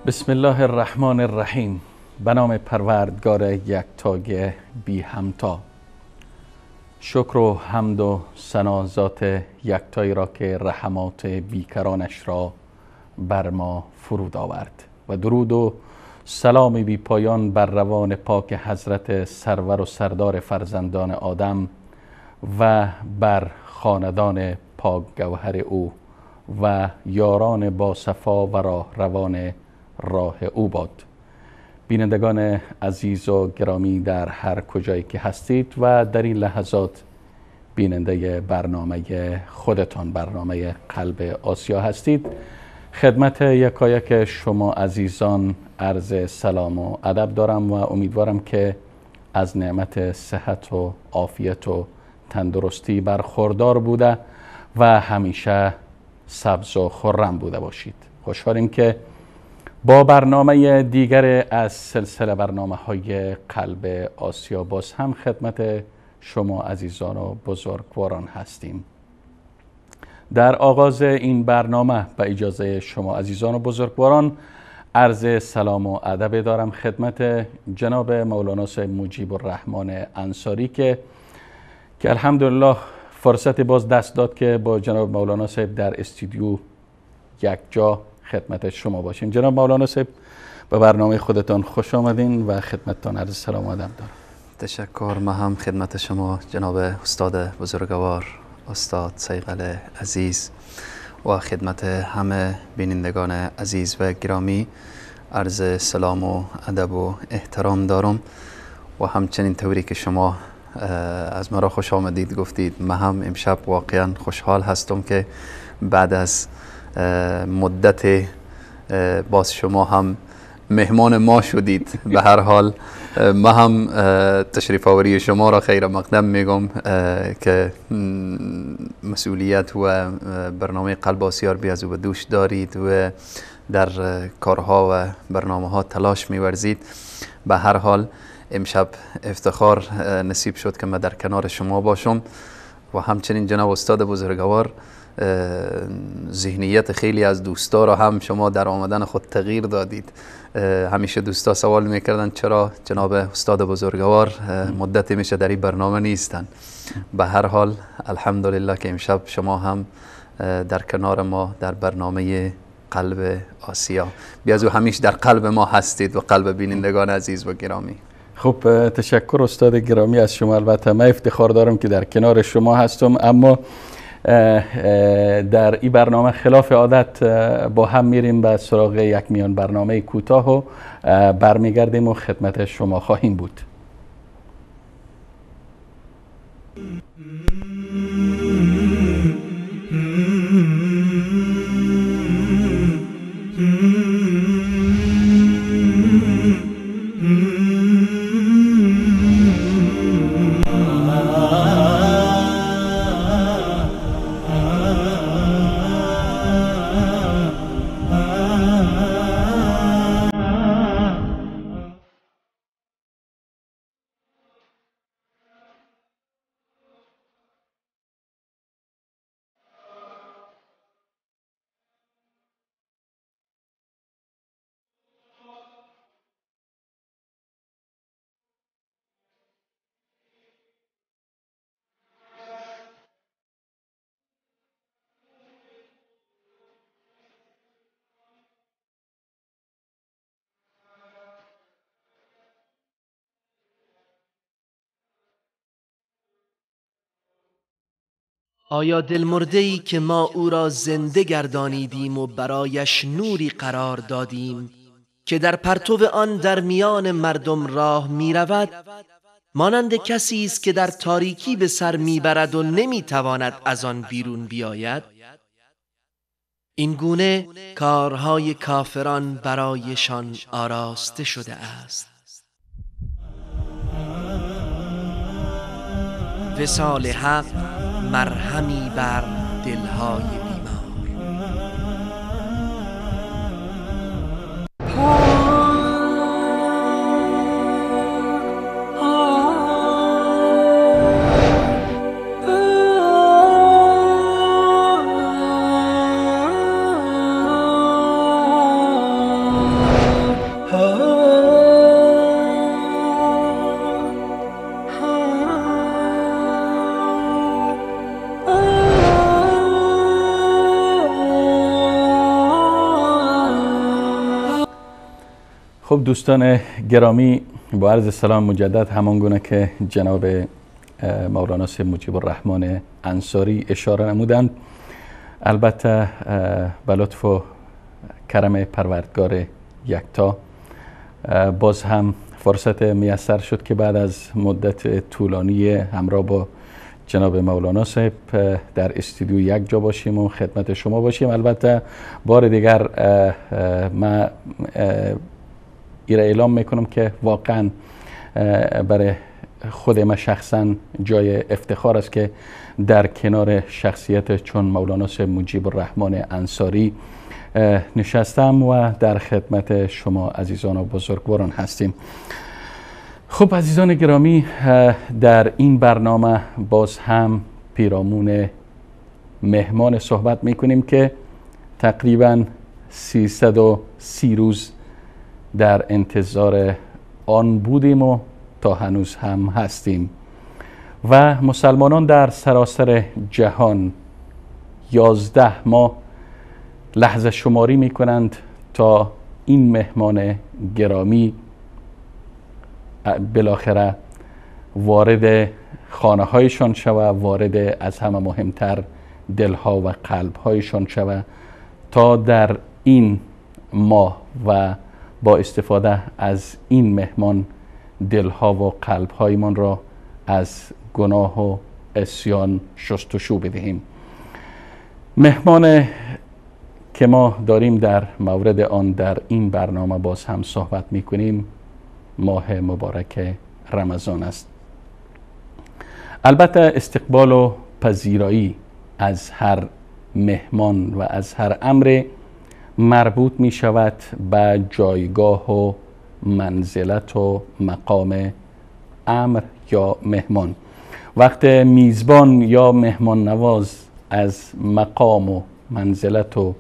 بسم الله الرحمن الرحیم. به نام پروردگار یکتای بی همتا. شکر و حمد و ثنا ذات یکتایی را که رحمات بیکرانش را بر ما فرود آورد و درود و سلام بی پایان بر روان پاک حضرت سرور و سردار فرزندان آدم و بر خاندان پاک گوهر او و یاران با صفا و راه روان راه او باد. بینندگان عزیز و گرامی در هر کجایی که هستید و در این لحظات بیننده برنامه خودتان، برنامه قلب آسیا هستید، خدمت یکایک شما عزیزان عرض سلام و ادب دارم و امیدوارم که از نعمت صحت و عافیت و تندرستی برخوردار بوده و همیشه سبز و خرم بوده باشید. خوشحالیم که با برنامه دیگر از سلسله برنامه های قلب آسیا باز هم خدمت شما عزیزان و بزرگواران هستیم. در آغاز این برنامه به اجازه شما عزیزان و بزرگواران عرض سلام و ادب دارم خدمت جناب مولانا صاحب مجیب الرحمن انصاری که الحمدلله فرصت باز دست داد که با جناب مولانا صاحب در استودیو یک جا خدمت شما باشیم. جناب مولانا صاحب به برنامه خودتان خوش آمدین و خدمتتان عرض سلام و ادب دارم. تشکر. ما هم خدمت شما جناب استاد بزرگوار، استاد صیقل عزیز و خدمت همه بینندگان عزیز و گرامی عرض سلام و ادب و احترام دارم و همچنین طوری که شما از مرا خوش آمدید گفتید، من هم امشب واقعا خوشحال هستم که بعد از مدت باز شما هم مهمان ما شدید. به هر حال ما هم تشریف آوری شما را خیر مقدم میگم که مسئولیت و برنامه قلب آسیا را از او به دوش دارید و در کارها و برنامه ها تلاش میورزید. به هر حال امشب افتخار نصیب شد که من در کنار شما باشم و همچنین جناب استاد بزرگوار ذهنیت خیلی از دوستا را هم شما در آمدن خود تغییر دادید. همیشه دوستا سوال میکردن چرا جناب استاد بزرگوار مدتی میشه در این برنامه نیستن. به هر حال الحمدلله که امشب شما هم در کنار ما در برنامه قلب آسیا بیازو همیشه در قلب ما هستید و قلب بینندگان عزیز و گرامی. خب تشکر استاد گرامی از شما. البته من افتخار دارم که در کنار شما هستم، اما در این برنامه خلاف عادت با هم میریم به سراغ یک میان برنامه کوتاه و برمیگردیم و خدمت شما خواهیم بود. آیا دلمرده‌ای که ما او را زنده گردانیدیم و برایش نوری قرار دادیم که در پرتو آن در میان مردم راه می رود، مانند کسی است که در تاریکی به سر می برد و نمی تواند از آن بیرون بیاید؟ این گونه کارهای کافران برایشان آراسته شده است. وصال حق مرهمی بر دلهای بیمار. خب دوستان گرامی، با عرض سلام مجدد، همان گونه که جناب مولانا سید مجیب الرحمن انصاری اشاره نمودند، البته به لطف و کرم پروردگار یکتا باز هم فرصت میسر شد که بعد از مدت طولانی همراه با جناب مولانا صاحب در استودیو یک جا باشیم و خدمت شما باشیم. البته بار دیگر من ایره اعلام میکنم که واقعا برای خود ما شخصا جای افتخار است که در کنار شخصیت چون مولانا صاحب مجیب الرحمن انصاری نشستم و در خدمت شما عزیزان و بزرگواران هستیم. خب عزیزان گرامی، در این برنامه باز هم پیرامون مهمان صحبت میکنیم که تقریبا 330 روز در انتظار آن بودیم و تا هنوز هم هستیم و مسلمانان در سراسر جهان 11 ماه لحظه شماری میکنند تا این مهمان گرامی بالاخره وارد خانه هایشان شود، وارد از همه مهمتر دلها و قلب هایشان شود تا در این ماه و با استفاده از این مهمان دلها و قلبهایمان را از گناه و عصیان شستشو بدهیم. مهمان که ما داریم در مورد آن در این برنامه باز هم صحبت میکنیم ماه مبارک رمضان است. البته استقبال و پذیرایی از هر مهمان و از هر امر مربوط می شود به جایگاه و منزلت و مقام امر یا مهمان. وقت میزبان یا مهمان نواز از مقام و منزلت و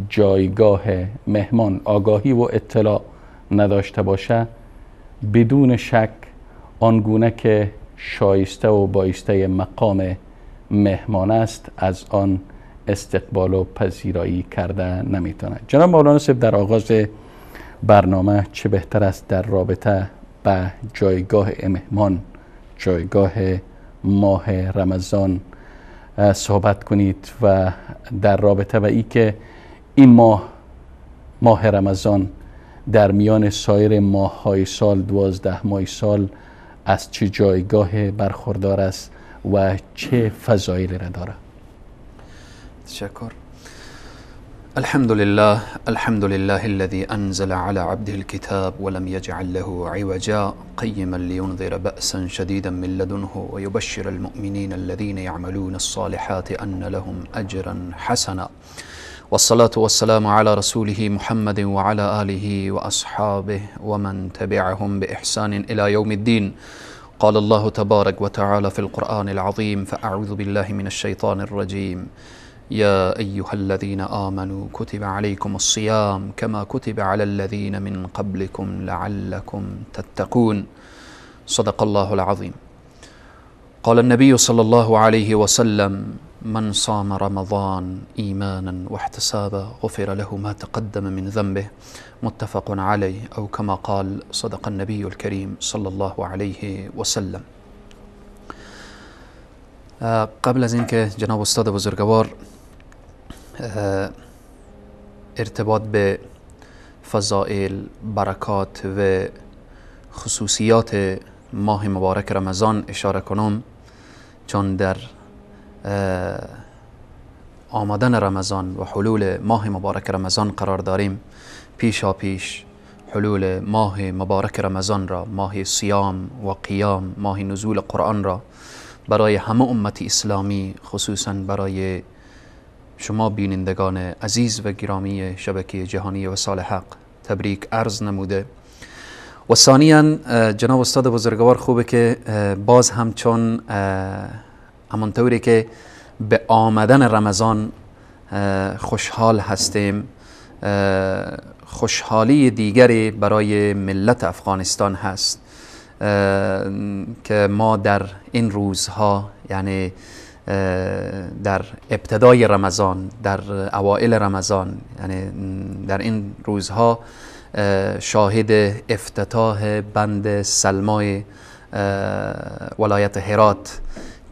جایگاه مهمان آگاهی و اطلاع نداشته باشه، بدون شک آنگونه که شایسته و بایسته مقام مهمان است از آن استقبال و پذیرایی کرده نمیتونه. جناب مولانا صاحب، در آغاز برنامه چه بهتر است در رابطه به جایگاه مهمان، جایگاه ماه رمضان صحبت کنید و در رابطه به ای که این ماه، ماه رمضان، در میان سایر ماه‌های سال، 12 ماه سال، از چه جایگاه برخوردار است و چه فضایلی را داره؟ تشکر. الحمد لله، الحمد لله الذي أنزل على عبده الكتاب ولم يجعل له عوجا، قيما لينذر بأسا شديدا من لدنه ويبشر المؤمنين الذين يعملون الصالحات أن لهم أجرا حسنا، والصلاة والسلام على رسوله محمد وعلى آله وأصحابه ومن تبعهم بإحسان إلى يوم الدين. قال الله تبارك وتعالى في القرآن العظيم: فأعوذ بالله من الشيطان الرجيم، يا أيها الذين آمنوا كتب عليكم الصيام كما كتب على الذين من قبلكم لعلكم تتقون، صدق الله العظيم. قال النبي صلى الله عليه وسلم: من صام رمضان إيمانا واحتسابا غفر له ما تقدم من ذنبه، متفق عليه، أو كما قال صدق النبي الكريم صلى الله عليه وسلم. قبل از اینکه جناب استاد بزرگوار ارتباط به فضائل، برکات و خصوصیات ماه مبارک رمضان اشاره کنم، چون در آمدن رمضان و حلول ماه مبارک رمضان قرار داریم، پیشا پیش حلول ماه مبارک رمضان را، ماه صیام و قیام، ماه نزول قرآن را برای همه امت اسلامی، خصوصا برای شما بینندگان عزیز و گرامی شبکه جهانی وصال حق تبریک عرض نموده. و ثانیا جناب استاد بزرگوار، خوبه که باز هم چون همانطوری که به آمدن رمضان خوشحال هستیم، خوشحالی دیگری برای ملت افغانستان هست که ما در این روزها، یعنی در ابتدای رمضان، در اوائل رمضان، یعنی در این روزها شاهد افتتاح بند سلمای ولایت هرات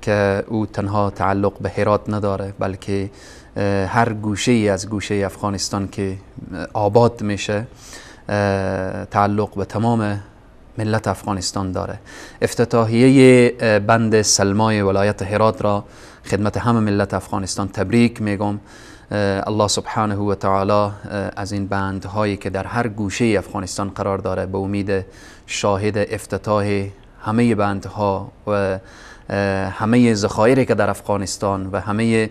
که او تنها تعلق به هرات نداره، بلکه هر گوشه از گوشه افغانستان که آباد میشه تعلق به تمام ملت افغانستان داره. افتتاحیه بند سلمای ولایت هرات را خدمت همه ملت افغانستان تبریک میگم. الله سبحانه و تعالی از این بندهایی که در هر گوشه افغانستان قرار داره به امید شاهد افتتاح همه بندها و همه ذخایری که در افغانستان و همه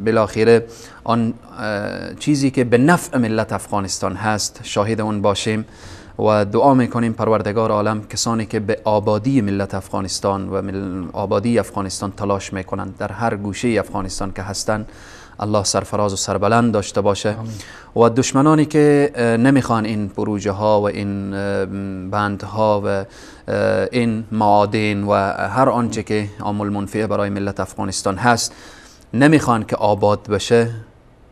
بالاخره آن چیزی که به نفع ملت افغانستان هست شاهد اون باشیم و دعا میکنیم پروردگار عالم کسانی که به آبادی ملت افغانستان و آبادی افغانستان تلاش میکنند در هر گوشه افغانستان که هستند الله سرفراز و سربلند داشته باشه. آمین. و دشمنانی که نمیخوان این پروژه ها و این بندها و این معادن و هر آنچه که عامل منفعه برای ملت افغانستان هست نمیخوان که آباد بشه،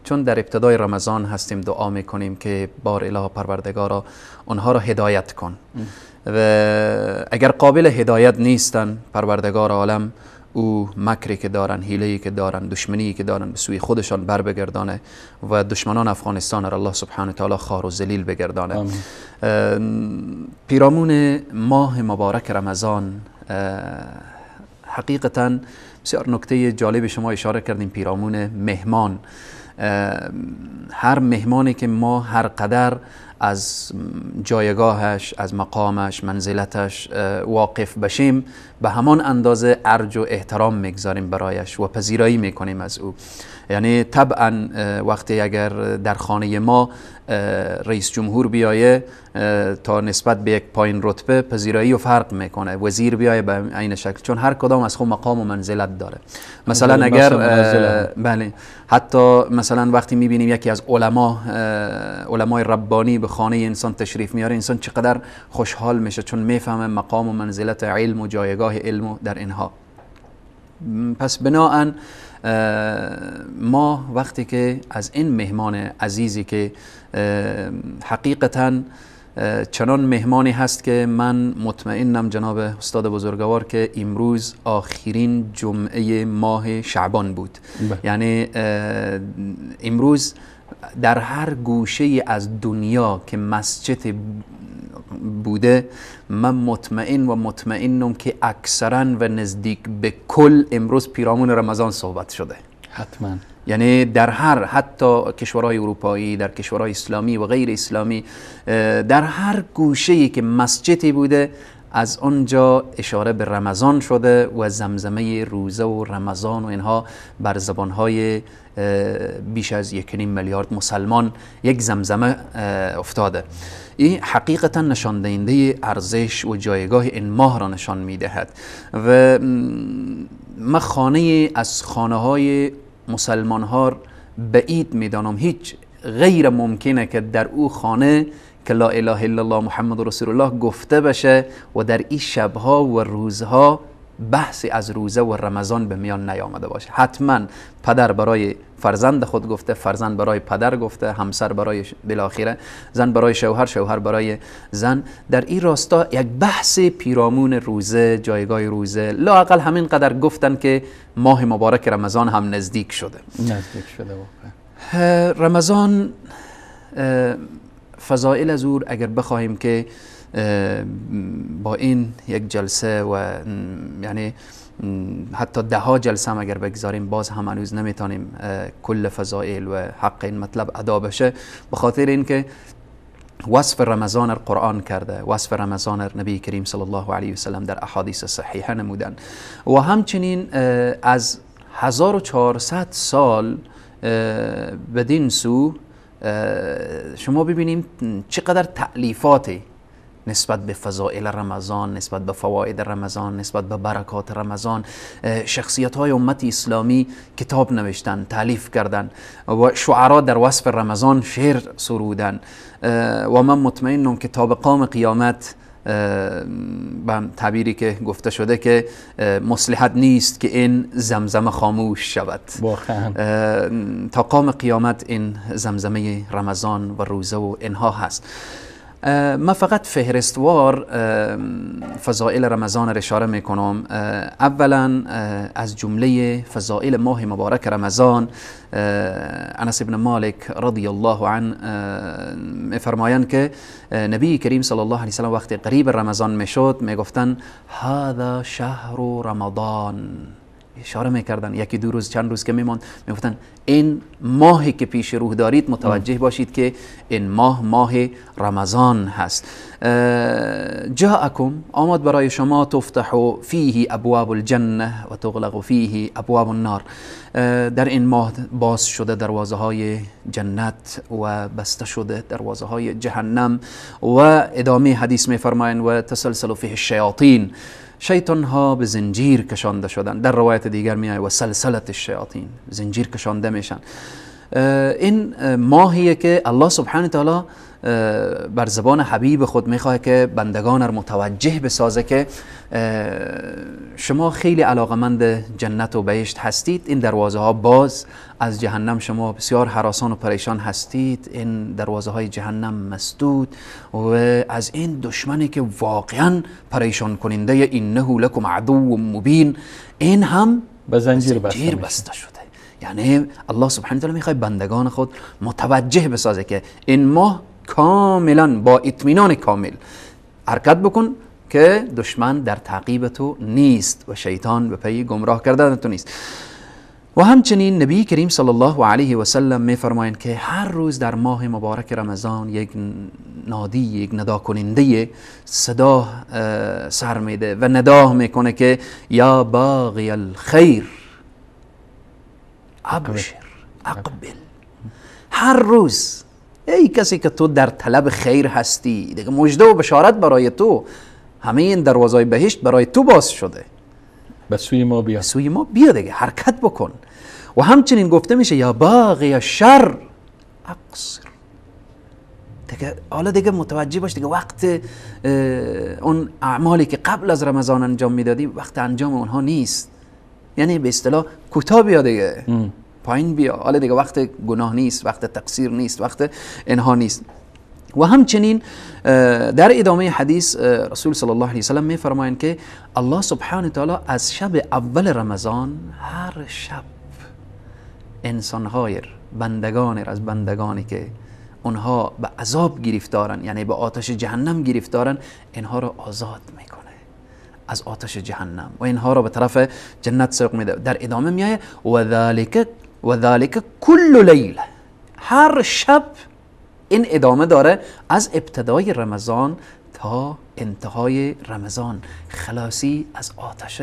چون در ابتدای رمضان هستیم دعا میکنیم که بار اله پروردگارا آنها را هدایت کن و اگر قابل هدایت نیستن پروردگار عالم او مکری که دارن، حیله‌ای که دارن، دشمنی که دارن به سوی خودشان بر بگردانه و دشمنان افغانستان را الله سبحانه تعالی خوار و ذلیل بگردانه. پیرامون ماه مبارک رمضان حقیقتا بسیار نکته جالب شما اشاره کردیم، پیرامون مهمان. هر مهمانی که ما هر قدر از جایگاهش، از مقامش، منزلتش واقف بشیم به همان اندازه ارج و احترام میگذاریم برایش و پذیرایی میکنیم از او. یعنی طبعا وقتی اگر در خانه ما رئیس جمهور بیایه تا نسبت به یک پایین رتبه پذیرایی و فرق میکنه، وزیر بیایه به عین شکل، چون هر کدام از خود مقام و منزلت داره. مثلا اگر بله، حتی مثلا وقتی میبینیم یکی از علمای ربانی به خانه انسان تشریف میاره، انسان چقدر خوشحال میشه چون میفهمه مقام و منزلت علم و جایگاه علم در اینها. پس بناهن ما وقتی که از این مهمان عزیزی که حقیقتاً چنان مهمانی هست که من مطمئنم جناب استاد بزرگوار که امروز آخرین جمعه ماه شعبان بود. یعنی امروز در هر گوشه از دنیا که مسجد بوده من مطمئن و مطمئنم که اکثرا و نزدیک به کل امروز پیرامون رمضان صحبت شده. حتما. یعنی در هر، حتی کشورهای اروپایی، در کشورهای اسلامی و غیر اسلامی، در هر گوشه‌ای که مسجدی بوده از آنجا اشاره به رمضان شده و زمزمه روزه و رمضان و اینها بر زبانهای بیش از 1.5 میلیارد مسلمان یک زمزمه افتاده. این حقیقتا نشان دهنده ارزش و جایگاه این ماه را نشان میدهد. و ما خانه از خانه های مسلمان ها بعید میدانم، هیچ غیر ممکنه که در او خانه که لا اله الا الله محمد رسول الله گفته بشه و در این شبها و روزها بحث از روزه و رمضان به میان نیامده باشه. حتما پدر برای فرزند خود گفته، فرزند برای پدر گفته، همسر برای بالاخره زن برای شوهر، شوهر برای زن. در این راستا یک بحث پیرامون روزه، جایگاه روزه، لااقل همین قدر گفتن که ماه مبارک رمضان هم نزدیک شده. نزدیک شده واقعا. رمضان فضائل از او اگر بخواهیم که با این یک جلسه و یعنی حتی ده ها جلسه هم اگر بگذاریم باز هم هنوز نمیتونیم کل فضائل و حق این مطلب ادا بشه، به خاطر اینکه وصف رمضان را قرآن کرده، وصف رمضان را نبی کریم صلی الله علیه و سلم در احادیث صحیحه نمودن و همچنین از 1400 سال بدین سو شما ببینیم چقدر تألیفاتی نسبت به فضائل رمضان، نسبت به فواید رمضان، نسبت به برکات رمضان، شخصیت های امت اسلامی کتاب نوشتن، تألیف کردن و شعرا در وصف رمضان شعر سرودن و من مطمئنم که تا به قام قیامت به تعبیری که گفته شده که مصلحت نیست که این زمزمه خاموش شود. واقعا تا قام قیامت این زمزمه رمضان و روزه و اینها هست. ما فقط فهرستوار فضائل رمضان را اشاره میکنم. اولا از جمله فضائل ماه مبارک رمضان، انس بن مالک رضی الله عنه میفرمایند که نبی کریم صلی الله علیه وسلم وقتی قریب رمضان میشد میگفتن هذا شهر رمضان، اشاره میکردن یکی دو روز چند روز که میموند میگفتن این ماهی که پیش روح دارید متوجه باشید که این ماه ماه رمضان هست. جاءکم، آمد برای شما، تفتح فیه ابواب الجنه و تغلق فیه ابواب النار، در این ماه باز شده دروازه های جنت و بسته شده دروازه های جهنم. و ادامه حدیث میفرمایند و تسلسل فیه الشیاطین، شیطان ها به زنجیر کشانده شدن. در روایت دیگر میآید و سلسلت الشیاطین، زنجیر کشانده میشن. این ماهیه که الله سبحانه تعالی بر زبان حبیب خود میخواه که بندگان را متوجه بسازه که شما خیلی علاقمند جنت و بهشت هستید، این دروازه ها باز، از جهنم شما بسیار هراسان و پریشان هستید، این دروازه های جهنم مسدود و از این دشمنی که واقعا پریشان کننده، انه لکم عدو مبین، این هم به زنجیر بسته شده. یعنی الله سبحانه وتعالی میخواد بندگان خود متوجه بسازه که این ماه کاملا با اطمینان کامل حرکت بکن که دشمن در تعقیب تو نیست و شیطان به پی گمراه کردن تو نیست. و همچنین نبی کریم صلی الله علیه و سلم میفرمایند که هر روز در ماه مبارک رمضان یک نادی، یک ندا کننده صدا سر میده و ندا میکنه که یا باغی الخیر ابشر اقبل. هر روز ای کسی که تو در طلب خیر هستی، دیگه مژده و بشارت برای تو، همه این دروازه‌های بهشت برای تو باز شده، به سوی ما بیا، به سوی ما بیا دیگه، حرکت بکن. و همچنین گفته میشه یا باغی شر اقصر، دیگه حالا دیگه متوجه باش، دیگه وقت اون اعمالی که قبل از رمضان انجام میدادی وقت انجام اونها نیست، یعنی به اصطلاح کوتاه بیا دیگه، پایین بیا، حالا دیگه وقت گناه نیست، وقت تقصیر نیست، وقت اینها نیست. و همچنین در ادامه حدیث رسول صلی الله علیه وسلم میفرمایند که الله سبحانه تعالی از شب اول رمضان هر شب انسانهای بندگان از بندگانی که اونها به عذاب گرفتارن، یعنی به آتش جهنم گرفتارن، اینها رو آزاد میکنه از آتش جهنم و اینها رو به طرف جنت سوق میده. در ادامه میایه و ذالک کل لیله، هر شب این ادامه داره از ابتدای رمضان تا انتهای رمضان، خلاصی از آتش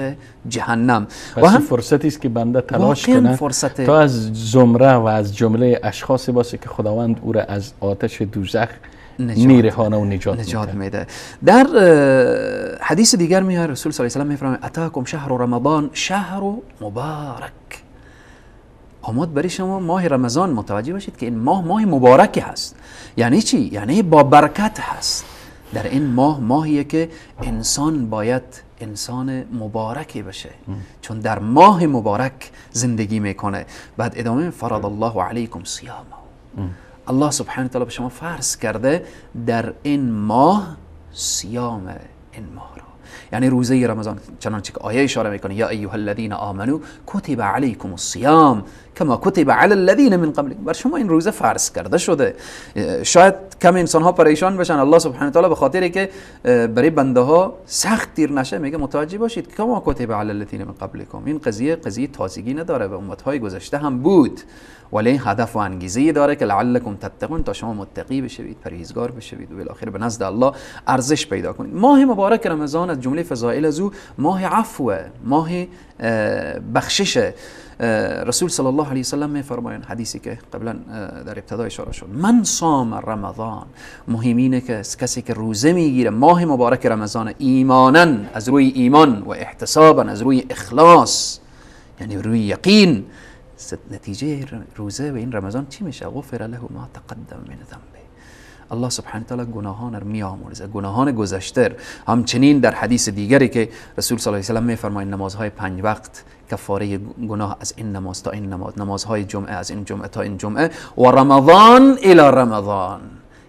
جهنم. و هم فرصتی است که بنده تلاش کنه تا از زمره و از جمله اشخاصی باشه که خداوند او را از آتش دوزخ میرهانه و نجات میده. در حدیث دیگر میاد رسول صلی الله علیه و سلم میفرماید اتاکم شهر رمضان شهر مبارک، آمد برای شما ماه رمضان، متوجه باشید که این ماه ماه مبارکی هست. یعنی چی؟ یعنی با برکت هست. در این ماه ماهیه که انسان باید انسان مبارکی بشه، چون در ماه مبارک زندگی میکنه. بعد ادامه فرض الله علیکم صیامه، الله سبحانه وتعالی به شما فرض کرده در این ماه صیام این ماه را، یعنی روزه رمضان، چنانچه که آیه اشاره میکنه یا ایها الذین آمنو کتب علیکم الصیام کما کتب علی الذین من قبلکم، بر شما این روزه فرض کرده شده. شاید کم انسان ها پریشان بشن، الله سبحانه وتعالی به خاطر که برای بنده ها سخت تیر نشه میگه متوجه باشید کما کتب علی الذین من قبلکم، این قضیه قضیه تازگی نداره، به امت های گذشته هم بود، ولی این هدف و انگیزه داره که لعلکم تتقون، تا شما متقی بشوید، پرهیزگار بشوید و بالاخره به نزد الله ارزش پیدا کنید. ماه مبارک رمضان از جمله فضائل از او ماه عفو، ماه بخشش. رسول صلی الله علیه وسلم میفرمایند، حدیثی که قبلا در ابتدا اشاره شد، من صام رمضان، مهم اینه که کسی که روزه میگیره ماه مبارک رمضان ایمانا، از روی ایمان و احتسابا، از روی اخلاص، یعنی روی یقین، نتیجه روزه و این رمضان چی میشه؟ غفر له ما تقدم من ذنبه، الله سبحانه تعالی گناهان را میآمرزه، گناهان گذشته. همچنین در حدیث دیگری که رسول صلی الله علیه و سلم میفرمایند نمازهای 5 وقت کفاره گناه از این نماز تا این نماز، نمازهای جمعه از این جمعه تا این جمعه، و رمضان الی رمضان،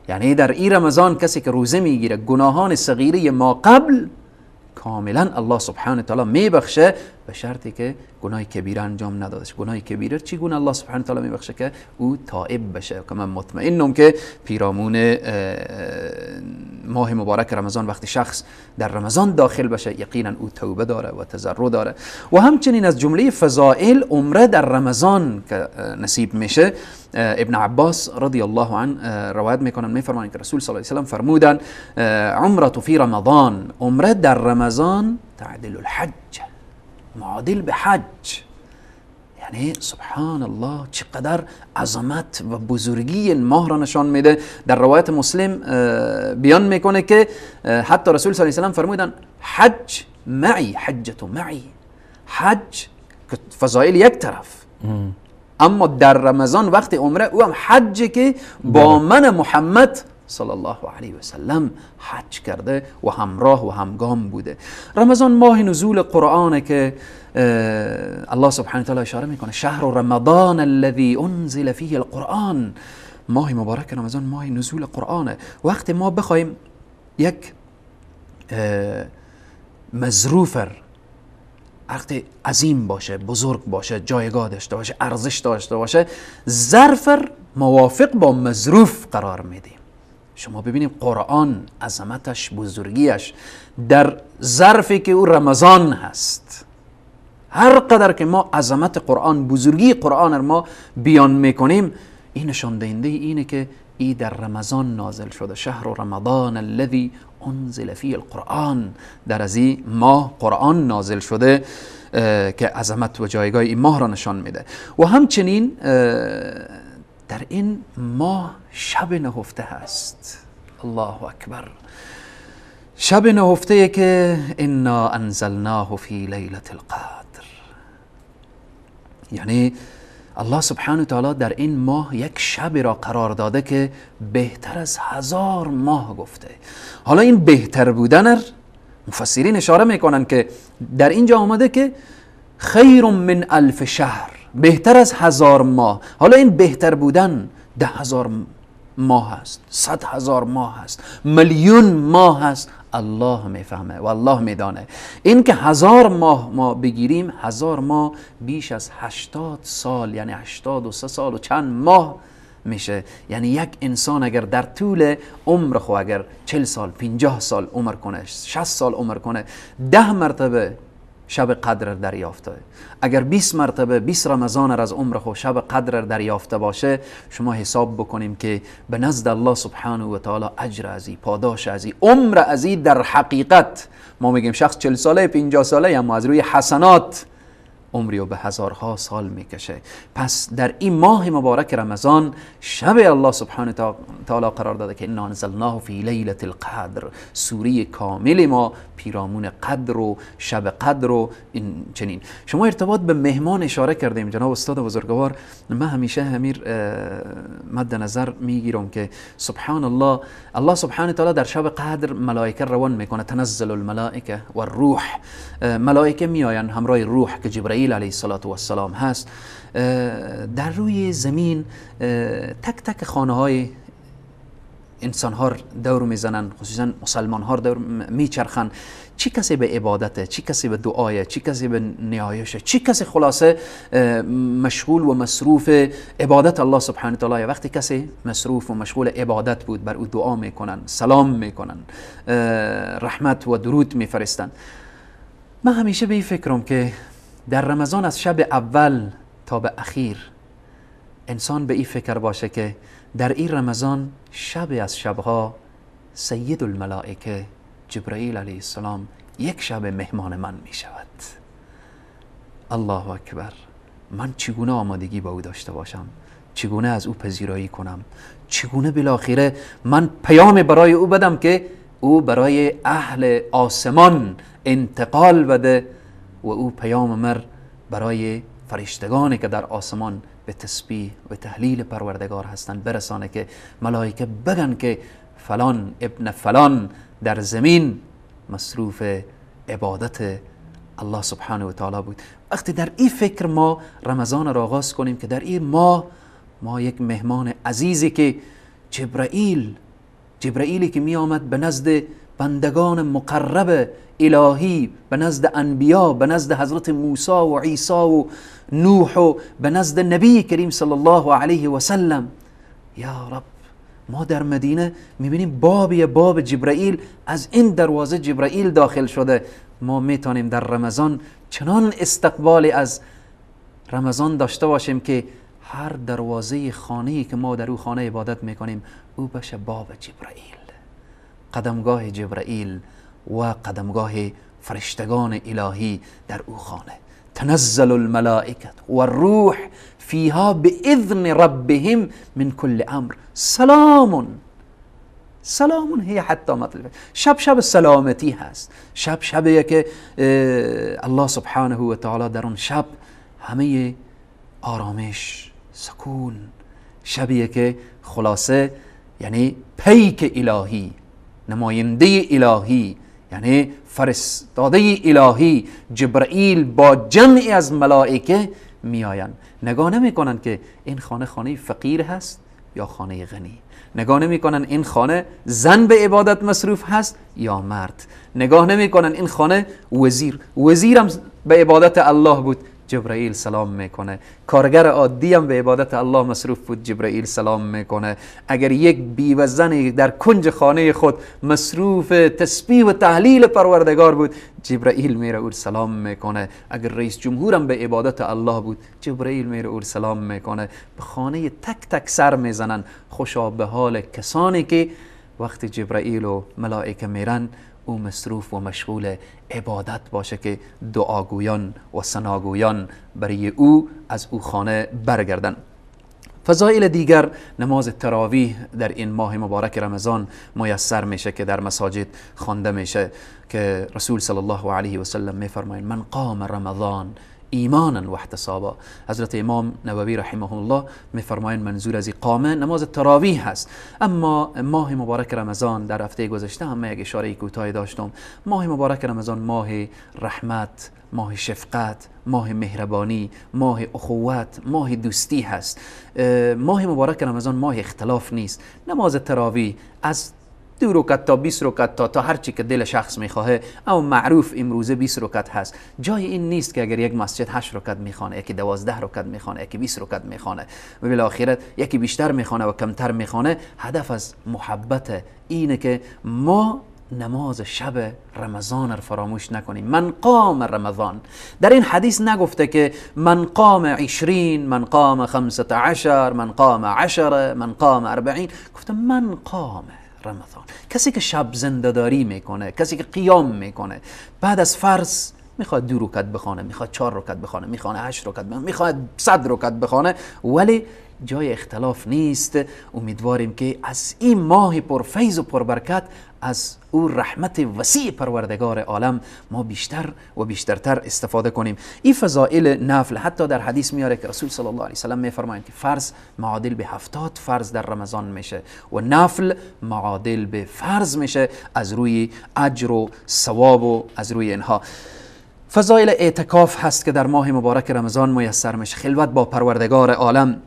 یعنی در این رمضان کسی که روزه میگیره گناهان صغیره ما قبل کاملا الله سبحانه تعالی میبخشه، به شرطی که گناه کبیره انجام نداده. گناه کبیره چگونه الله سبحانه تعالی میبخشه؟ که او تائب بشه. که من مطمئنم که پیرامون ماه مبارک رمضان وقتی شخص در رمضان داخل بشه یقینا او توبه داره و تضرع داره. و همچنین از جمله فضائل عمره در رمضان که نصیب میشه، ابن عباس رضی الله عنه روایت میکنن، میفرمایند که رسول صلی الله علیه و سلم فرمودن عمره فی رمضان، عمره در رمضان تعدل الحج، معادل به حج. یعنی سبحان الله چقدر عظمت و بزرگی این ماه را نشان میده. در روایت مسلم بیان میکنه که حتی رسول صلی الله علیه و سلم فرمودن حج معی، حجت معی، حج فضائل یک طرف، اما در رمضان وقت عمره او هم حج که با من محمد صلی الله علیه و سلم حج کرده و همراه و همگام بوده. رمضان ماه نزول قرآنه که الله سبحانه تعالی اشاره میکنه شهر رمضان الذي انزل فيه القرآن، ماه مبارک رمضان ماه نزول قرآنه. وقتی ما بخوایم یک مظروفر وقتی عظیم باشه، بزرگ باشه، جایگاه داشته باشه، ارزش داشته باشه، ظرفر موافق با مظروف قرار میدیم. شما ببینیم قرآن عظمتش، بزرگیش در ظرفی که او رمضان هست. هر قدر که ما عظمت قرآن، بزرگی قرآن رو ما بیان میکنیم، این نشان دهنده اینه که ای در رمضان نازل شده. شهر رمضان الذي انزل فيه القرآن، در از این ماه قرآن نازل شده که عظمت و جایگاه این ماه را نشان میده. و همچنین در این ماه شب نهفته هست. الله اکبر، شب نهفته که انا انزلناه فی لیلة القدر، یعنی الله سبحانه و تعالی در این ماه یک شب را قرار داده که بهتر از 1000 ماه گفته. حالا این بهتر بودن مفسرین اشاره میکنن که در اینجا آمده که خیر من 1000 شهر، بهتر از 1000 ماه. حالا این بهتر بودن 10,000 ماه هست، 100,000 ماه هست، 1,000,000 ماه هست. الله میفهمه و الله میدانه. این که 1000 ماه ما بگیریم، 1000 ماه بیش از 80 سال، یعنی 83 سال و چند ماه میشه. یعنی یک انسان اگر در طول عمر خو اگر 40 سال 50 سال عمر کنه، 60 سال عمر کنه، 10 مرتبه شب قدر دریافته، اگر 20 مرتبه 20 رمضان از عمر خو شب قدر دریافته باشه، شما حساب بکنیم که به نزد الله سبحانه و تعالی اجر ازی، پاداش ازی، عمر ازی. در حقیقت ما میگیم شخص 40 ساله 50 ساله، اما از روی حسنات عمری و به هزارها سال میکشه. پس در این ماه مبارک رمضان شب الله سبحانه تعالی قرار داده که انا انزلناه فی لیلة القدر، سوره کامل ما پیرامون قدر و شب قدر و این چنین. شما ارتباط به مهمان اشاره کردیم جناب استاد بزرگوار، من همیشه همیر مد نظر میگیرم که سبحان الله، الله سبحانه تعالی در شب قدر ملائکه روان میکنه، تنزل الملائکه و الروح، ملائکه میآیند همراه روح که جبرئیل علیه السلام هست. در روی زمین تک تک خانه های انسان ها دور میزنن، خصوصا مسلمان ها دور میچرخن. چی کسی به عبادته، چی کسی به دعایه، چی کسی به نیایشه، چی کسی خلاصه مشغول و مصروف عبادت الله سبحانه تعالی. وقتی کسی مصروف و مشغول عبادت بود، بر او دعا میکنن، سلام میکنن، رحمت و درود میفرستن. من همیشه به این فکرم که در رمضان از شب اول تا به اخیر انسان به این فکر باشه که در این رمضان شب از شبها سید الملائکه جبرئیل علیه السلام یک شب مهمان من می شود. الله اکبر، من چگونه آمادگی با او داشته باشم، چگونه از او پذیرایی کنم، چگونه بالاخره من پیام برای او بدم که او برای اهل آسمان انتقال بده و او پیام مر برای فرشتگانی که در آسمان به تسبیح و تهلیل پروردگار هستند برسانه که ملائکه بگن که فلان ابن فلان در زمین مصروف عبادت الله سبحانه و تعالی بود. وقتی در این فکر ما رمضان را آغاز کنیم که در این ماه ما یک مهمان عزیزی که جبرئیلی که می آمد به نزد بندگان مقرب الهی، به نزد انبیا، به نزد حضرت موسی و عیسی و نوح و به نزد نبی کریم صلی الله علیه و سلم. یا رب، ما در مدینه میبینیم باب جبرئیل، از این دروازه جبرئیل داخل شده. ما میتونیم در رمضان چنان استقبالی از رمضان داشته باشیم که هر دروازه خانه‌ای که ما در او خانه عبادت میکنیم او بشه باب جبرئیل، قدمگاه جبرئیل و قدمگاه فرشتگان الهی در او خانه. تنزل الملائکه والروح فیها باذن ربهم من کل امر سلام سلام هی حتی مطلع. شب شب سلامتی هست، شب شبیه که الله سبحانه و تعالی در اون شب همه آرامش، سکون، شبیه که خلاصه یعنی پیک الهی، نماینده الهی، یعنی فرستاده الهی جبرئیل با جمعی از ملائکه میآیند. نگاه نمیکنن که این خانه خانه فقیر هست یا خانه غنی، نگاه نمیکنن این خانه زن به عبادت مصروف هست یا مرد، نگاه نمیکنن این خانه وزیرم به عبادت الله بود، جبرئیل سلام میکنه. کارگر عادی هم به عبادت الله مصروف بود، جبرئیل سلام میکنه. اگر یک بیوه زن در کنج خانه خود مصروف تسبیح و تهلیل پروردگار بود، جبرئیل میره اور سلام میکنه. اگر رئیس جمهورم به عبادت الله بود، جبرئیل میره اور سلام میکنه. به خانه تک تک سر میزنن. خوشا به حال کسانی که وقتی جبرئیل و ملائکه میرن او مصروف و مشغول عبادت باشه که دعاگویان و ثناگویان برای او از او خانه برگردن. فضائل دیگر، نماز تراویح در این ماه مبارک رمضان میسر میشه که در مساجد خوانده میشه که رسول صلی الله علیه و سلم میفرمایند من قام رمضان ایمانا و احتسابا. حضرت امام نووی رحمه الله میفرمایند منظور از اقامه نماز تراویح هست. اما ماه مبارک رمضان در هفته گذشته هم یک اشاره کوتاهی داشتم. ماه مبارک رمضان ماه رحمت، ماه شفقت، ماه مهربانی، ماه اخوت، ماه دوستی هست. ماه مبارک رمضان ماه اختلاف نیست. نماز تراویح از 2 رکعت تا 20 رکعت تا هر چی که دل شخص میخواه، اما معروف امروزه 20 رکعت هست. جای این نیست که اگر یک مسجد 8 رکعت میخوانه، یکی 12 رکعت میخوانه، یکی 20 رکعت میخوانه و بالاخره یکی بیشتر میخوانه و کمتر میخوانه. هدف از محبت اینه که ما نماز شب رمضان را فراموش نکنیم. من قام رمضان، در این حدیث نگفته که من قام 20، من قام 15، من قام 10، من قام 40. گفته من قام رمضان، کسی که شب زنده‌داری میکنه، کسی که قیام میکنه، بعد از فرض میخواد 2 رکعت بخونه، میخواد 4 رکعت بخونه، میخواد 8 رکعت بخونه، میخواد 100 رکعت بخونه، ولی جای اختلاف نیست. امیدواریم که از این ماه پرفیض و پربرکت، از او رحمت وسیع پروردگار عالم ما بیشتر و بیشترتر استفاده کنیم. این فضائل نفل حتی در حدیث میاره که رسول صلی الله علیه وسلم میفرمایند که فرض معادل به 70 فرض در رمضان میشه و نفل معادل به فرض میشه از روی اجر و ثواب و از روی اینها. فضائل اعتکاف هست که در ماه مبارک رمضان میسر میشه، خلوت با پروردگار عالم.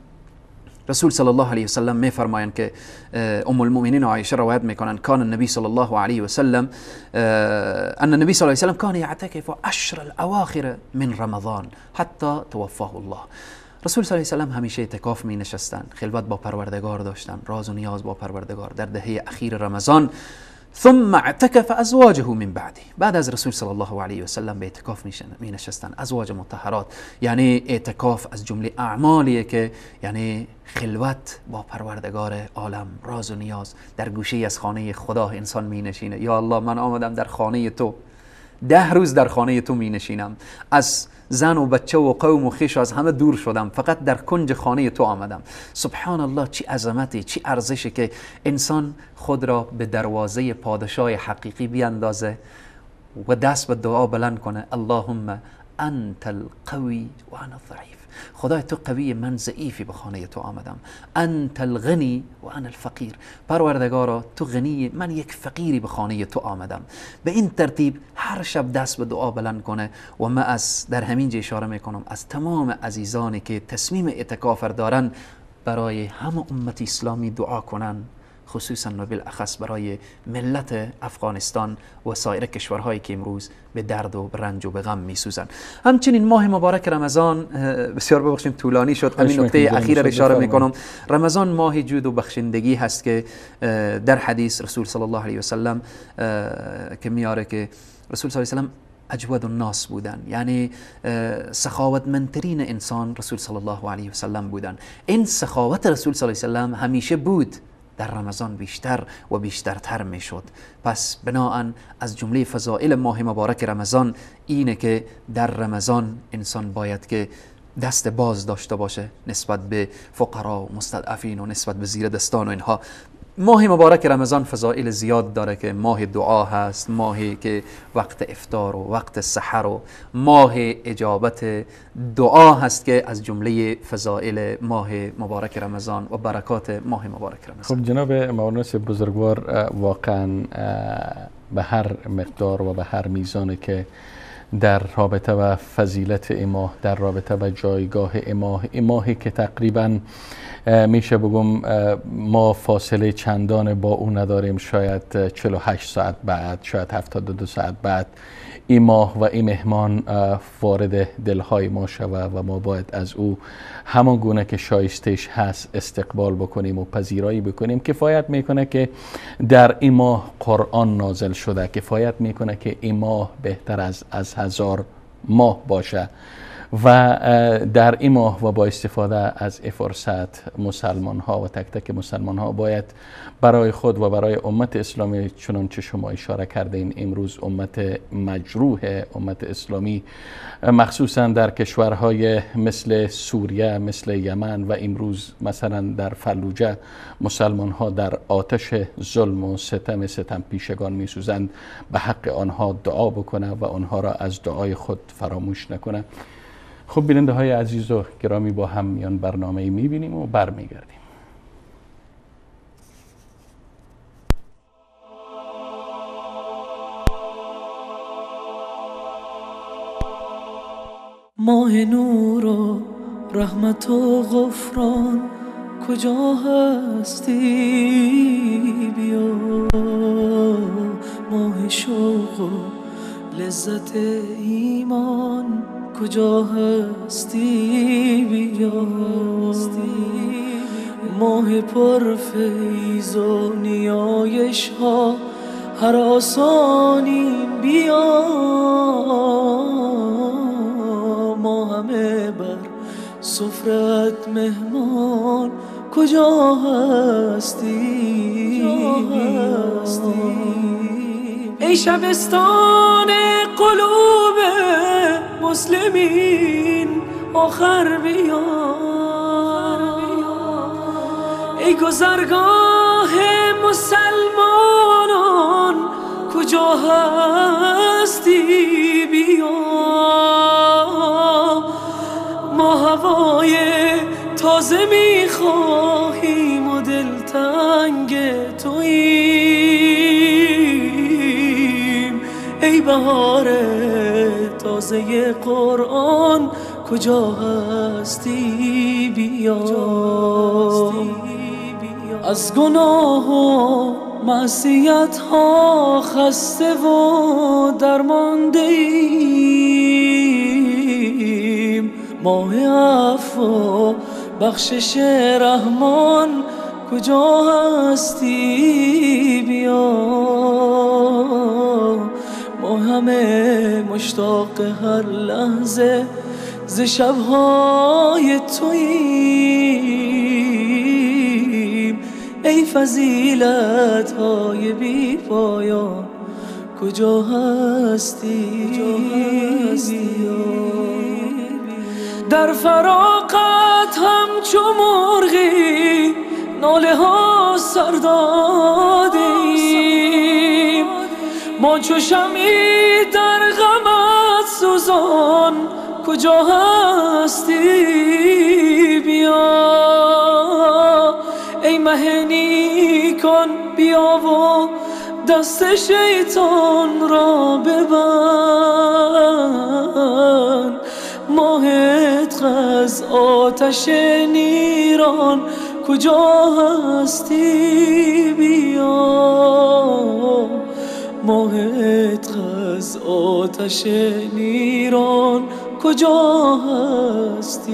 رسول صلی الله علیه وسلم میفرمایند که ام المؤمنین عایشه روایت میکنند کان النبی صلی الله علیه وسلم ان النبی صلی الله علیه وسلم کان یعتکف عشر الاواخر من رمضان حتی توفاه الله. رسول صلی الله علیه وسلم همیشه اعتکاف می نشستند، خلوت با پروردگار داشتند، راز و نیاز با پروردگار در دهه اخیر رمضان. ثم اعتكف ازواجه من بعده، بعد از رسول صلی الله علیه و سلم به اعتکاف می نشستن ازواج مطهرات. یعنی اعتکاف از جمله اعمالیه که یعنی خلوت با پروردگار عالم، راز و نیاز، در گوشه از خانه خدا انسان می نشینه. یا الله من آمدم در خانه تو، 10 روز در خانه تو می نشینم، از زن و بچه و قوم و خویش از همه دور شدم، فقط در کنج خانه تو آمدم. سبحان الله، چی عظمتی، چی ارزشی که انسان خود را به دروازه پادشاه حقیقی بیاندازه و دست به دعا بلند کنه، اللهم انت القوی و انا الضعیف. خدای تو قوی، من ضعیفی به خانه تو آمدم. انت الغنی و انا الفقیر، پروردگارا تو غنی، من یک فقیری به خانه تو آمدم. به این ترتیب هر شب دست به دعا بلند کنه. و من از در همین جا اشاره میکنم از تمام عزیزانی که تصمیم اعتکاف دارن برای همه امت اسلامی دعا کنن، خصوصا و بالاخص برای ملت افغانستان و سایر کشورهایی که امروز به درد و به رنج و به غم میسوزن. همچنین ماه مبارک رمضان، بسیار ببخشیم طولانی شد، همین نکته اخیر را اشاره میکنم. رمضان ماه جود و بخشندگی هست که در حدیث رسول صلی الله علیه و سلم که میاره که رسول صلی الله علیه و سلم اجود الناس بودن، یعنی سخاوتمندترین انسان رسول صلی الله علیه و سلم بودن. این سخاوت رسول صلی الله علیه و سلم همیشه بود، در رمضان بیشتر و بیشترتر میشد. پس بناهن از جمله فضائل ماه مبارک رمضان اینه که در رمضان انسان باید که دست باز داشته باشه نسبت به فقرا و مستضعفین و نسبت به زیر دستان و اینها. ماه مبارک رمضان فضائل زیاد داره که ماه دعا هست، ماهی که وقت افطار و وقت سحر و ماه اجابت دعا هست که از جمله فضائل ماه مبارک رمضان و برکات ماه مبارک رمضان. خب جناب مولانا بزرگوار، واقعا به هر مقدار و به هر میزانی که در رابطه و فضیلت ماه، در رابطه و جایگاه ماه، ماهی که تقریبا میشه بگم ما فاصله چندان با او نداریم، شاید 48 ساعت بعد، شاید 72 ساعت بعد این ماه و این مهمان وارد دلهای ما شوه و ما باید از او همان گونه که شایستش هست استقبال بکنیم و پذیرایی بکنیم. کفایت میکنه که در این ماه قرآن نازل شده، کفایت میکنه که این ماه بهتر از 1000 ماه باشه و در این ماه و با استفاده از فرصت مسلمان ها و تک تک مسلمان ها باید برای خود و برای امت اسلامی، چنانچه شما اشاره کردین، امروز امت مجروح امت اسلامی مخصوصا در کشورهای مثل سوریه، مثل یمن و امروز مثلا در فلوجه مسلمان ها در آتش ظلم و ستم پیشگان می سوزند، به حق آنها دعا بکنه و آنها را از دعای خود فراموش نکنه. خب بیننده های عزیز و گرامی، با هم میان برنامه میبینیم و برمیگردیم. ماه نور و رحمت و غفران کجا هستی بیا، ماه شوق و لذت ایمان کجا هستی بیا، ماه پر فیض و نیایش ها هر آسانیم بیا، ما همه بر سفرت مهمان کجا هستی. ای شبستان قلوب مسلمین آخر بیا، ای گذرگاه مسلمانان کجا هستی بیا، ما هوای تازه میخواهیم و دلتنگ توییم، ای بهار تازه قرآن کجا هستی بیا، از گناه و معصیت ها خسته و درمانده ایم، ماه عفو بخشش رحمان کجا هستی بیا، ما همه مشتاق هر لحظه ز شبهای توییم، ای فضیلت های بی پایان کجا هستی. در فراقت همچو مرغی ناله ها سر دادیم، ما چو شمعی در غمت سوزان کجا هستی بیا، ای مه نیکان بیا و دست شیطان را ببند، ماه عتق از آتش نیران کجا هستی بیا، ماه عتق از آتش نیران کجا هستی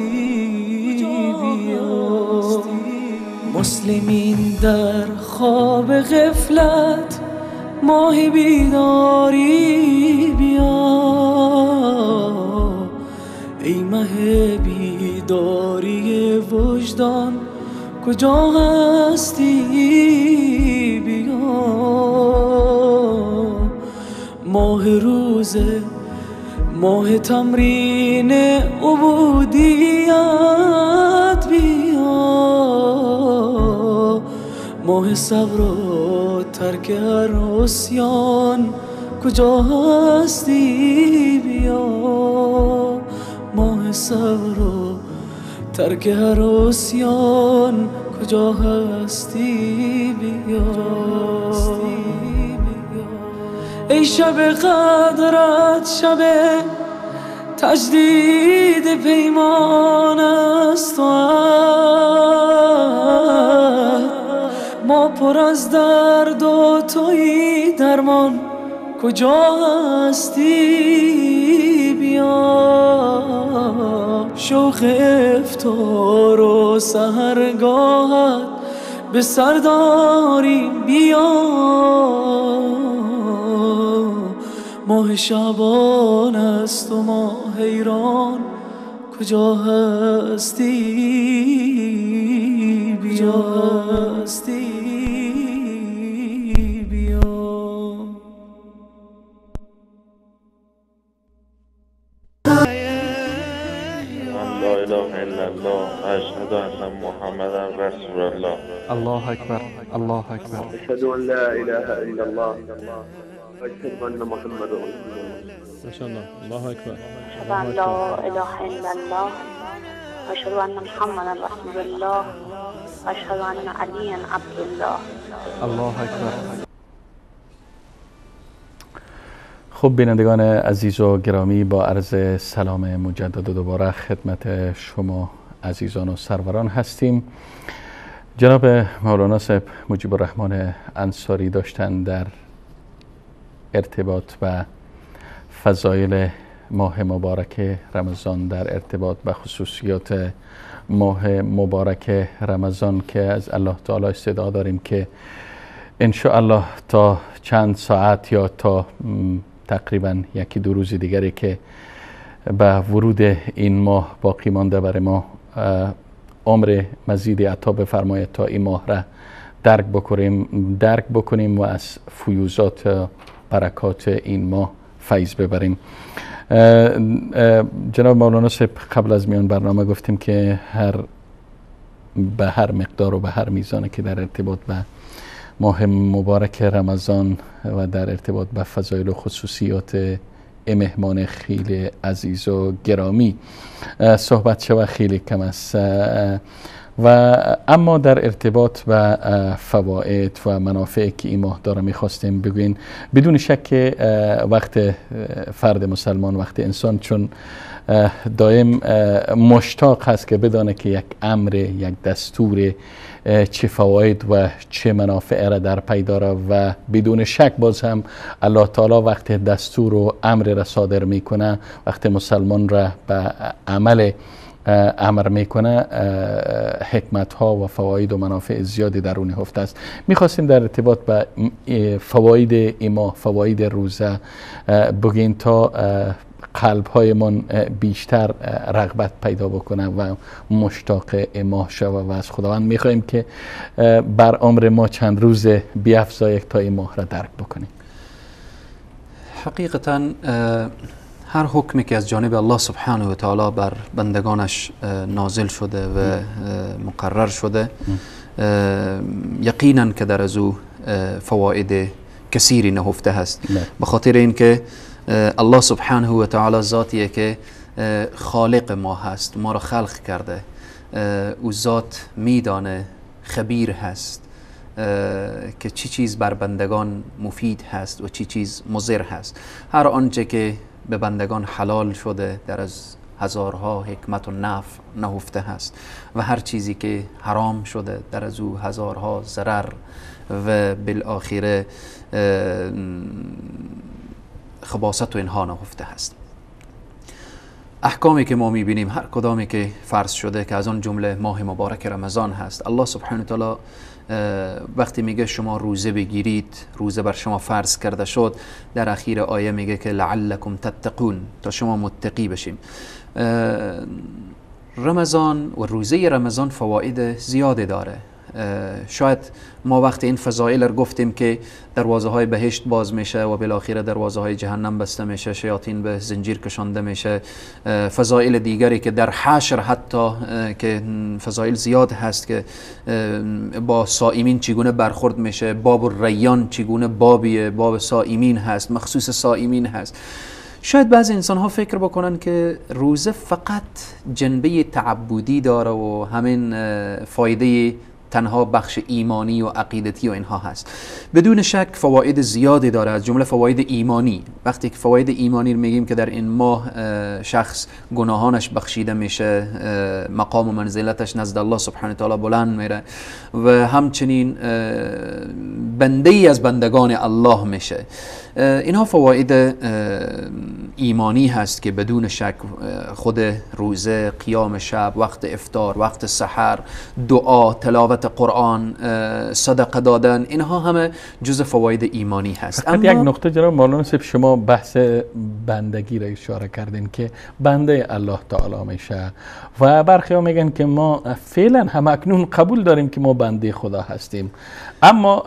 بیا. مسلمین در خواب غفلت ماه بیداری بیا، ای مه بیداری وجدان کجا هستی بیا، ماه روزه ماه تمرین عبودیت بیا، ماه صبر و ترک هر عصیان کجا هستی بیا، ماه صبر و ترک هر عصیان کجا هستی بیا. ای شب قدرت شب تجدید پیمان است و ما پر از درد و تویی درمان کجا هستی بیا، شوق افطار و سحرگاهت به سر داریم بیا، ماه شعبان است و ما حیران کجا هستی بیا، هستی بیا. لا اله الا الله، اشهد ان محمدا رسول الله. الله اکبر، الله اکبر. اشهد ان لا اله الا الله، اشهد ان محمدا رسول الله. ما شاء الله، الله اکبر. اشهد ان لا اله الا الله، اشهد ان محمدا رسول الله، اشهد ان علیا عبد الله. الله اکبر. خب بینندگان عزیز و گرامی، با عرض سلام مجدد و دوباره خدمت شما عزیزان و سروران هستیم. جناب مولانا صاحب مجیب الرحمن انصاری داشتن در ارتباط با فضایل ماه مبارک رمضان، در ارتباط با خصوصیات ماه مبارک رمضان که از الله تعالی استدعا داریم که انشاءالله تا چند ساعت یا تا تقریبا یکی دو روز دیگری که به ورود این ماه باقی مانده برای ما عمر مزید عطا بفرماید تا این ماه را درک بکنیم و از فیوزات برکات این ماه فیض ببریم. جناب مولانا صاحب قبل از میان برنامه گفتیم که به هر مقدار و به هر میزانه که در ارتباط به ماه مبارک رمضان و در ارتباط به فضایل و خصوصیات مهمان خیلی عزیز و گرامی صحبت شود خیلی کم است، و اما در ارتباط و فواید و منافع که این ماه داره میخواستیم بگوین. بدون شک وقت فرد مسلمان، وقت انسان، چون دائم مشتاق هست که بدانه که یک امر، یک دستور چه فواید و چه منافع را در پی داره، و بدون شک باز هم الله تعالی وقت دستور و امر را صادر میکنه، وقت مسلمان را به عمل امر میکنه، حکمت ها و فواید و منافع زیادی در اون هفته است. میخواستیم در ارتباط به فواید ایما، فواید روزه بگین تا قلب های من بیشتر رغبت پیدا بکنه و مشتاق ماه شوه، و از خداوند میخواهیم که بر عمر ما چند روز بیافزاید تا این ماه را درک بکنیم. حقیقتا هر حکمی که از جانب الله سبحانه و تعالی بر بندگانش نازل شده و مقرر شده، یقینا که در از او فواید کثیری نهفته هست. به خاطر اینکه الله سبحانه و تعالی ذاتیه که خالق ما هست، ما را خلق کرده، او ذات میدانه، خبیر هست که چی چیز بر بندگان مفید هست و چی چیز مضر هست. هر آنچه که به بندگان حلال شده در از هزارها حکمت و نفع نهفته هست و هر چیزی که حرام شده در از او هزارها ضرر و بالآخره خباثت و اینها نهفته هست. احکامی که ما میبینیم هر کدامی که فرض شده که از آن جمله ماه مبارک رمضان هست، الله سبحانه و تعالی وقتی میگه شما روزه بگیرید، روزه بر شما فرض کرده شد، در اخیر آیه میگه که لعلکم تتقون، تا شما متقی بشیم. رمضان و روزه رمضان فواید زیادی داره. شاید ما وقتی این فضایل رو گفتیم که دروازه های بهشت باز میشه و بالاخره دروازه های جهنم بسته میشه، شیاطین به زنجیر کشانده میشه، فضایل دیگری که در حشر حتی که فضایل زیاد هست که با صائمین چگونه برخورد میشه، باب الریان چگونه بابیه، باب صائمین هست، مخصوص صائمین هست. شاید بعضی انسان ها فکر بکنن که روزه فقط جنبه تعبدی داره و همین فایده تنها بخش ایمانی و عقیدتی و اینها هست. بدون شک فواید زیادی داره، از جمله فواید ایمانی. وقتی که فواید ایمانی رو میگیم که در این ماه شخص گناهانش بخشیده میشه، مقام و منزلتش نزد الله سبحانه تعالی بلند میره و همچنین بنده ای از بندگان الله میشه. اینها فواید ایمانی هست که بدون شک خود روزه، قیام شب، وقت افطار، وقت سحر، دعا، تلاوت قرآن، صدقه دادن، اینها همه جز فواید ایمانی هست. اما یک نقطه جناب مولانا صاحب، شما بحث بندگی را اشاره کردین که بنده الله تعالی میشه و برخی ها میگن که ما فعلا هم اکنون قبول داریم که ما بنده خدا هستیم، اما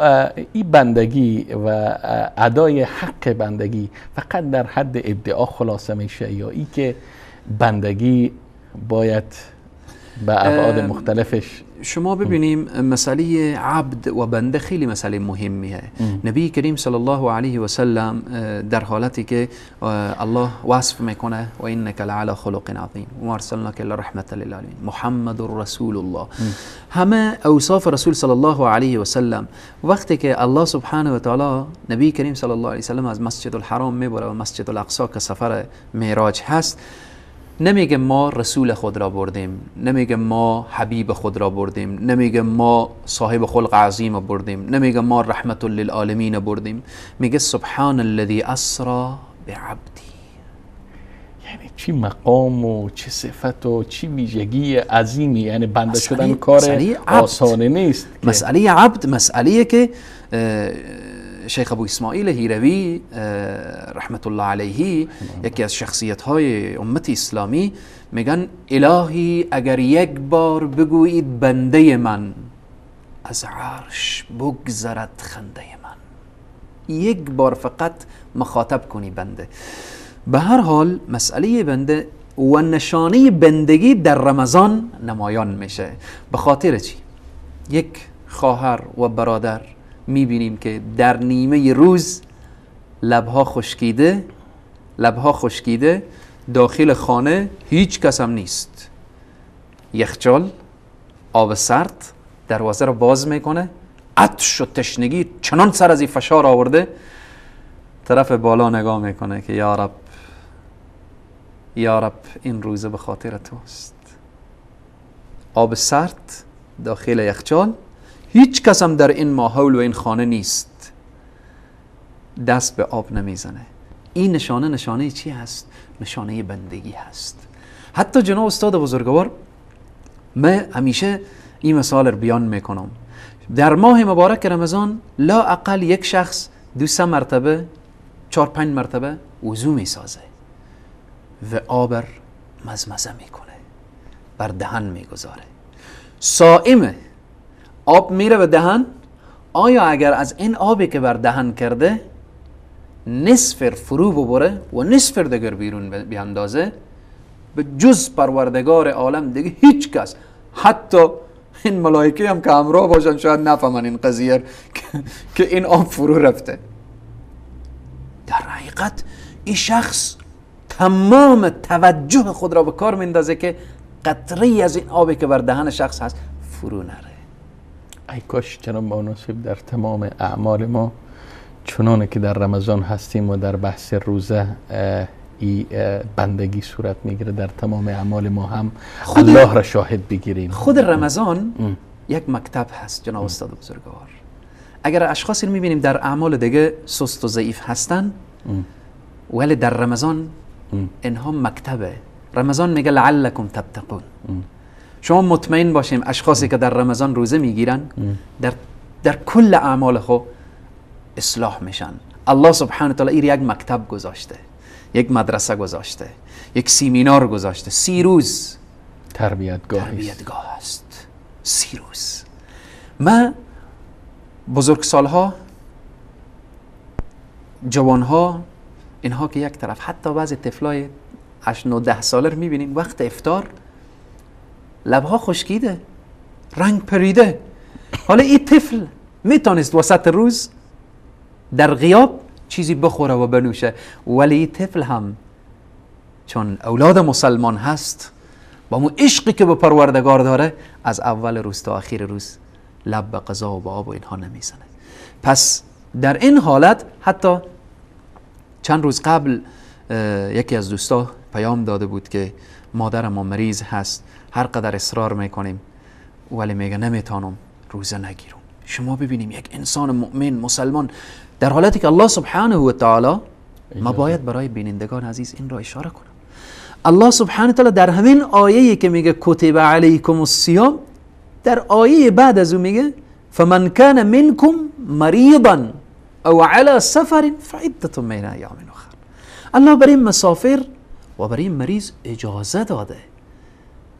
این بندگی و ادای حق بندگی فقط در حد ادعا خلاصه میشه یا ای که بندگی باید به ابعاد مختلفش؟ شما ببینیم مسئله عبد و بنده خیلی مسئله مهمیه. نبی کریم صلی الله علیه و سلم در حالتی که الله وصف میکنه و انک لعلی خلق عظیم و ارسلناک الا رحمة للعالمین محمد رسول الله، همه اوصاف رسول صلی الله علیه و سلم. وقتی که الله سبحانه و تعالی نبی کریم صلی الله علیه و سلم از مسجد الحرام میبره و مسجد الاقصی که سفر معراج هست، نمیگه ما رسول خود را بردیم، نمیگه ما حبیب خود را بردیم، نمیگه ما صاحب خلق عظیم بردیم، نمیگه ما رحمت للعالمین بردیم، میگه سبحان الذی اسرا بعبدی. یعنی چی مقام و چه صفت و چی ویژگی عظیمی، یعنی بنده شدن کار آسانه نیست. مسئله عبد مسئله که شیخ ابو اسماعیل هیروی رحمت الله علیه، یکی از شخصیت های امت اسلامی، میگن الهی اگر یک بار بگویید بنده من، از عرش بگذرد خنده من. یک بار فقط مخاطب کنی بنده. به هر حال مسئله بنده و نشانه بندگی در رمضان نمایان میشه. به خاطر چی؟ یک خواهر و برادر میبینیم که در نیمه روز لبها خشکیده، لبها خشکیده، داخل خانه هیچ کس هم نیست، یخچال، آب سرد، دروازه رو باز میکنه، عطش و تشنگی چنان سر از این فشار آورده، طرف بالا نگاه میکنه که یا رب، یا رب این روزه به خاطر توست. آب سرد داخل یخچال، هیچ کس هم در این ماحول و این خانه نیست، دست به آب نمیزنه. این نشانه، نشانه چی هست؟ نشانه بندگی هست. حتی جناب استاد بزرگوار، من همیشه این مثال رو بیان میکنم، در ماه مبارک رمضان لا اقل یک شخص 2-3 مرتبه، 4-5 مرتبه وضو میسازه و آب مزمزه میکنه، بر دهن میگذاره. صائمه، آب میره به دهن. آیا اگر از این آبی که بر دهن کرده نصف فرو ببره و نصف دیگر بیرون بیاندازه، به جز پروردگار عالم دیگه هیچ کس، حتی این ملائکه هم که همراه باشن، شاید نفهمن این قضیه که این آب فرو رفته. در حقیقت این شخص تمام توجه خود را به کار میندازه که قطره از این آبی که بر دهن شخص هست فرو نره. ای کاش جناب مناسب در تمام اعمال ما چنانه که در رمضان هستیم و در بحث روزه ای بندگی صورت میگیره، در تمام اعمال ما هم الله را شاهد بگیریم. خود رمضان یک مکتب هست جناب استاد بزرگوار. اگر اشخاصی رو میبینیم در اعمال دیگه سست و ضعیف هستن، ولی در رمضان اینها مکتبه. رمضان میگه لعلکم تتقون. شما مطمئن باشیم اشخاصی که در رمضان روزه میگیرن در کل اعمال خود اصلاح میشن. الله سبحانه و تعالی یک مکتب گذاشته، یک مدرسه گذاشته، یک سیمینار گذاشته. 30 روز تربیتگاه است. 30 روز. ما بزرگسالها، جوانها، اینها که یک طرف، حتی بعضی طفلای 8 9 10 ساله رو میبینیم وقت افطار لبها خشکیده، رنگ پریده. حالا این طفل میتونست وسط روز در غیاب چیزی بخوره و بنوشه، ولی این طفل هم چون اولاد مسلمان هست، با مو عشقی که به پروردگار داره، از اول روز تا آخر روز لب به غذا و به آب و اینها نمیزنه. پس در این حالت، حتی چند روز قبل یکی از دوستا پیام داده بود که مادر ما مریض هست، هر قدر اصرار میکنیم ولی میگه نمیتونم روزه نگیرم. شما ببینیم یک انسان مؤمن مسلمان در حالتی که الله سبحانه و تعالی، ما باید برای بینندگان عزیز این را اشاره کنم، الله سبحانه و تعالی در همین آیه‌ای که میگه کتب علیکم الصیام، در آیه بعد از او میگه فمن کان منکم مریضا او علی سفر فعدة من ایام اخر. الله برای مسافر و برای مریض اجازه داده،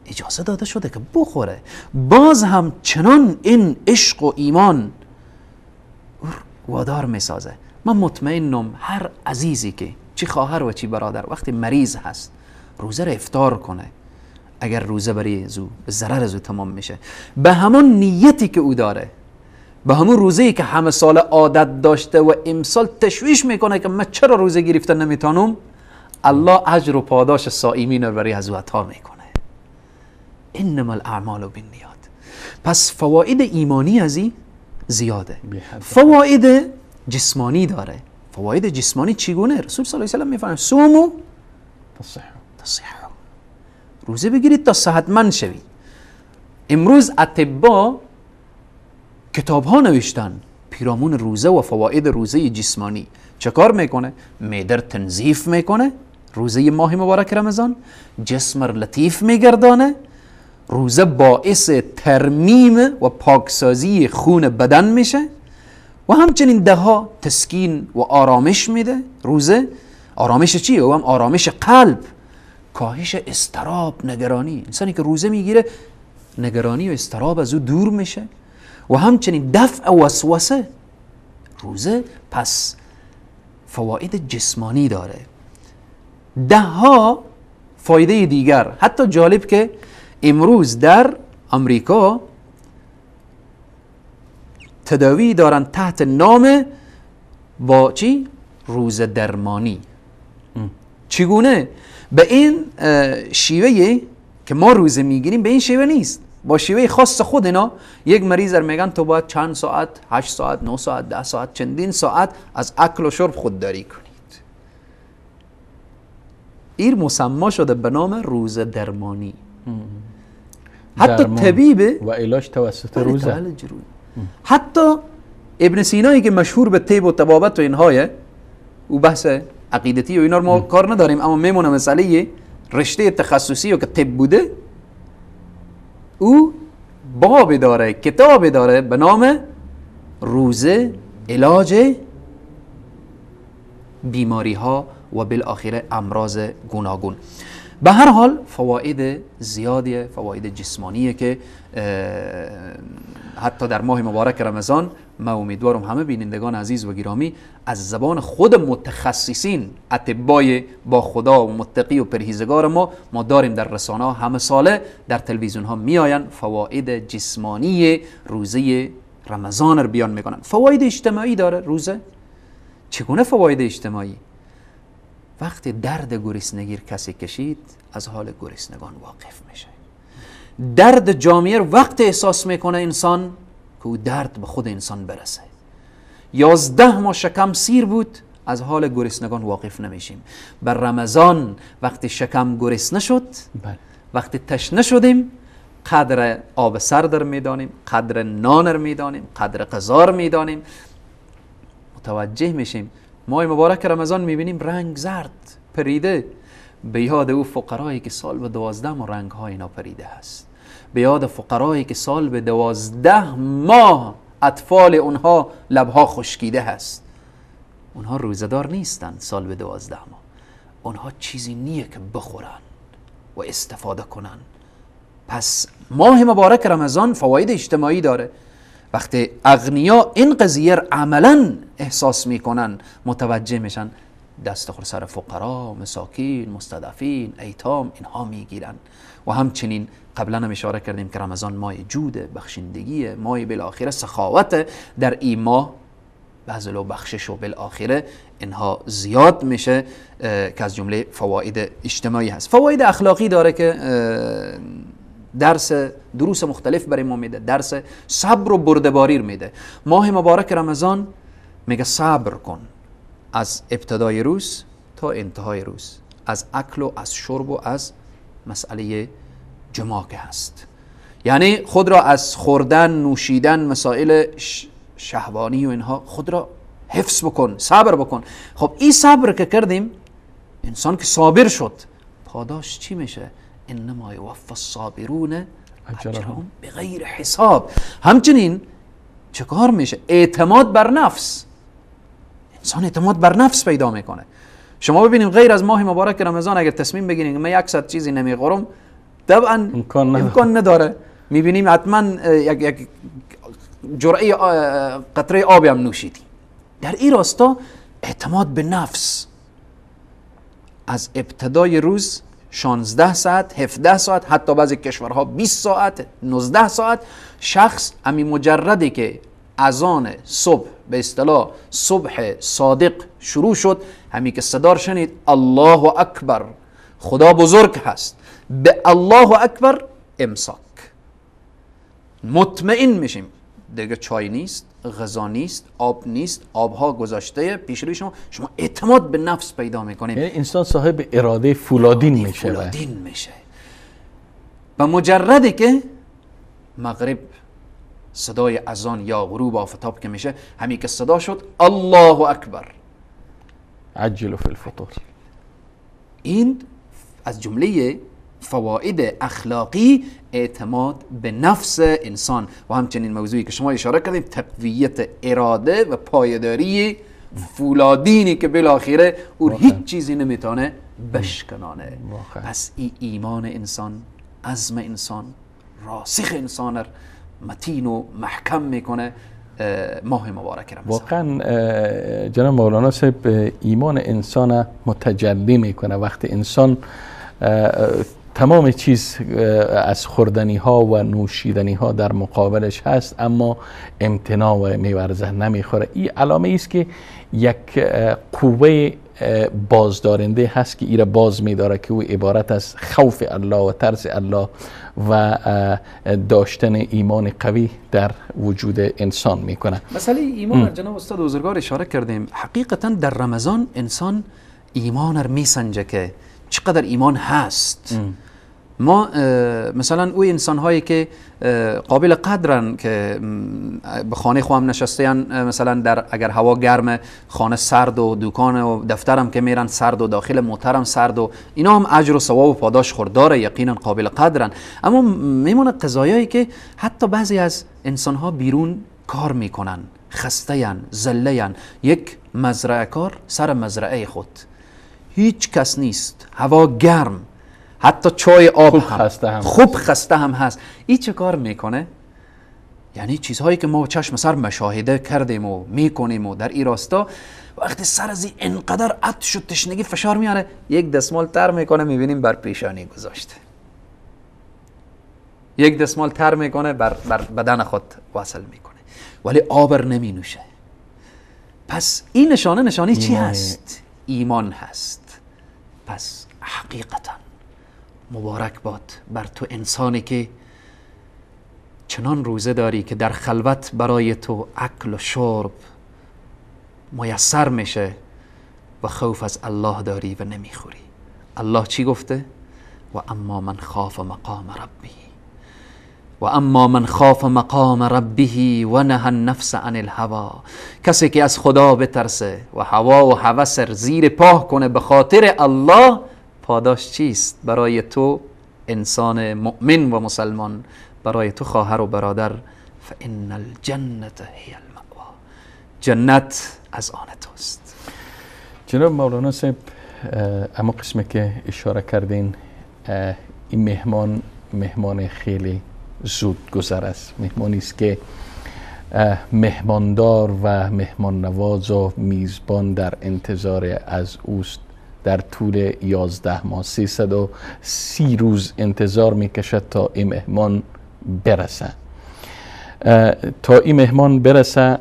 اجازه داده شده که بخوره. باز هم چنان این عشق و ایمان وادار میسازه. من مطمئنم هر عزیزی که چی خواهر و چی برادر وقتی مریض هست روزه را افطار کنه، اگر روزه برای زو به ضرر زو تمام میشه، به همون نیتی که او داره، به همون روزه‌ای که همه سال عادت داشته و امسال تشویش میکنه که من چرا روزه گرفتن نمیتونم، الله اجر و پاداش صائمین رو برای از او عطا میکنه. انما الاعمال بالنیات. پس فواید ایمانی از این زیاده، فواید جسمانی داره. فواید جسمانی چگونه؟ رسول صلی الله علیه و سلم میفرماید صوموا تصحوا، روزه بگیرید تا صحتمند شوید. امروز اطبا کتاب ها نوشتن پیرامون روزه و فواید روزه جسمانی. چه کار میکنه؟ معده تنظیف میکنه روزه ماه مبارک رمضان، جسم لطیف میگردانه، روزه باعث ترمیم و پاکسازی خون بدن میشه و همچنین دها تسکین و آرامش میده. روزه آرامش چیه؟ و هم آرامش قلب، کاهش اضطراب، نگرانی. انسانی که روزه میگیره نگرانی و اضطراب از او دور میشه و همچنین دفع وسوسه. روزه پس فواید جسمانی داره، ده ها فایده دیگر. حتی جالب که امروز در امریکا تداوی دارن تحت نام با چی؟ روزه درمانی. چگونه؟ به این شیوه که ما روزه میگیریم به این شیوه نیست، با شیوه خاص خود اینا. یک مریض رو میگن تو باید چند ساعت، 8 ساعت، 9 ساعت، 10 ساعت، چندین ساعت از اکل و شرب خودداری کنید. این مسما شده به نام روزه درمانی. حتی طبیب و علاج توسط روزه. حتی ابن سینایی که مشهور به طب و طبابت و اینهای، او بحث عقیدتی و اینا رو ما کار نداریم، اما میمونه مسئله رشته تخصصی و که طب بوده، او باب داره، کتاب داره به نام روزه علاج بیماری ها و بالاخره امراض گوناگون. به هر حال فواید زیادیه، فواید جسمانیه که حتی در ماه مبارک رمضان ما امیدوارم همه بینندگان عزیز و گرامی از زبان خود متخصصین اطبای با خدا و متقی و پرهیزگار ما داریم در رسانه ها همه ساله در تلویزیون ها میآیند فواید جسمانی روزه رمضان رو بیان میکنن. فواید اجتماعی داره روزه. چگونه فواید اجتماعی؟ وقتی درد گرسنگی کسی کشید از حال گرسنگان واقف میشه. درد جامعه وقت احساس میکنه انسان که او درد به خود انسان برسه. 11 ماه شکم سیر بود، از حال گرسنگان واقف نمیشیم. بر رمضان وقتی شکم گرسنه شد، وقتی تشنه شدیم، قدر آب سرد رو میدانیم، قدر نان رو میدانیم، قدر غذا رو میدانیم، متوجه میشیم. ماه مبارک رمضان میبینیم رنگ زرد پریده، به یاد او فقرایی که سال به 12 ماه رنگ های اینا پریده هست، به یاد فقرایی که سال به 12 ماه اطفال اونها لبها خشکیده هست. اونها روزه‌دار نیستند سال به 12 ماه، اونها چیزی نیه که بخورن و استفاده کنن. پس ماه مبارک رمضان فواید اجتماعی داره. وقتی اغنیا این قضیه عملا احساس میکنن، متوجه میشن، دست خود سر فقرا، مساکین، مستضعفین، ایتام اینها میگیرن. و همچنین قبلا هم اشاره کردیم که رمضان ماه جود، بخشندگی، ماه بالاخره سخاوت. در این ماه بذل و بخشش و بالاخره اینها زیاد میشه که از جمله فواید اجتماعی هست. فواید اخلاقی داره که درس دروس مختلف برای ما میده، درس صبر و بردباری رو میده. ماه مبارک رمضان میگه صبر کن از ابتدای روز تا انتهای روز، از اکل و از شرب و از مسئله جماع که هست، یعنی خود را از خوردن، نوشیدن، مسائل شهوانی و اینها خود را حفظ بکن، صبر بکن. خب این صبر که کردیم، انسان که صابر شد، پاداش چی میشه؟ انما یوفى الصابرون اجرهم بغیر حساب. همچنین چه کار میشه؟ اعتماد بر نفس. انسان اعتماد بر نفس پیدا میکنه. شما ببینیم غیر از ماه مبارک رمضان اگر تصمیم بگیریم من 100 چیزی نمیخورم، طبعا امکان نداره. میبینیم حتما یک جرعه قطره آبی هم نوشیدیم. در این راستا اعتماد به نفس از ابتدای روز 16 ساعت، 17 ساعت، حتی بعضی کشورها 20 ساعت، 19 ساعت، شخص امی مجردی که اذان صبح به اصطلاح صبح صادق شروع شد، همی که صدار شنید الله اکبر، خدا بزرگ هست، به الله اکبر امساک، مطمئن میشیم دیگه چای نیست، غذا نیست، آب نیست، آبها گذاشته پیش روی شما، شما اعتماد به نفس پیدا میکنیم. یعنی انسان صاحب اراده فولادین میشه. فولادین میشه. و مجردی که مغرب صدای اذان یا غروب آفتاب که میشه، همین که صدا شد الله اکبر، عجلوا فی الفطور. این از جمله فواید اخلاقی اعتماد به نفس انسان. و همچنین موضوعی که شما اشاره کردیم، تقویت اراده و پایداری فولادینی که بالاخره او هیچ چیزی نمیتونه بشکنانه. پس این ایمان انسان، عزم انسان، راسخ انسان متین و محکم میکنه ماه مبارک رمضان. واقعا جناب مولانا صاحب ایمان انسان متجلی میکنه. وقتی انسان تمام چیز از خوردنی ها و نوشیدنی ها در مقابلش هست، اما امتناع و میورزه، نمیخوره، این علامه است که یک قوه بازدارنده هست که ایره باز میداره، که او عبارت از خوف الله و ترس الله و داشتن ایمان قوی در وجود انسان میکنه. مسئله ایمان جناب استاد بزرگوار اشاره کردیم. حقیقتا در رمضان انسان ایمان رو میسنجه که چقدر ایمان هست. ما مثلا او انسان هایی که قابل قدرن که به خانه خو هم نشسته، مثلا در اگر هوا گرمه خانه سرد و دکان و دفترم که میرن سرد و داخل موترم سرد و اینا هم اجر و ثواب و پاداش خورداره، یقینا قابل قدرن. اما میمونه قضایایی که حتی بعضی از انسان ها بیرون کار میکنن، خسته ان، ذله ان، یک مزرعه کار سر مزرعه خود هیچ کس نیست، هوا گرم، حتی چای آب خوب هم خسته هم خوب خسته هم هست، این چه کار میکنه؟ یعنی چیزهایی که ما چشم سر مشاهده کردیم و میکنیم و در این راستا وقتی سر از این انقدر عطش و تشنگی فشار میاره، یک دستمال تر میکنه، میبینیم بر پیشانی گذاشته، یک دستمال تر میکنه بر بدن خود وصل میکنه، ولی آبر نمی نوشه. پس این نشانه چی هست؟ ایمان هست. پس حقیقتا مبارک باد بر تو انسانی که چنان روزه داری که در خلوت برای تو اکل و شرب میسر میشه و خوف از الله داری و نمیخوری. الله چی گفته؟ و اما من خاف مقام ربه و اما من خاف مقام ربه و نهى النفس عن الهوى. کسی که از خدا بترسه و هوا و هوس زیر پاه کنه به خاطر الله، پاداش چیست برای تو انسان مؤمن و مسلمان، برای تو خواهر و برادر؟ فان الجنة هی المأوى، جنت از آن توست. جناب مولانا صاحب، اما قسمی که اشاره کردین، این مهمان مهمان خیلی زود گذر است، مهمانی است که مهماندار و مهمان نواز و میزبان در انتظار از اوست. در طول 11 ماه 330 روز انتظار میکشد تا این مهمان برسه، تا این مهمان برسه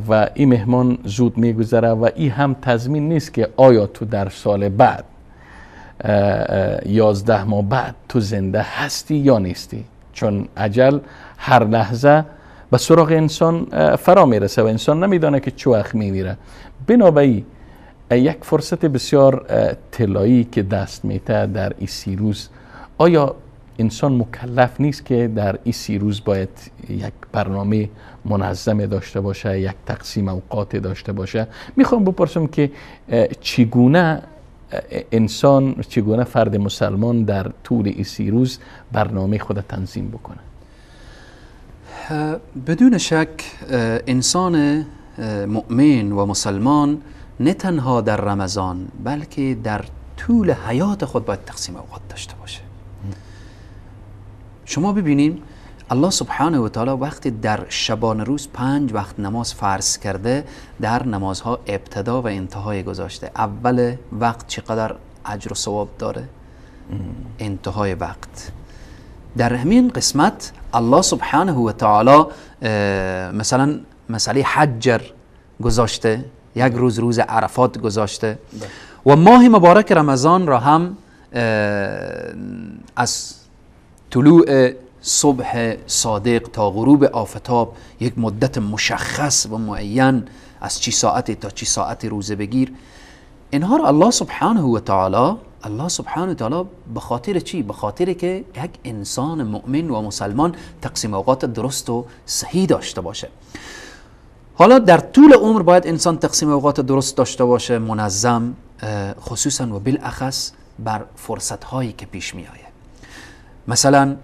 و این مهمان زود میگذره و این هم تضمین نیست که آیا تو در سال بعد 11 ماه بعد تو زنده هستی یا نیستی، چون اجل هر لحظه به سراغ انسان فرا میرسه و انسان نمیدانه که چه وقت میمیره. بنابراین یک فرصت بسیار طلایی که دست میته در این 30 روز، آیا انسان مکلف نیست که در این 30 روز باید یک برنامه منظم داشته باشه، یک تقسیم اوقات داشته باشه؟ میخوام بپرسم که چگونه انسان، چگونه فرد مسلمان در طول این 30 روز برنامه خود تنظیم بکنه؟ بدون شک انسان مؤمن و مسلمان نه تنها در رمضان بلکه در طول حیات خود باید تقسیم اوقات داشته باشه. شما ببینیم الله سبحانه و تعالی وقتی در شبانه روز 5 وقت نماز فرض کرده، در نمازها ابتدا و انتهای گذاشته. اول وقت چقدر اجر و ثواب داره، انتهای وقت. در همین قسمت الله سبحانه و تعالی مثلا مسئله حجر گذاشته، یک روز روز عرفات گذاشته و ماه مبارک رمضان را هم از طلوع صبح صادق تا غروب آفتاب یک مدت مشخص و معین از چی ساعتی تا چی ساعتی روزه بگیر. اینها را الله سبحانه و تعالی، الله سبحانه و تعالی به خاطر چی؟ به خاطر که یک انسان مؤمن و مسلمان تقسیم اوقات درست و صحیح داشته باشه. حالا در طول عمر باید انسان تقسیم اوقات درست داشته باشه، منظم، خصوصا و بالاخص بر فرصت هایی که پیش می آید. مثلا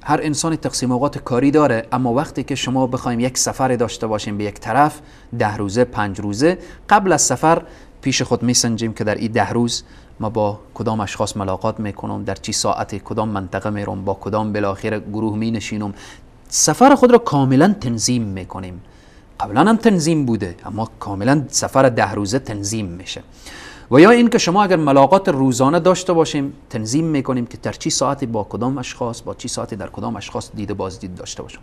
هر انسانی تقسیم اوقات کاری داره، اما وقتی که شما بخوایم یک سفر داشته باشیم به یک طرف 10 روزه 5 روزه، قبل از سفر پیش خود میسنجیم که در این 10 روز ما با کدام اشخاص ملاقات میکنم، در چی ساعتی کدام منطقه میرم، با کدام بالاخره گروه مینشینم. سفر خود را کاملا تنظیم میکنیم. قبلا هم تنظیم بوده، اما کاملا سفر 10 روزه تنظیم میشه. و یا اینکه شما اگر ملاقات روزانه داشته باشیم تنظیم میکنیم که در چی ساعتی با کدام اشخاص، با چی ساعتی در کدام اشخاص دید و بازدید داشته باشیم.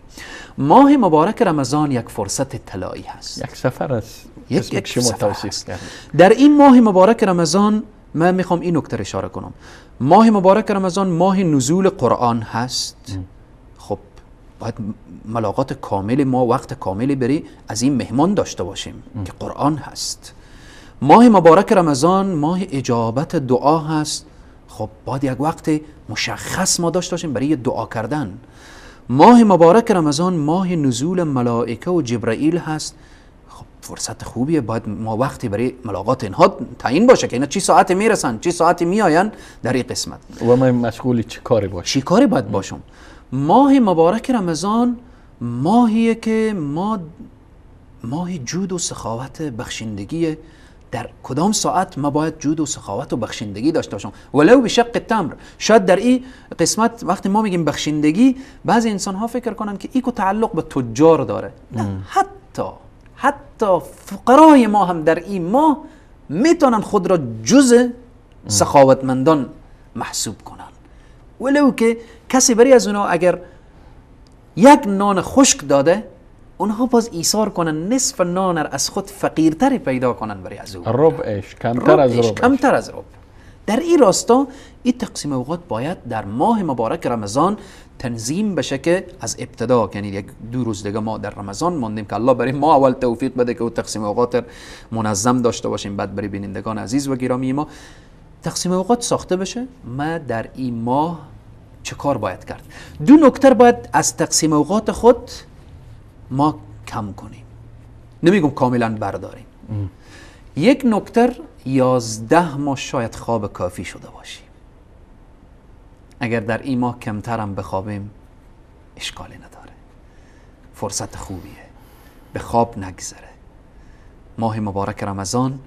ماه مبارک رمضان یک فرصت طلایی هست، یک سفر است، یک شما توصیف کرد. در این ماه مبارک رمضان من میخوام این نکته اشاره کنم. ماه مبارک رمضان ماه نزول قرآن هست. خب باید ملاقات کامل ما، وقت کاملی بری از این مهمان داشته باشیم که قرآن هست. ماه مبارک رمضان ماه اجابت دعا هست. خب باید یک وقت مشخص ما داشته باشیم برای دعا کردن. ماه مبارک رمضان ماه نزول ملائکه و جبرائیل هست. خب فرصت خوبیه، باید ما وقتی برای ملاقات اینها تعیین باشه که اینا چی ساعتی میرسن، چی ساعتی میآین در این قسمت و ما مشغول چی کاری باشیم، چی کاری باید باشم. ماه مبارک رمضان ماهیه که ما ماه جود و سخاوت بخشندگی. در کدام ساعت ما باید جود و سخاوت و بخشندگی داشته باشم ولو به شق تمر. شاید در این قسمت وقتی ما میگیم بخشندگی، بعضی انسان ها فکر کنن که ایکو تعلق به تجار داره. نه، حتی فقرای ما هم در این ماه میتونن خود را جز سخاوتمندان محسوب کنن، ولو که کسی بری از اونا اگر یک نان خشک داده، اونها باز ایثار کنن، نصف نان از خود فقیرتری پیدا کنن برای از او، ربعش کمتر از ربعش، کمتر از ربع. در این راستا این تقسیم اوقات باید در ماه مبارک رمضان تنظیم بشه که از ابتدا، یعنی یک دو روز دیگه ما در رمضان ماندیم که الله برای ما اول توفیق بده که او تقسیم اوقات منظم داشته باشیم، بعد برای بینندگان عزیز و گرامی ما تقسیم اوقات ساخته بشه. ما در این ماه چه کار باید کرد؟ دو نکته باید از تقسیم اوقات خود ما کم کنیم، نمیگم کاملا برداریم. یک نکته، 11 ماه شاید خواب کافی شده باشیم، اگر در این ماه کمتر هم بخوابیم اشکالی نداره، فرصت خوبیه، به خواب نگذره. ماه مبارک رمضان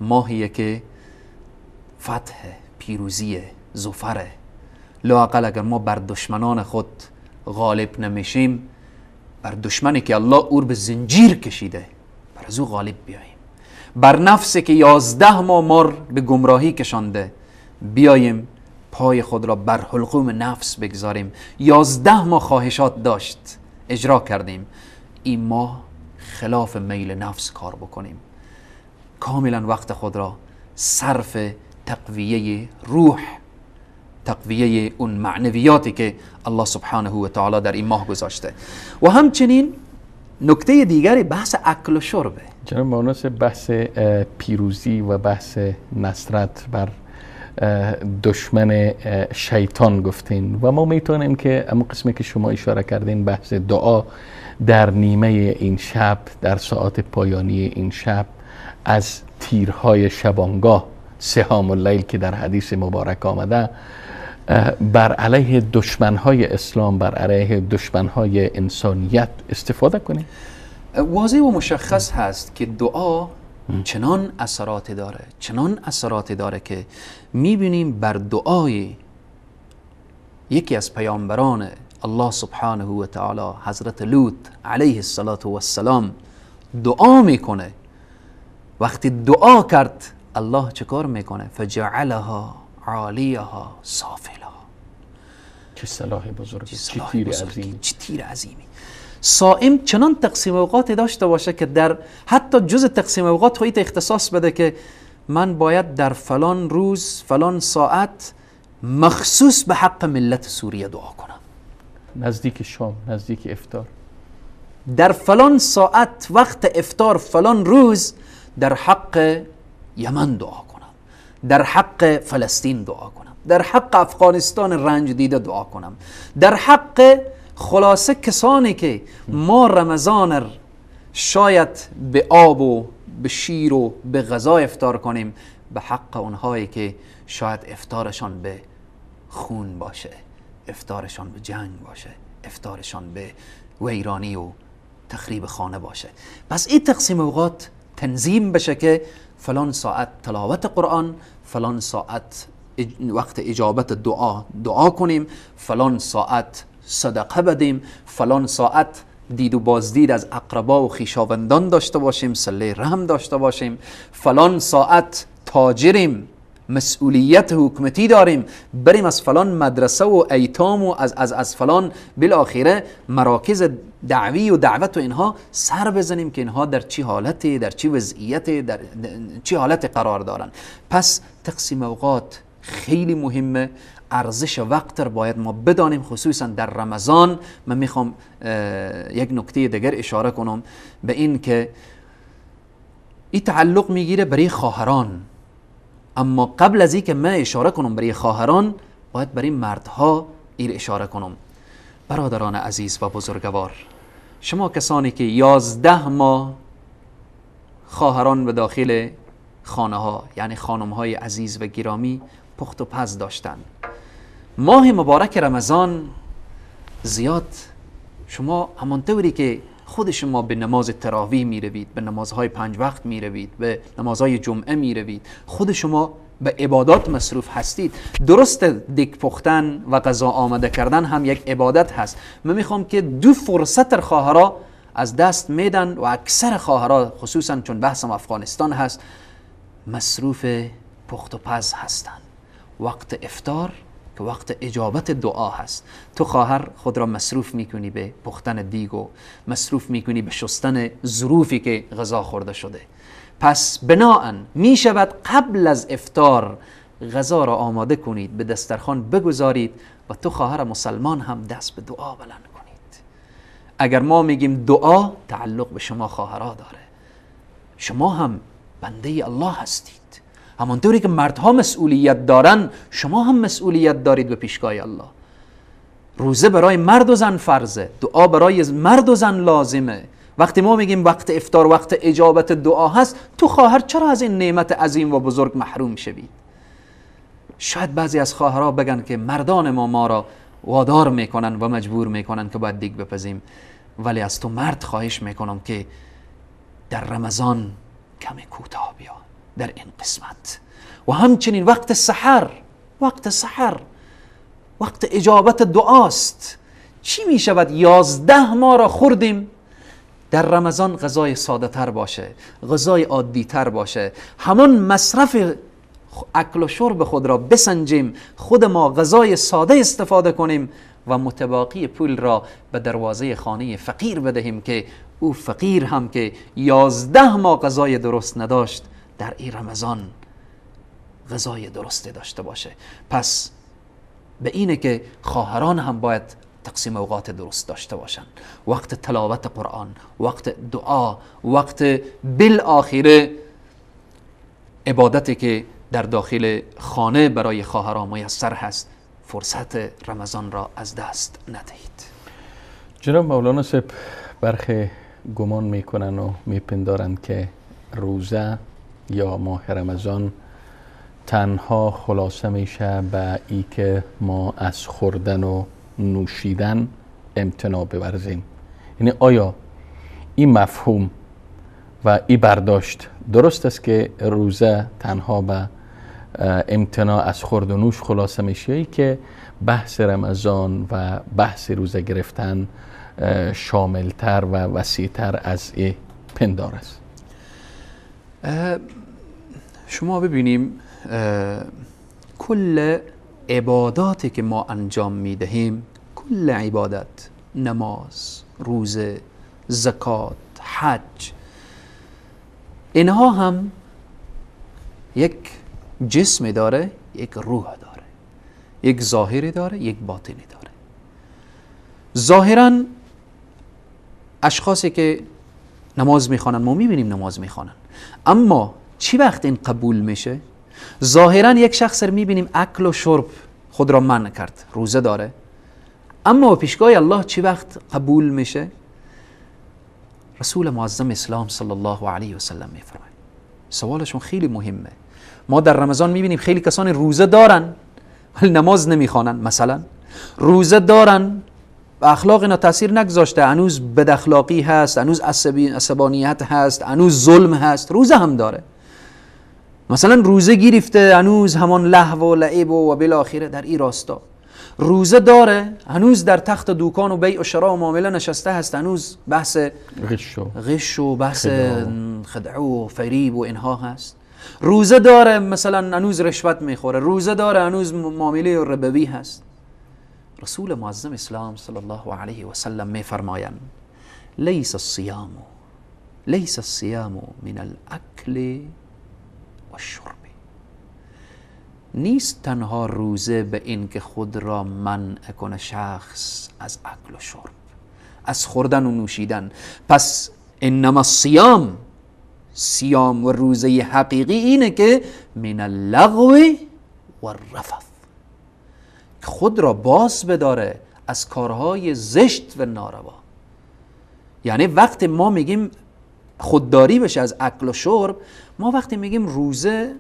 ماهیه که فتح، پیروزی، ظفره. لااقل اگر ما بر دشمنان خود غالب نمیشیم، بر دشمنی که الله او به زنجیر کشیده بر از او غالب بیاییم، بر نفسی که 11 ماه مار به گمراهی کشانده بیاییم پای خود را بر حلقوم نفس بگذاریم. 11 ماه خواهشات داشت اجرا کردیم، این ماه خلاف میل نفس کار بکنیم، کاملا وقت خود را صرف تقویه روح، تقویه اون معنویاتی که الله سبحانه و تعالی در این ماه گذاشته. و همچنین نکته دیگری بحث اکل و شربه. جناب مونس، بحث پیروزی و بحث نصرت بر دشمن شیطان گفتین و ما میتونیم که اما قسمی که شما اشاره کردین بحث دعا در نیمه این شب، در ساعت پایانی این شب، از تیرهای شبانگاه، سهام اللیل که در حدیث مبارک آمده، بر علیه دشمنهای اسلام، بر علیه دشمنهای انسانیت استفاده کنیم. واضح و مشخص هست که دعا چنان اثرات داره، چنان اثرات داره که میبینیم بر دعای یکی از پیامبران الله سبحانه و تعالی، حضرت لوط علیه الصلاة والسلام، دعا میکنه. وقتی دعا کرد الله چه کار میکنه؟ فجعلها عالیها سافلها. چه صلاح بزرگی، چه تیر عظیمی، چه تیر عظیمی. صائم چنان تقسیم اوقات داشته باشه که در حتی جز تقسیم اوقات خودت اختصاص بده که من باید در فلان روز فلان ساعت مخصوص به حق ملت سوریه دعا کنم، نزدیک شام، نزدیک افطار، در فلان ساعت وقت افطار فلان روز در حق یمن دعا کنم، در حق فلسطین دعا کنم، در حق افغانستان رنج دیده دعا کنم، در حق خلاصه کسانی که ما رمضان شاید به آب و به شیر و به غذا افطار کنیم، به حق اونهایی که شاید افطارشان به خون باشه، افطارشان به جنگ باشه، افطارشان به ویرانی و تخریب خانه باشه. پس این تقسیم اوقات تنظیم بشه که فلان ساعت تلاوت قرآن، فلان ساعت وقت اجابت دعا دعا کنیم، فلان ساعت صدقه بدیم، فلان ساعت دید و بازدید از اقربا و خویشاوندان داشته باشیم، صله رحم داشته باشیم، فلان ساعت تاجریم، مسئولیت حکومتی داریم، بریم از فلان مدرسه و ایتام و از فلان بالاخره مراکز دعوی و دعوت و اینها سر بزنیم که اینها در چی حالتی، در چی وضعیتی، در چی حالت قرار دارن. پس تقسیم اوقات خیلی مهمه. ارزش وقت رو باید ما بدانیم، خصوصا در رمضان. من میخوام یک نکته دیگر اشاره کنم به این که این تعلق میگیره برای خواهران، اما قبل از اینکه من اشاره کنم برای خواهران، باید برای مردها این اشاره کنم. برادران عزیز و بزرگوار، شما کسانی که 11 ماه خواهران به داخل خانه ها، یعنی خانم های عزیز و گرامی، پخت و پز داشتن، ماه مبارک رمضان زیاد شما همانطوری که خود شما به نماز تراویح می روید، به نمازهای 5 وقت می روید، به نمازهای جمعه می روید، خود شما به عبادات مصروف هستید. درست دیگ پختن و غذا آماده کردن هم یک عبادت هست. من میخوام که دو فرصت خواهرا از دست میدن و اکثر خواهرا خصوصا چون بحثم افغانستان هست مصروف پخت و پز هستن. وقت افطار که وقت اجابت دعا هست. تو خواهر خود را مصروف میکنی به پختن دیگ و مصروف میکنی به شستن ظروفی که غذا خورده شده. پس بناءً میشود قبل از افطار غذا را آماده کنید، به دسترخوان بگذارید و تو خواهر مسلمان هم دست به دعا بلند کنید. اگر ما میگیم دعا، تعلق به شما خواهرها داره. شما هم بنده الله هستید. همانطوری که مردها مسئولیت دارن، شما هم مسئولیت دارید به پیشگاه الله. روزه برای مرد و زن فرضه، دعا برای مرد و زن لازمه. وقتی ما میگیم وقت افطار وقت اجابت دعا هست، تو خواهر چرا از این نعمت عظیم و بزرگ محروم شوید؟ شاید بعضی از خواهرها بگن که مردان ما را وادار میکنن و مجبور میکنن که باید دیگ بپزیم، ولی از تو مرد خواهش میکنم که در رمضان کم کوتاه بیا در این قسمت. و همچنین وقت سحر، وقت سحر وقت اجابت دعاست. چی می شود 11 ماه را خوردیم، در رمضان غذای ساده تر باشه، غذای عادی تر باشه، همون مصرف اکل و شرب خود را بسنجیم، خود ما غذای ساده استفاده کنیم و متباقی پول را به دروازه خانه فقیر بدهیم که او فقیر هم که 11 ماه غذای درست نداشت، در این رمضان غذای درست داشته باشه. پس به اینه که خواهران هم باید تقسیم اوقات درست داشته باشن، وقت تلاوت قرآن، وقت دعا، وقت بالآخره عبادتی که در داخل خانه برای خواهران میسر هست. فرصت رمضان را از دست ندهید. جناب مولانا صاحب، برخی گمان میکنن و میپندارند که روزه یا ماه رمضان تنها خلاصه میشه به ای که ما از خوردن و نوشیدن امتناع بورزیم. یعنی آیا این مفهوم و این برداشت درست است که روزه تنها به امتناع از خورد و نوش خلاصه میشه، ای که بحث رمضان و بحث روزه گرفتن شاملتر و وسیعتر از این پندار است؟ شما ببینیم کل عباداتی که ما انجام میدهیم، کل عبادت، نماز، روزه، زکات، حج، اینها هم یک جسم داره، یک روح داره، یک ظاهری داره، یک باطنی داره. ظاهراً اشخاصی که نماز میخوانن، ما میبینیم نماز میخوانن، اما چی وقت این قبول میشه؟ ظاهراً یک شخص رو میبینیم اکل و شرب خود را منع کرد، روزه داره، اما پیشگاه الله چی وقت قبول میشه؟ رسول معظم اسلام صلی الله علیه و سلم میفرماید. سوالشون خیلی مهمه. ما در رمضان میبینیم خیلی کسانی روزه دارن ولی نماز نمیخوانن، مثلا روزه دارن و اخلاق اینا تاثیر نگذاشته، هنوز بد اخلاقی هست، هنوز عصبانیت هست، هنوز ظلم هست، روزه هم داره، مثلا روزه گرفته هنوز همان لهو و لعب و بالاخره در این راستا روزه داره، هنوز در تخت دوکان و بیع و شراء و معامله نشسته هست، هنوز بحث غش و بحث خدعه و فریب و اینها هست، روزه داره مثلا هنوز رشوت میخوره، روزه داره هنوز معامله ربوی هست. رسول معظم اسلام صلی الله علیه و سلم میفرمایند لیس الصیام من الاکل والشرب. نیست تنها روزه به این که خود را منع کنه شخص از اکل و شرب، از خوردن و نوشیدن. پس انما الصیام، صیام و روزه حقیقی اینه که من اللغو والرفث، خود را باز بداره از کارهای زشت و ناروا. یعنی وقتی ما میگیم خودداری بشه از اکل و شرب، ما وقتی میگیم روزه،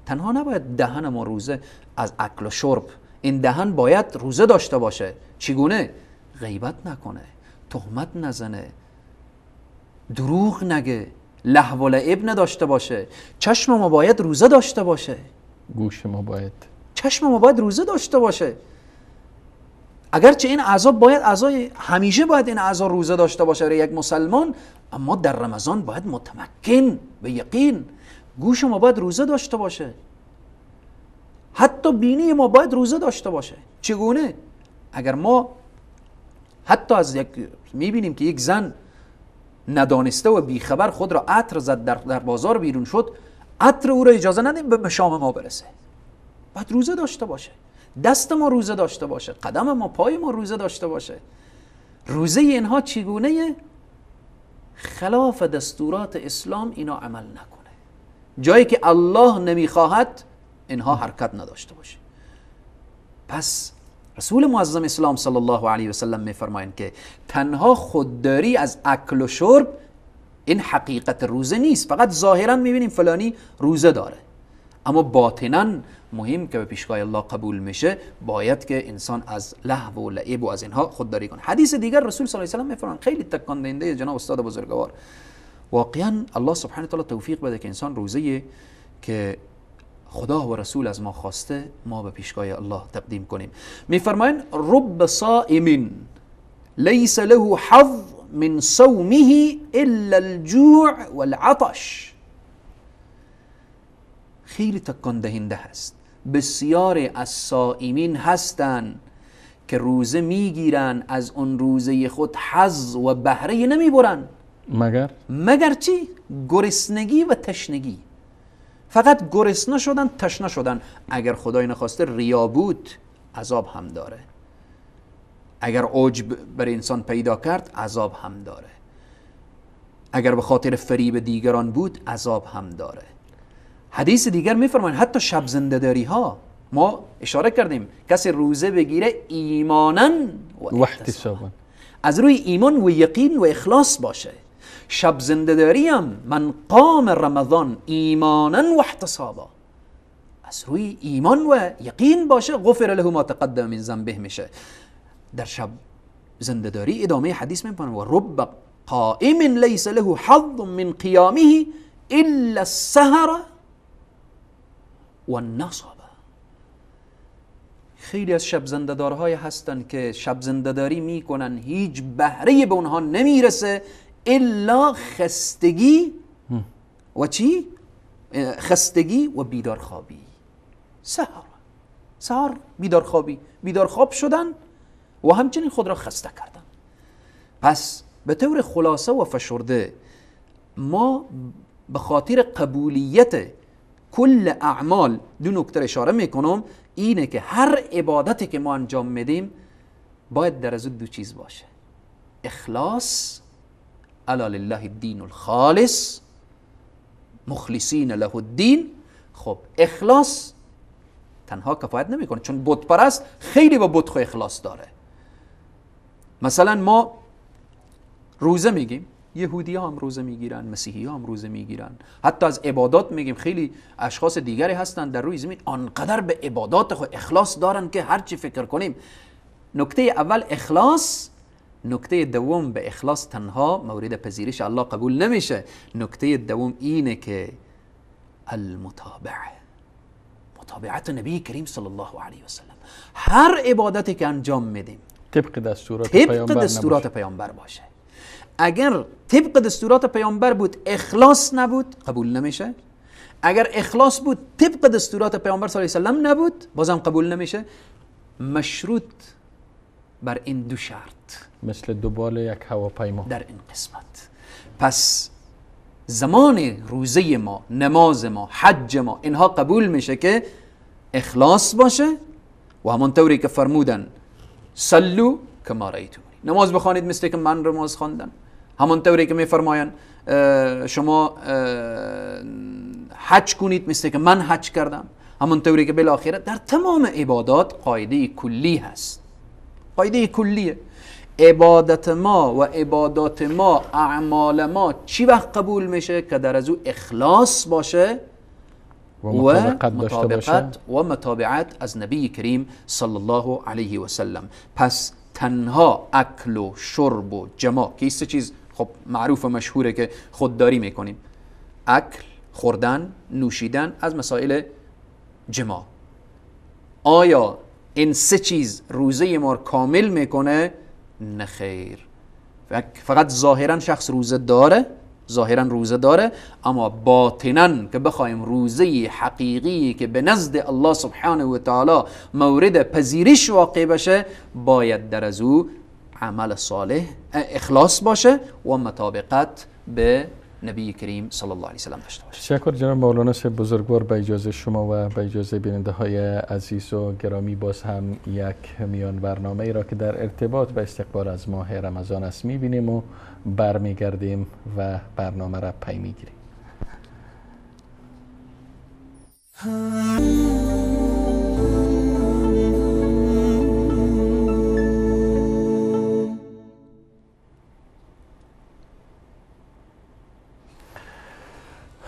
تنها نباید دهن ما روزه از اکل و شرب، این دهن باید روزه داشته باشه. چگونه؟ غیبت نکنه، تهمت نزنه، دروغ نگه، لهو و لعب نداشته باشه. چشم ما باید روزه داشته باشه، گوش ما باید، چشم ما باید روزه داشته باشه. اگرچه این اعضا باید اعضای همیشه باید این اعضا روزه داشته باشه برای یک مسلمان، اما در رمضان باید متمکن به یقین گوش ما باید روزه داشته باشه. حتی بینی ما باید روزه داشته باشه. چگونه؟ اگر ما حتی از یک میبینیم که یک زن ندانسته و بیخبر خود را عطر زد، در بازار بیرون شد، عطر او را اجازه ندیم به مشام ما برسه. باید روزه داشته باشه. دست ما روزه داشته باشه، قدم ما، پای ما روزه داشته باشه. روزه اینها چگونه؟ خلاف دستورات اسلام اینا عمل نکنه. جایی که الله نمیخواهد اینها حرکت نداشته باشه. پس رسول معظم اسلام صلی الله علیه و سلم میفرمایند که تنها خودداری از اکل و شرب این حقیقت روزه نیست. فقط ظاهرا میبینیم فلانی روزه داره، اما باطنا مهم که به پیشگاه الله قبول میشه باید که انسان از لهو و لعب و از اینها خودداری کنه. حدیث دیگر رسول صلی الله علیه و سلم میفرمایند، خیلی تکان دهنده جناب استاد بزرگوار، واقعا الله سبحانه و تعالی توفیق بده که انسان روزه که خدا و رسول از ما خواسته ما به پیشگاه الله تقدیم کنیم. میفرمایند رب صائم لیس له حظ من صومه الا الجوع والعطش. خیلی تکان دهنده هست. بسیاری از صائمین هستند که روزه میگیرن، از اون روزه خود حظ و بهره نمیبرن، مگر چی؟ گرسنگی و تشنگی. فقط گرسنه شدن، تشنه شدن. اگر خدای نخواسته ریا بود، عذاب هم داره. اگر عجب بر انسان پیدا کرد، عذاب هم داره. اگر به خاطر فریب دیگران بود، عذاب هم داره. حدیث دیگر میفرمایند حتی شب زنده‌داری ها، ما اشاره کردیم کسی روزه بگیره ایمانا و احتسابا، از روی ایمان و یقین و اخلاص باشه. شب زنده‌داری هم من قام رمضان ایمانا و احتسابا، از روی ایمان و یقین باشه، غفر له ما تقدم من ذنبه میشه. در شب زنده‌داری ادامه حدیث میفرمایند و رب قائم لیس له حظ من قیامه الا السهر والنصب. خیلی از شب زنده‌دارهای هستن که شب زنده‌داری میکنن، هیچ بهره به اونها نمیرسه الا خستگی و چی؟ خستگی و بیدارخوابی. سهر بیدارخوابی، بیدارخواب شدن و همچنین خود را خسته کردن. پس به طور خلاصه و فشرده ما به خاطر قبولیت کل اعمال دو نکته اشاره میکنم. اینه که هر عبادتی که ما انجام میدیم باید در از دو چیز باشه: اخلاص، الا لله الدین الخالص، مخلصین له الدین. خب اخلاص تنها کفایت نمیکنه، چون بت پرست خیلی با بت خو اخلاص داره. مثلا ما روزه میگیم، یهودی ها هم روزه میگیرن، مسیحی ها هم روزه میگیرن، حتی از عبادات میگیم خیلی اشخاص دیگری هستن در روی زمین آنقدر به عبادات خود اخلاص دارن که هر چی فکر کنیم. نکته اول اخلاص، نکته دوم به اخلاص تنها مورد پذیرش الله قبول نمیشه. نکته دوم اینه که المتابعه، متابعت نبی کریم صلی الله علیه و سلم. هر عبادتی که انجام میدیم طبق دستورات پیامبر باشه. اگر طبق دستورات پیامبر بود اخلاص نبود قبول نمیشه. اگر اخلاص بود طبق دستورات پیامبر صلی الله علیه و سلم نبود بازم قبول نمیشه. مشروط بر این دو شرط، مثل دو بال یک هواپیما در این قسمت. پس زمان روزه ما، نماز ما، حج ما، اینها قبول میشه که اخلاص باشه و همان طوری که فرمودن صلوا کما رأیتمونی، نماز بخوانید مثل که من نماز خواندن. همان طوری که میفرمایند شما حج کنید مثل که من حج کردم. همان طوری که بالاخره در تمام عبادات قاعده کلی هست، قاعده کلیه. عبادت ما و عبادات ما، اعمال ما چی وقت قبول میشه که در از او اخلاص باشه و مطابقت و متابعت از نبی کریم صلی الله علیه و سلم. پس تنها اکل و شرب و جماع که این سه چیز خب معروف و مشهوره که خودداری میکنیم، اکل، خوردن، نوشیدن از مسائل جماع. آیا این سه چیز روزه ما کامل میکنه؟ نه خیر. فقط ظاهرا شخص روزه داره، ظاهرا روزه داره، اما باطنا که بخوایم روزه حقیقی که به نزد الله سبحانه و تعالی مورد پذیرش واقع بشه، باید در از او عمل صالح، اخلاص باشه و مطابقت به نبی کریم صلی الله علیه وسلم داشته باشه. تشکر جناب مولانا صاحب بزرگوار. به اجازه شما و به اجازه بیننده های عزیز و گرامی باز هم یک میان برنامه ای را که در ارتباط به استقبال از ماه رمضان است میبینیم و برمیگردیم و برنامه را پی میگیریم.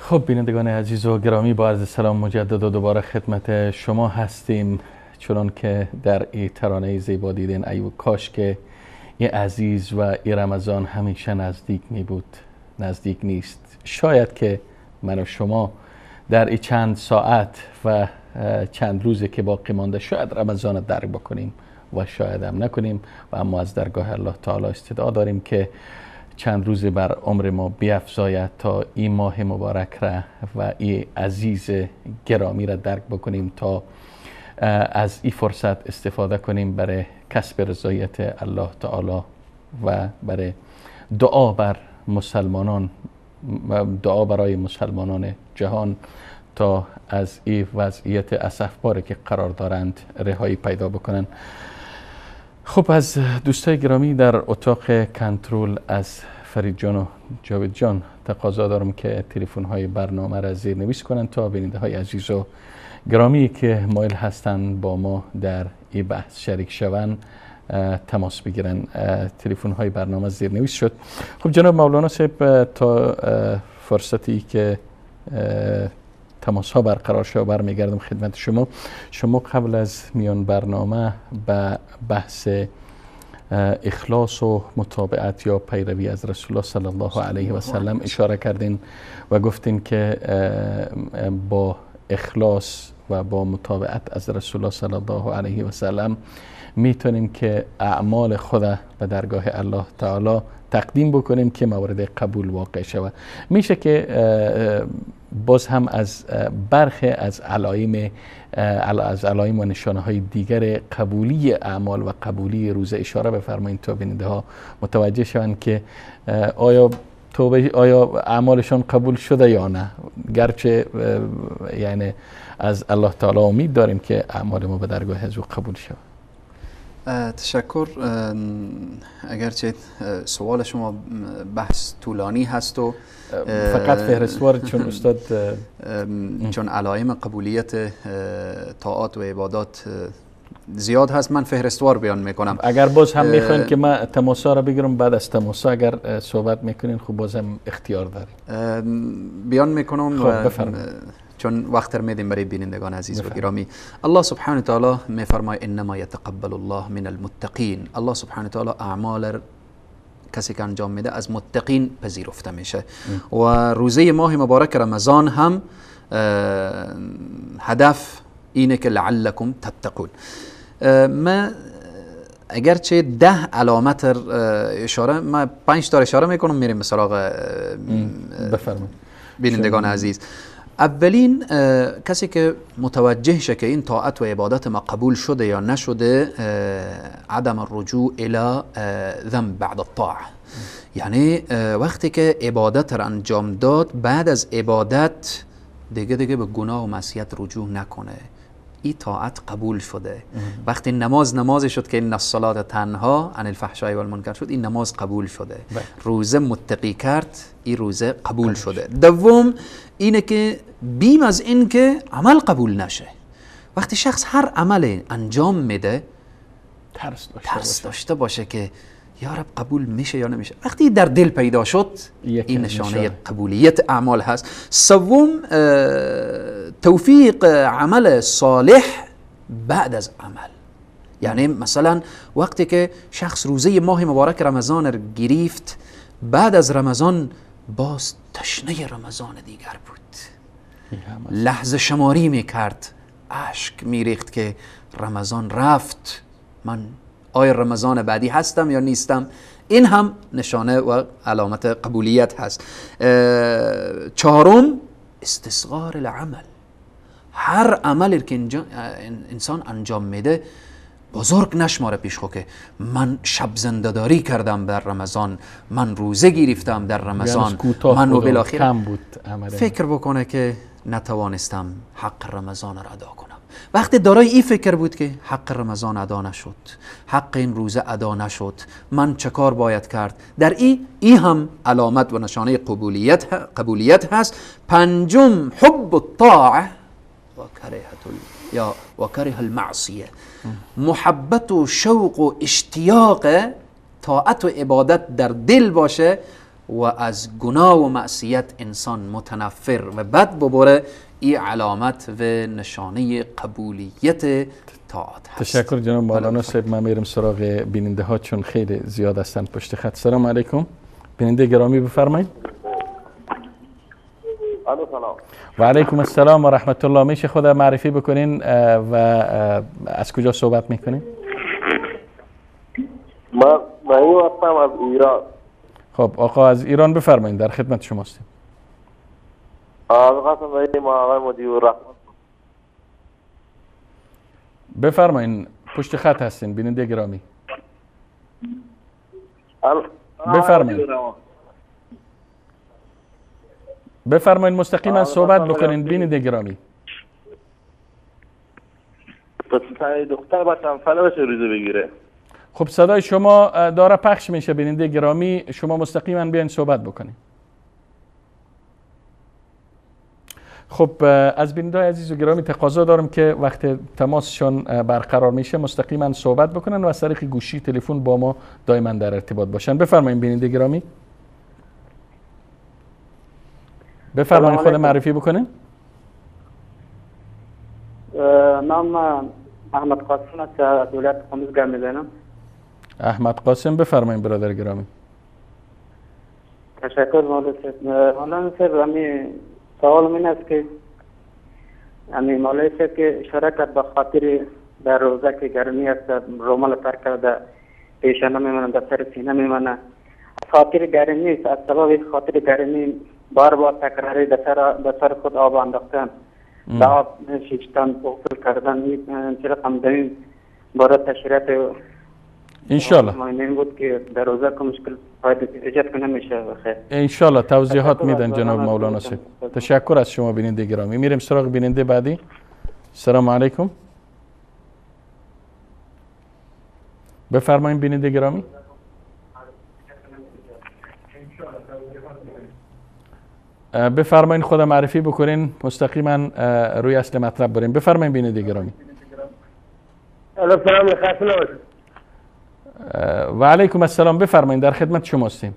خب بینندگان عزیز و گرامی، با عرض سلام مجدد و دوباره خدمت شما هستیم. چنان که در این ترانه زیبا دیدین، ای و کاش که این عزیز و این رمضان همیشه نزدیک می بود، نزدیک نیست. شاید که من و شما در این چند ساعت و چند روزی که باقی مانده شاید رمضان رو درک بکنیم و شاید هم نکنیم، و اما از درگاه الله تعالی استدعا داریم که چند روز بر عمر ما بیفزاید تا این ماه مبارک را و این عزیز گرامی را درک بکنیم، تا از این فرصت استفاده کنیم برای کسب رضایت الله تعالی و برای دعا بر مسلمانان، دعا برای مسلمانان جهان تا از این وضعیت اسفباری که قرار دارند رهایی پیدا بکنند. خب از دوستای گرامی در اتاق کنترل از فرید جان و جاوید جان تقاضا دارم که تلفن های برنامه را زیر نویس کنند تا بیننده های عزیز و گرامی که مایل هستند با ما در این بحث شریک شوند تماس بگیرن. تلفن های برنامه زیر نویس شد. خب جناب مولانا صاحب، تا فرصتی که تماس ها برقرار شد برمیگردم خدمت شما. شما قبل از میان برنامه به بحث اخلاص و متابعت یا پیروی از رسول الله صلی الله علیه و سلم اشاره کردین و گفتین که با اخلاص و با متابعت از رسول الله صلی الله علیه و سلم میتونیم که اعمال خود به درگاه الله تعالی تقدیم بکنیم که مورد قبول واقع شود. میشه که باز هم از برخی از علائم و نشانه های دیگر قبولی اعمال و قبولی روزه اشاره بفرمایید تا بیننده ها متوجه شوند که آیا توبه، آیا اعمالشان قبول شده یا نه. گرچه یعنی از الله تعالی امید داریم که اعمال ما به درگاه از او قبول شود. تشکر. اگرچه سوال شما بحث طولانی هست و فقط فهرستوار، چون استاد چون علائم قبولیت طاعات و عبادات زیاد هست، من فهرستوار بیان میکنم. اگر باز هم میخواین که من تماسا را بگیرم بعد از تماسا اگر صحبت میکنین خب باز هم اختیار داریم بیان میکنم. خب بفرمایید، چون وقت رو میدیم برای بینندگان عزیز و گرامی. الله سبحانه وتعالی میفرماید انما یتقبل الله من المتقین. الله سبحانه وتعالی اعمال کسی که انجام میده از متقین پذیرفته میشه. و روزه ماه مبارک رمضان هم هدف اینه که لعلکم تتقون. ما اگرچه 10 علامت اشاره، ما 5 تا اشاره میکنم، میریم به سراغ بفرمایید بینندگان عزیز. اولین کسی که متوجه شه که این طاعت و عبادت ما قبول شده یا نشده، عدم الرجوع الى ذنب بعد الطاعه. یعنی وقتی که عبادت را انجام داد، بعد از عبادت دیگه به گناه و معصیت رجوع نکنه. این طاعت قبول شده. وقتی نماز شد که این الصلاه تنها عن الفحشاء والمنکر شد، این نماز قبول شده. روزه متقی کرد، این روزه قبول شده. دوم اینه که بیم از این که عمل قبول نشه. وقتی شخص هر عمل انجام میده ترس داشته باشه که یا رب قبول میشه یا نمیشه. وقتی در دل پیدا شد، این نشانه قبولیت اعمال هست. سوم توفیق عمل صالح بعد از عمل. یعنی مثلا وقتی که شخص روزه ماه مبارک رمضان رو گرفت، بعد از رمضان باز تشنه رمضان دیگر بود، لحظه شماری میکرد، اشک میریخت که رمضان رفت، من آیا رمضان بعدی هستم یا نیستم؟ این هم نشانه و علامت قبولیت هست. چهارم، استصغار العمل. هر عملی که انسان انجام میده بزرگ نشماره پیش خود که من شب زنده‌داری کردم در رمضان، من روزه گرفتم در رمضان، من و بالاخره فکر بکنه که نتوانستم حق رمضان را ادا کنم. وقتی دارای این فکر بود که حق رمضان ادا نشد، حق این روزه ادا نشد، من چه کار باید کرد، در این هم علامت و نشانه قبولیت هست. پنجم، حب الطاعه و یا و کره المعصیه، محبت و شوق و اشتیاق طاعت و عبادت در دل باشه و از گناه و معصیت انسان متنفر و بد ببره. این علامت و نشانه قبولیت طاعت هست. تشکر جناب مولانا صاحب. من میرم سراغ بیننده ها چون خیلی زیاد هستند پشت خط. سلام علیکم بیننده گرامی، بفرمایید. سلام. و علیکم السلام و رحمت الله. میشه خود معرفی بکنین و از کجا صحبت میکنین؟ من هستم از ایران. خب آقا از ایران بفرمایید، در خدمت شما هستیم. بفرمایید، پشت خط هستین بیننده گرامی. بفرمایید بفرمایید، مستقیما صحبت بکنین بیننده گرامی. دختر بچم فلا بشه روزه بگیره. خب صدای شما داره پخش میشه بیننده گرامی، شما مستقیما بیاین صحبت بکنین. خب از بیننده‌های عزیز و گرامی تقاضا دارم که وقت تماسشان برقرار میشه مستقیما صحبت بکنن و از طریق گوشی تلفن با ما دائما در ارتباط باشن. بفرمایید بیننده گرامی. بفرمایید خود معرفی بکنین. نام احمد قاسم است، از ولایت قندوز گپ میزنم. احمد قاسم بفرمایید برادر گرامی. تشکر مولانا صاحب. مولانا صاحب همین سوال من است که همین مولانا صاحب که اشاره کرد به خاطر در روزه که گرمی است رومال تر کرده پیشانه میمانه در سر سینه میمانه، از خاطر گرمی است، از سبب خاطر گرمی بار بار تکراری در سر خود آب انداختن، در آب شیشتن، غسل کردن، چرا همدین باره تشریعات انشالله این بود که در روزه که مشکل ایجاد کنه میشه. بخیر انشالله توضیحات میدن جناب مولانا صاحب. تشکر از شما بیننده گرامی. میریم سراغ بیننده بعدی. سلام علیکم. بفرمایید بیننده گرامی. بفرمایید خود معرفی بکنین، مستقیما روی اصل مطلب بریم. بفرمایید بیننده گرامی. سلام علیکم. و علیکم السلام. بفرمایید در خدمت شما هستیم.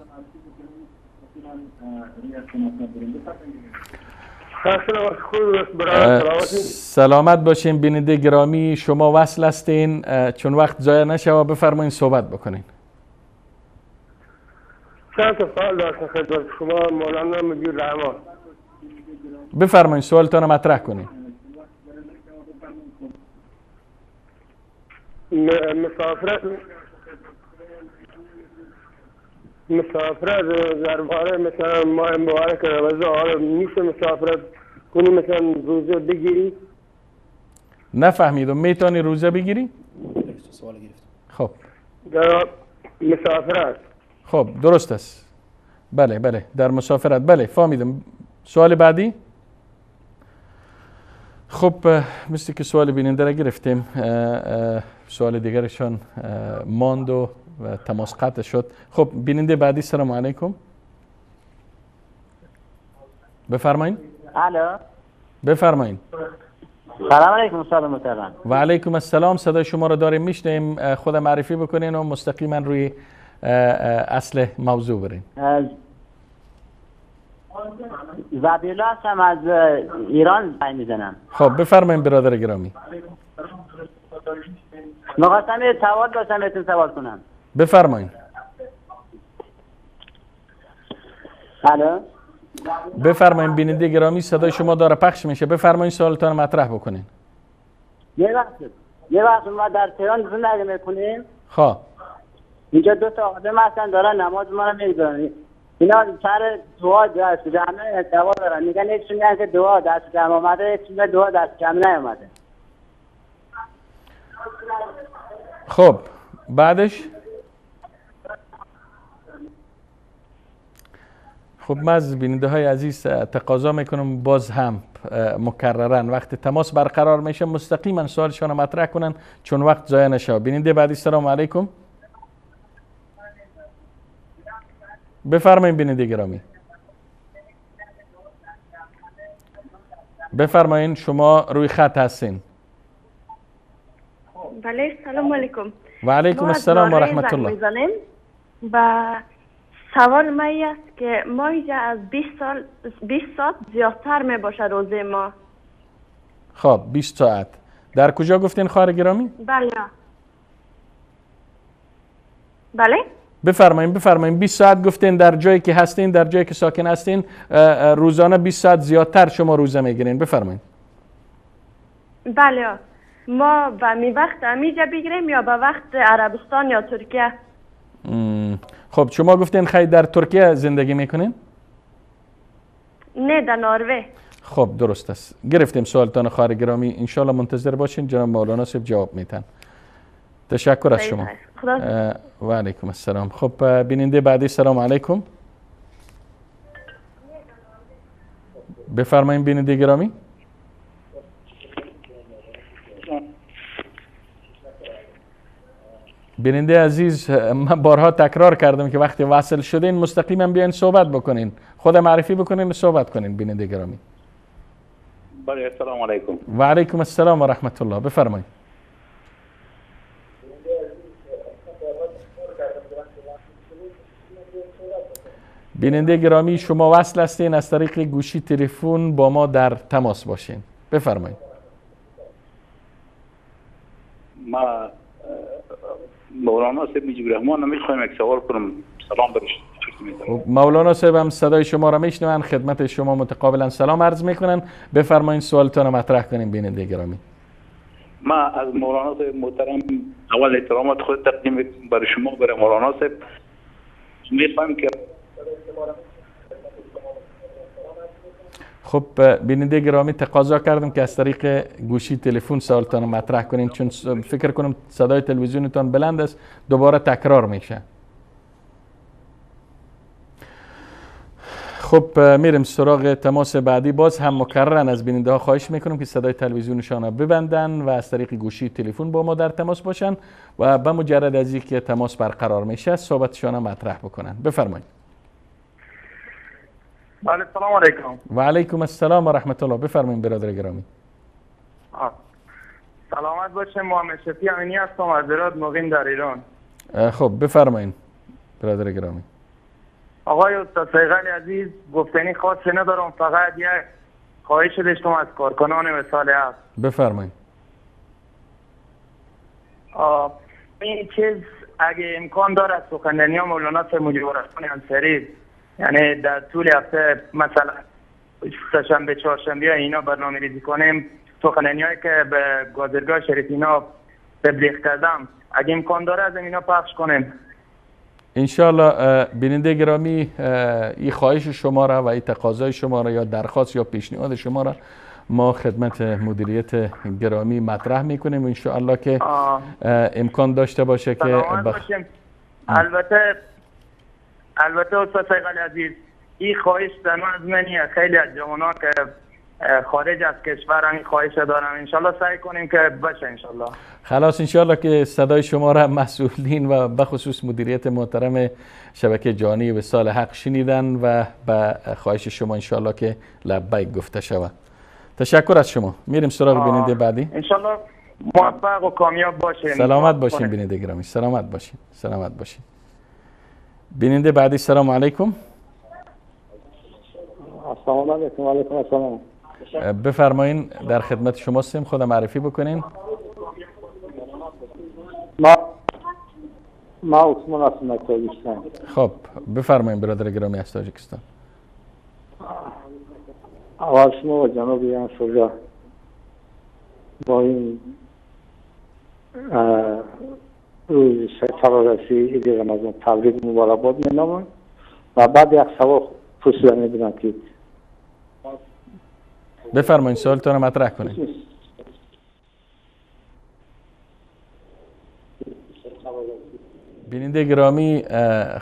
سلامت باشین بیننده گرامی، شما وصل هستین، چون وقت ضایع نشه بفرمایید صحبت بکنین. چند تا سوال داشتم خدمت شما مولانا مدیر رحمان. بفرمایید سوالتان رو مطرح کنین. مسافرت درباره مثلا ماه مبارک رمضان میشه مسافرت کنی، مثلا روزه بگیری؟ نفهمیدم، میتونی روزه بگیری؟ سوال گرفتم. خب در مسافرت. خب درست است. بله بله در مسافرت، بله فهمیدم. سوال بعدی؟ خب مثل که سوال بیننده را گرفتیم، سوال دیگرشان ماند و تماس قطع شد. خب بیننده بعدی، سلام علیکم. بفرمایید. الو. بفرمایید. سلام علیکم استاد محترم. و علیکم السلام. صدای شما را داریم میشنویم، خود معرفی بکنین و مستقیما روی اصل موضوع بریم. زبیلا هستم از ایران زنگ میزنم. خب بفرمایید برادر گرامی. می‌خواستم یه سوال داشتم بهتون سوال کنم. بفرمایید. الو. بفرمایید بیننده گرامی، صدای شما داره پخش میشه، بفرمایید سوالتان مطرح بکنین. یه وقت ما در تهران زندگی میکنیم. خب اینجا دو تا آدم هستن دارن نماز ما رو میگذارن، اینا سر دعا دست جمع دعوا دارن، میگن یکشون میگن که دعا دست جمع آمده، یکشون میگن دعا دست جمع نیامده. خب بعدش خب من از بیننده های عزیز تقاضا میکنم باز هم مکررن وقتی تماس برقرار میشه مستقیما سوالشان رو مطرح کنن چون وقت ضایع نشه. بیننده بعدی سلام علیکم. بفرمایید بیننده گرامی. بفرمایید شما روی خط هستین. بله سلام علیکم. و علیکم السلام و رحمت الله. و سوال ما این است که ما اینجا از 20 ساعت زیادتر می باشه روزه ما. خب 20 ساعت. در کجا گفتین خواهر گرامی؟ بله. بله؟ بفرمایین بفرمایین. 20 ساعت گفتین در جایی که هستین، در جایی که ساکن هستین روزانه 20 ساعت زیادتر شما روزه میگیرین. بفرمایین. بله ما به می وقت امیجا بگیریم یا به وقت عربستان یا ترکیه؟ خب شما گفتین خیلی در ترکیه زندگی میکنین؟ نه در نروژ. خب درست است. گرفتیم سوالتان خواهر گرامی. انشالله منتظر باشین جناب مولانا صاحب جواب میتن. تشکر از شما. و علیکم السلام. خب بیننده بعدی سلام علیکم. بفرمایین بیننده گرامی. بیننده عزیز من بارها تکرار کردم که وقتی وصل شدین مستقیما بیاین صحبت بکنین، خود معرفی بکنین و صحبت کنین. بیننده گرامی. بله السلام علیکم. و علیکم السلام و رحمت الله. بفرمایید. بیننده گرامی شما وصل هستین، از طریق گوشی تلفن با ما در تماس باشین. بفرمایید. ما مولانا صاحب مجیب الرحمن میخوایم یک سوال کنم. سلام برش. مولانا صاحب هم صدای شما را میشنون، خدمت شما متقابلا سلام عرض میکنن. بفرمایید سوالتان را مطرح کنین بیننده گرامی. ما از مولانا صاحب محترم اول احترامات خود تقدیم برای شما برای مولانا صاحب میخوایم که خب بیننده گرامی تقاضا کردم که از طریق گوشی تلفن سوالتان رو مطرح کنین چون فکر کنم صدای تلویزیونتان بلند است، دوباره تکرار میشه. خب میریم سراغ تماس بعدی. باز هم مکررن از بیننده ها خواهش میکنم که صدای تلویزیونشان را ببندن و از طریق گوشی تلفن با ما در تماس باشن و به مجرد از اینکه تماس برقرار میشه صحبتشان را مطرح بکنن. بفرمایید. بله سلام علیکم. و علیکم السلام و رحمت الله. بفرمایید برادر گرامی. سلامت باشه. محمد شفیع امینی هستم از هرات، مقیم در ایران. خب بفرمایید برادر گرامی. آقای استاد صیقل عزیز گفتنی خاصی ندارم، فقط یک خواهش داشتم از کارکنان وصال حق. بفرمایید. این چیز اگه امکان داره سخنرانی مولانا صاحب مجیب الرحمن انصاری یعنی در طول هفته مثلا سه‌شنبه چهارشنبه اینا برنامه ریزی کنیم، سخنرانی‌هایی که به گازرگاه شریف اینا تبلیغ کردم اگه امکان داره از اینا پخش کنیم. انشالله. بیننده گرامی این خواهش شما را و این تقاضای شما را یا درخواست یا پیشنهاد شما را ما خدمت مدیریت گرامی مطرح میکنیم انشاءالله که امکان داشته باشه که البته استاد صیقل عزیز این خواهش تنها از منیه، خیلی از جوانان که خارج از کشور هم این خواهش دارم، انشالله سعی کنیم که باشه انشالله. خلاص انشالله که صدای شما را مسئولین و بخصوص مدیریت محترم شبکه جهانی وصال حق شنیدن و به خواهش شما انشالله که لبیک گفته شود. تشکر از شما. میریم سراغ بیننده بعدی. انشالله موفق و کامیاب باشین. سلامت باشین بیننده گرامی. سلامت باشین. سلامت باشین. بیننده بعدی سلام علیکم. السلام علیکم. و علیکم السلام. بفرمایین در خدمت شما هستیم، خود معرفی بکنین. ما عثمان هستم از تاجیکستان. خب بفرمایین برادر گرامی از تاجیکستان. اول شما و جناب انصاری با این روز فرارسی عید رمضان تبریک مبارکباد مینامم و بعد یک سوال پرسیدنی بودم که بفرمایید سوالتون رو مطرح کنید. بیننده گرامی،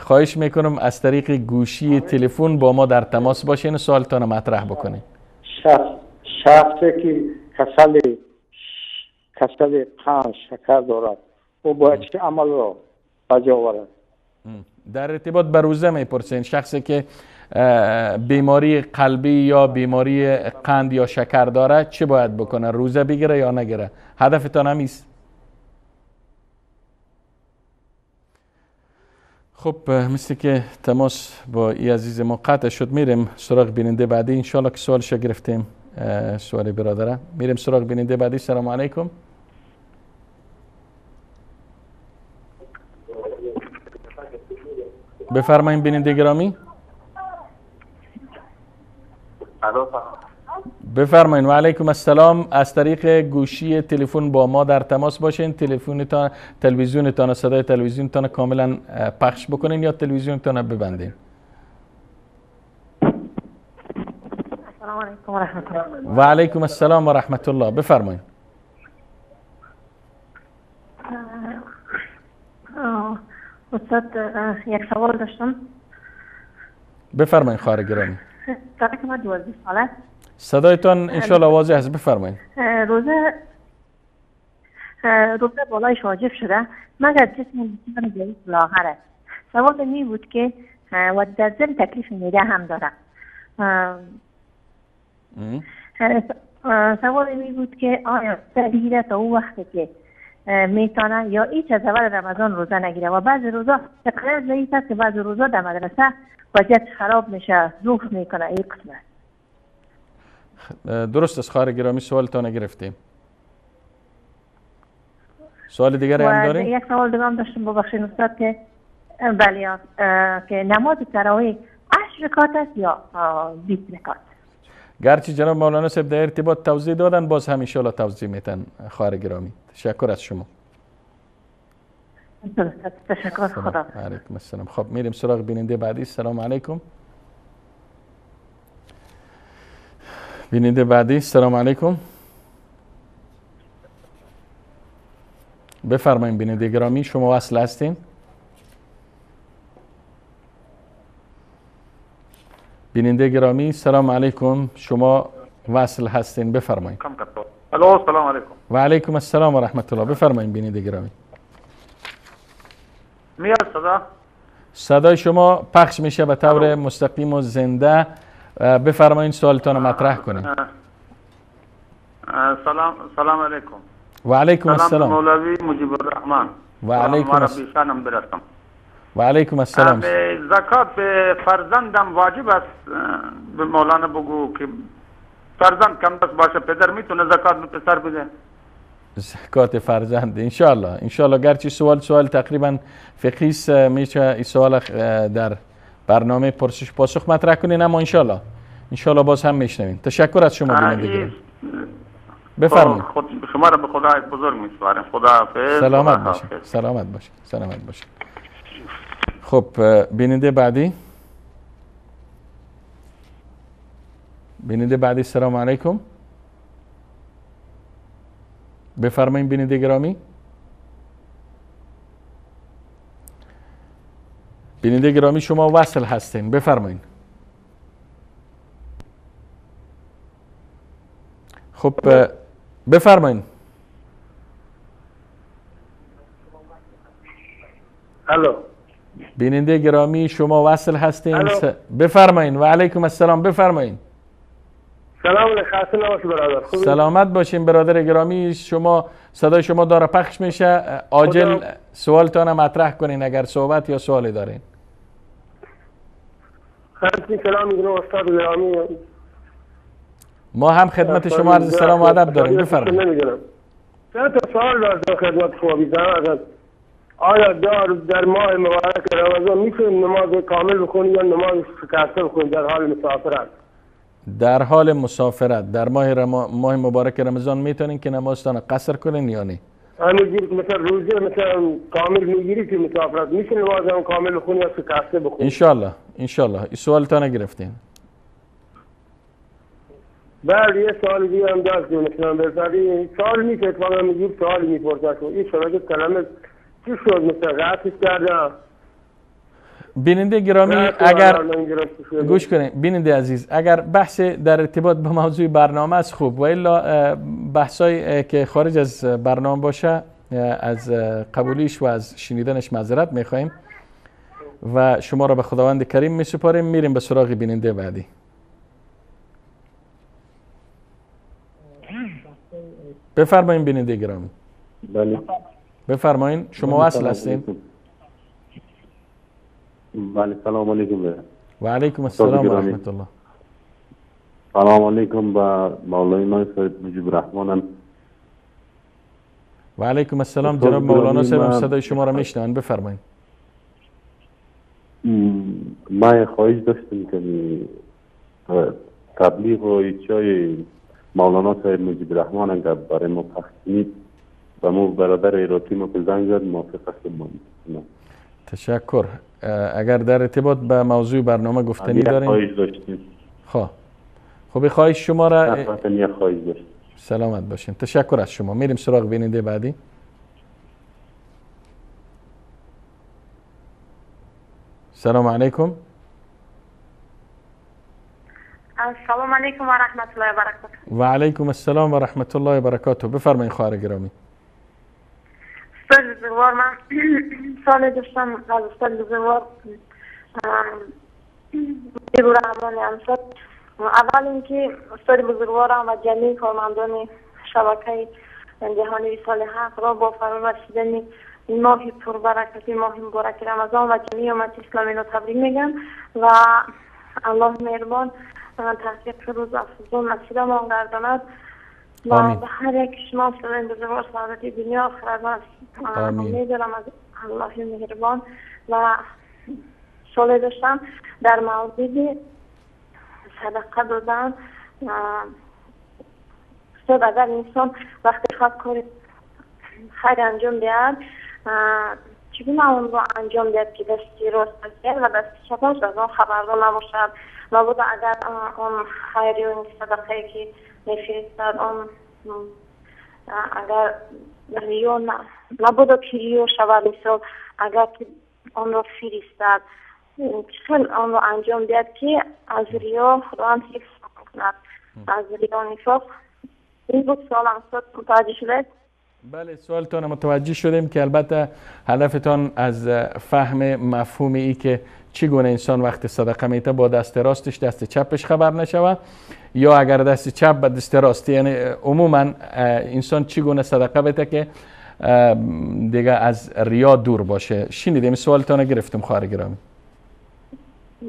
خواهش میکنم از طریق گوشی تلفن با ما در تماس باشین و سوالتان رو مطرح بکنین. شخصی که کسل قند شکر دارد او باید چه عمل را بجا آورد؟ در ارتباط به روزه میپرسین. شخصی که بیماری قلبی یا بیماری قند یا شکر داره چه باید بکنه؟ روزه بگیره یا نگیره؟ هدفتان همیست؟ خب مثل که تماس با ای عزیز ما قطع شد، میریم سراغ بیننده بعدی. انشالله که سوالش گرفتیم، سوال برادره. میریم سراغ بیننده بعدی. سلام علیکم. بفرمایید بیننده گرامی. بفرمایید. و علیکم السلام. از طریق گوشی تلفن با ما در تماس باشین. تلفنتان، تلویزیونتان، صدای تلویزیونتان کاملا پخش بکنین یا تلویزیونتان ببندین. السلام علیکم و رحمت الله. و علیکم السلام و رحمت الله. بفرمایید. استاد یک سوال داشتم. بفرمایید خواهر گرامی. من 12 ساله. صدایتان انشالله واضح است. بفرمایید. روزه بالایش واجب شده مگر جسم بسیار ضعیف لاغر است. سوال می بود که و در ضمن تکلیف معده هم داره. سوال می بود که آیا بگیره تا او وقتی که میتونه یا هیچ از اول رمضان روزه نگیره و بعض روزا تقریر ضعیف است که بعض روزا در مدرسه وضعیت خراب میشه، ضعف میکنه. این قسمت درست است خواهر گرامی، سوالتان گرفتیم. سوال دیگری هم داریم؟ یک سوال دیگه هم داشتم ببخشید استاد که بله، که نماز تراویح 8 رکعت است یا 20 رکعت؟ گرچه جناب مولانا صاحب در ارتباط توضیح دادن، باز هم ان شاء الله توضیح میتن خواهر گرامی. تشکر از شما. تشکر. خدا. علیکم السلام. خب میریم سراغ بیننده بعدی. سلام علیکم. بیننده بعدی، سلام علیکم. بفرمایید بیننده گرامی، شما وصل هستین؟ بیننده گرامی سلام علیکم، شما وصل هستین، بفرمایید. الو سلام علیکم. و علیکم السلام و رحمت الله. بفرمایید بیننده گرامی. میاد صدا؟ صدای شما پخش میشه به طور مستقیم و زنده. بفرمایید سوالتان رو مطرح کنید. سلام علیکم. و علیکم السلام. مولوی مجیب الرحمن. و علیکم السلام. و علیکم السلام. زکات به فرزندم واجب است؟ به مولانا بگو که فرزند کم بس باشه پدر میتونه زکات به پسر بده؟ زکات فرزند انشالله، انشالله. گرچه سوال تقریبا فقهی است، میشه این سوال در برنامه پرسش پاسخ مطرح کنین، اما انشالله انشالله باز هم میشنوین. تشکر از شما بینندگان. بفرمایید. شما را به خدای بزرگ میسپارم. خدا حافظ. سلامت باشید. سلامت باشید. سلامت باشید. خب بیننده بعدی. بیننده بعدی سلام علیکم. بفرمایید بیننده گرامی. بیننده گرامی شما وصل هستین، بفرمایید. خب بفرمایید. الو بیننده گرامی شما وصل هستین، بفرمایید. و علیکم السلام، بفرمایید. سلام علیکم برادر. سلامت باشین برادر گرامی. شما صدای شما داره پخش میشه، عاجل سوالتان مطرح کنین اگر صحبت یا سوالی دارین. خیلی سلام میگم استاد گرامی. ما هم خدمت شما عرض سلام و ادب داریم، بفرمایید. چند تا سوال داشتم خدمت شما بیزنم. آیا در ماه مبارک رمضان میتونیم نماز کامل بخونیم یا نماز شکسته بخونیم در حال مسافرت؟ در حال مسافرت در ماه مبارک رمضان میتونین که نمازتان قصر کنین یا نه؟ همینجوری که مثلا روزه مثلا کامل میگیری که مسافرت میشه نماز هم کامل بخونی یا شکسته بخونی؟ انشالله انشالله. این سوال تا نگرفتین؟ بله یه سوال دیگه هم داشتیم مثلا بفرمایید. سوال نیست اتفاقا میگیم سوالی میپرسن این شبکه کلمه چی شد مثلا قطعش کردم. بیننده گرامی اگر گوش کنید، بیننده عزیز اگر بحث در ارتباط با موضوع برنامه است خوب، و الا بحثایی که خارج از برنامه باشه از قبولیش و از شنیدنش معذرت میخوایم و شما را به خداوند کریم میسپاریم. میریم به سراغ بیننده بعدی. بفرمایین بیننده گرامی. بله بفرمایین، شما وصل هستین. بله سلام علیکم. و علیکم السلام و رحمت الله. سلام علیکم به مولای ما صاحب مجیب الرحمن. و علیکم السلام جناب مولانا صاحب، صدای شما را میشنون، بفرمایید. ما خواهش داشتم که تبلیغ و چای مولانا صاحب مجیب الرحمن اگر برای ما پخش کنید و ما برادر ایراتی ما که زنگ زد موافق هستیم. تشکر. اگر در ارتباط به موضوع برنامه گفتنی داریم؟ خواهش داشتیم. خب خواهش شما را خواهش داشتیم. سلامت باشین. تشکر از شما. میریم سراغ بیننده بعدی. سلام علیکم. السلام علیکم و رحمت الله و برکاته. و علیکم السلام و رحمت الله و برکاته. بفرمایید خواهر گرامی. استاد بزرگوار، من سوال داشتم از استاد بزرگوار مجیب الرحمن انصار. اول اینکه استاد بزرگوارم و جمیع کارمندان شبکه جهانی وصال حق را با فرا رسیدن ماه پربرکتی ماه مبارک رمضان و جمیع امت اسلامی را تبریک میگم و الله مهربان تحقیق روز افزون نصیب ما گرداند و به هر یک شما سلام بزرگوار سعادت دنیا آخرت میدارم از الله مهربان. و سوال داشتم در مورد صدقه دادن. استاد اگر انسان وقتی خواهد کار خیر انجام دهد چگونه آن را انجام دهد که دستی راست و دست چپش از آن خبردار نباشد؟ مبادا اگر آن خیری و صدقه که میفرستد آن اگر ریا مبادا که ریا شود، مثال اگر که آن را فرستد چطور آن را انجام دهد که از ریا خداوند حفظ کند، از ریا نفاق؟ این بود سوالم استاد، متوجه شده؟ بله سوالتان متوجه شدیم که البته هدفتان از فهم مفهوم ای که چگونه انسان وقت صدقه میته با دست راستش دست چپش خبر نشود، یا اگر دست چپ به دست راست، یعنی عموما انسان چگونه صدقه بده که دیگه از ریا دور باشه. شنیدیم سوالتان گرفتم خواهر گرامی.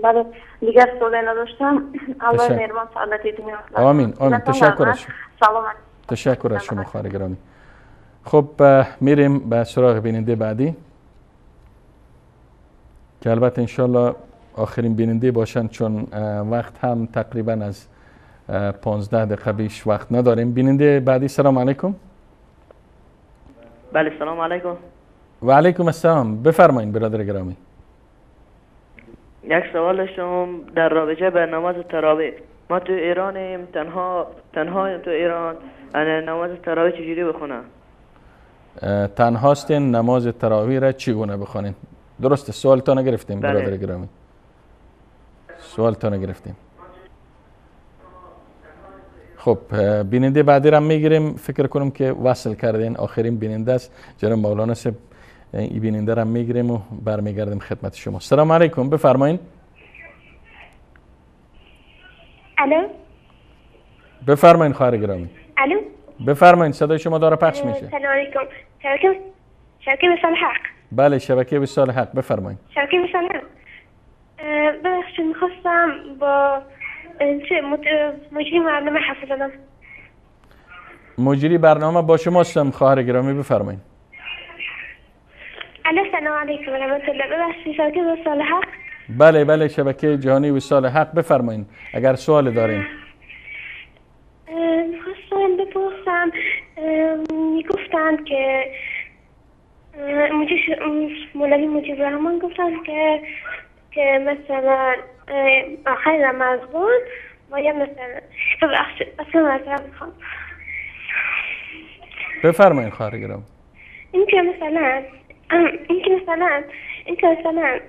بله دیگر سوالی نداشتم. الله مهربان سعادت دنیا. آمین آمین. تشکر از شما. تشکر از شما خواهر گرامی. خب میریم به سراغ بیننده بعدی که البته انشالله آخرین بیننده باشند، چون وقت هم تقریبا از 15 دقیقه بیش وقت نداریم. بیننده بعدی، سلام علیکم. بله سلام علیکم. و علیکم السلام. بفرمایید برادر گرامی. یک سوال داشتم در رابطه به نماز تراویح. ما تو ایرانیم، تنها تو ایران، نماز تراویح چجوری بخونم؟ تنهاستین، نماز تراویح را چگونه بخوانیم؟ درسته، سوالتان گرفتیم. بله. برادر گرامی سوالتان گرفتیم. خب بیننده بعدی را میگیریم، فکر کنم که وصل کردین، آخرین بیننده است جناب مولانا صاحب. این بیننده را میگیریم و برمیگردیم خدمت شما. سلام علیکم، بفرمایین. الو، بفرمایین خواهر گرامی. الو، بفرمایین، صدای شما داره پخش میشه. سلام علیکم. شبکه وصال حق. بله شبکه وصال حق، بفرمایین. شبکه وصال حق. ببخشید میخواستم با مجری برنامه حرف بزنم. مجری برنامه با شما هستم خواهر گرامی، بفرمایین. الو سلام علیکم و رحمت الله. ببخشید شبکه وصال حق. بله بله شبکه جهانی وصال حق، بفرمایین اگر سوال دارین. میخواستم بپرسم، میگفتن گفتند که مولوی مجیب الرحمن گفتند که مثلا آخر رمضان باید مثلا اصلا معذرت میخوام. بفرمایید خواهر گرامی. این که مثلا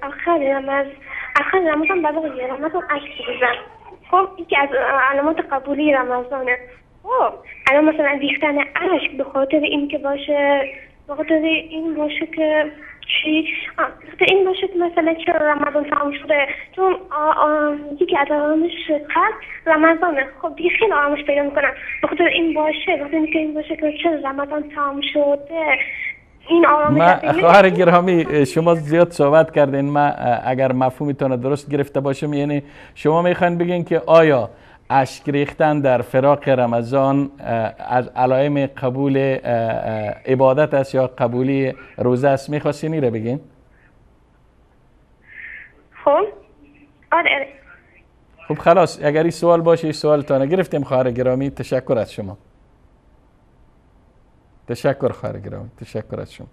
آخر رمضان بعد رمضان عکس بزن. خب این که از علامات قبولی رمضانه. خب الان مثلا ریختن اشک به خاطر این که باشه، به خاطر این باشه که چی؟ به این باشه که مثلا چرا رمضان تمام شده، چون یکی از آرامش قلب رمضانه. خب دیگه خیلی آرامش پیدا میکنم به خاطر این باشه، به خاطر این باشه که چرا رمضان تمام شده. این آرامش. خواهر گرامی شما زیاد صحبت کردین، من اگر مفهومتون درست گرفته باشم یعنی شما میخواین بگین که آیا اشک ریختن در فراق رمضان از علائم قبول عبادت است یا قبولی روزه است؟ میخواستین این رو بگین؟ خب آره. خب خلاص اگر این سوال باشه این سوالتان گرفتیم خواهر گرامی. تشکر از شما. تشکر خواهر گرامی، تشکر از شما.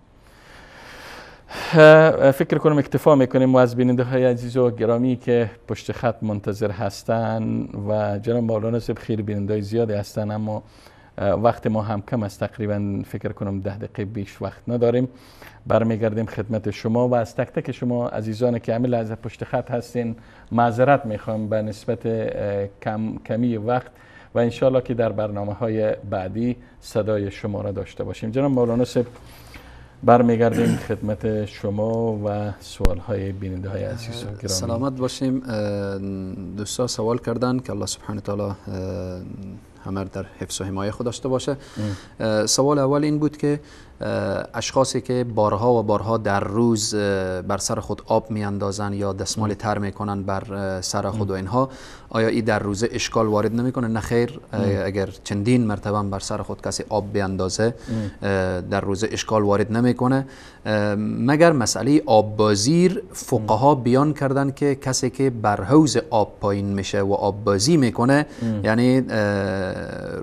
فکر کنم اکتفا میکنیم و از بیننده های عزیز و گرامی که پشت خط منتظر هستن و جناب مولانا صاحب خیلی بیننده های زیادی هستن، اما وقت ما هم کم است، تقریبا فکر کنم 10 دقیقه بیش وقت نداریم. برمیگردیم خدمت شما و از تک تک شما عزیزان که همین لحظه پشت خط هستین معذرت میخوام به نسبت کمی وقت و انشالله که در برنامه های بعدی صدای شما را داشته باشیم. جناب مولانا صاحب برمیگردیم خدمت شما و سوال های بیننده های عزیز و گرامی. سلامت باشیم. دوستا سوال کردن که الله سبحانه تعالی همه در حفظ و حمایه خود داشته باشه. سوال اول این بود که اشخاصی که بارها و بارها در روز بر سر خود آب میاندازن یا دستمال تر میکنن بر سر خود و اینها، آیا این در روزه اشکال وارد نمیکنه؟ نه خیر، اگر چندین مرتبه بر سر خود کسی آب بیاندازه در روزه اشکال وارد نمیکنه. مگر مسئله آب بازیر فقها بیان کردن که کسی که بر حوض آب پایین میشه و آب بازی میکنه یعنی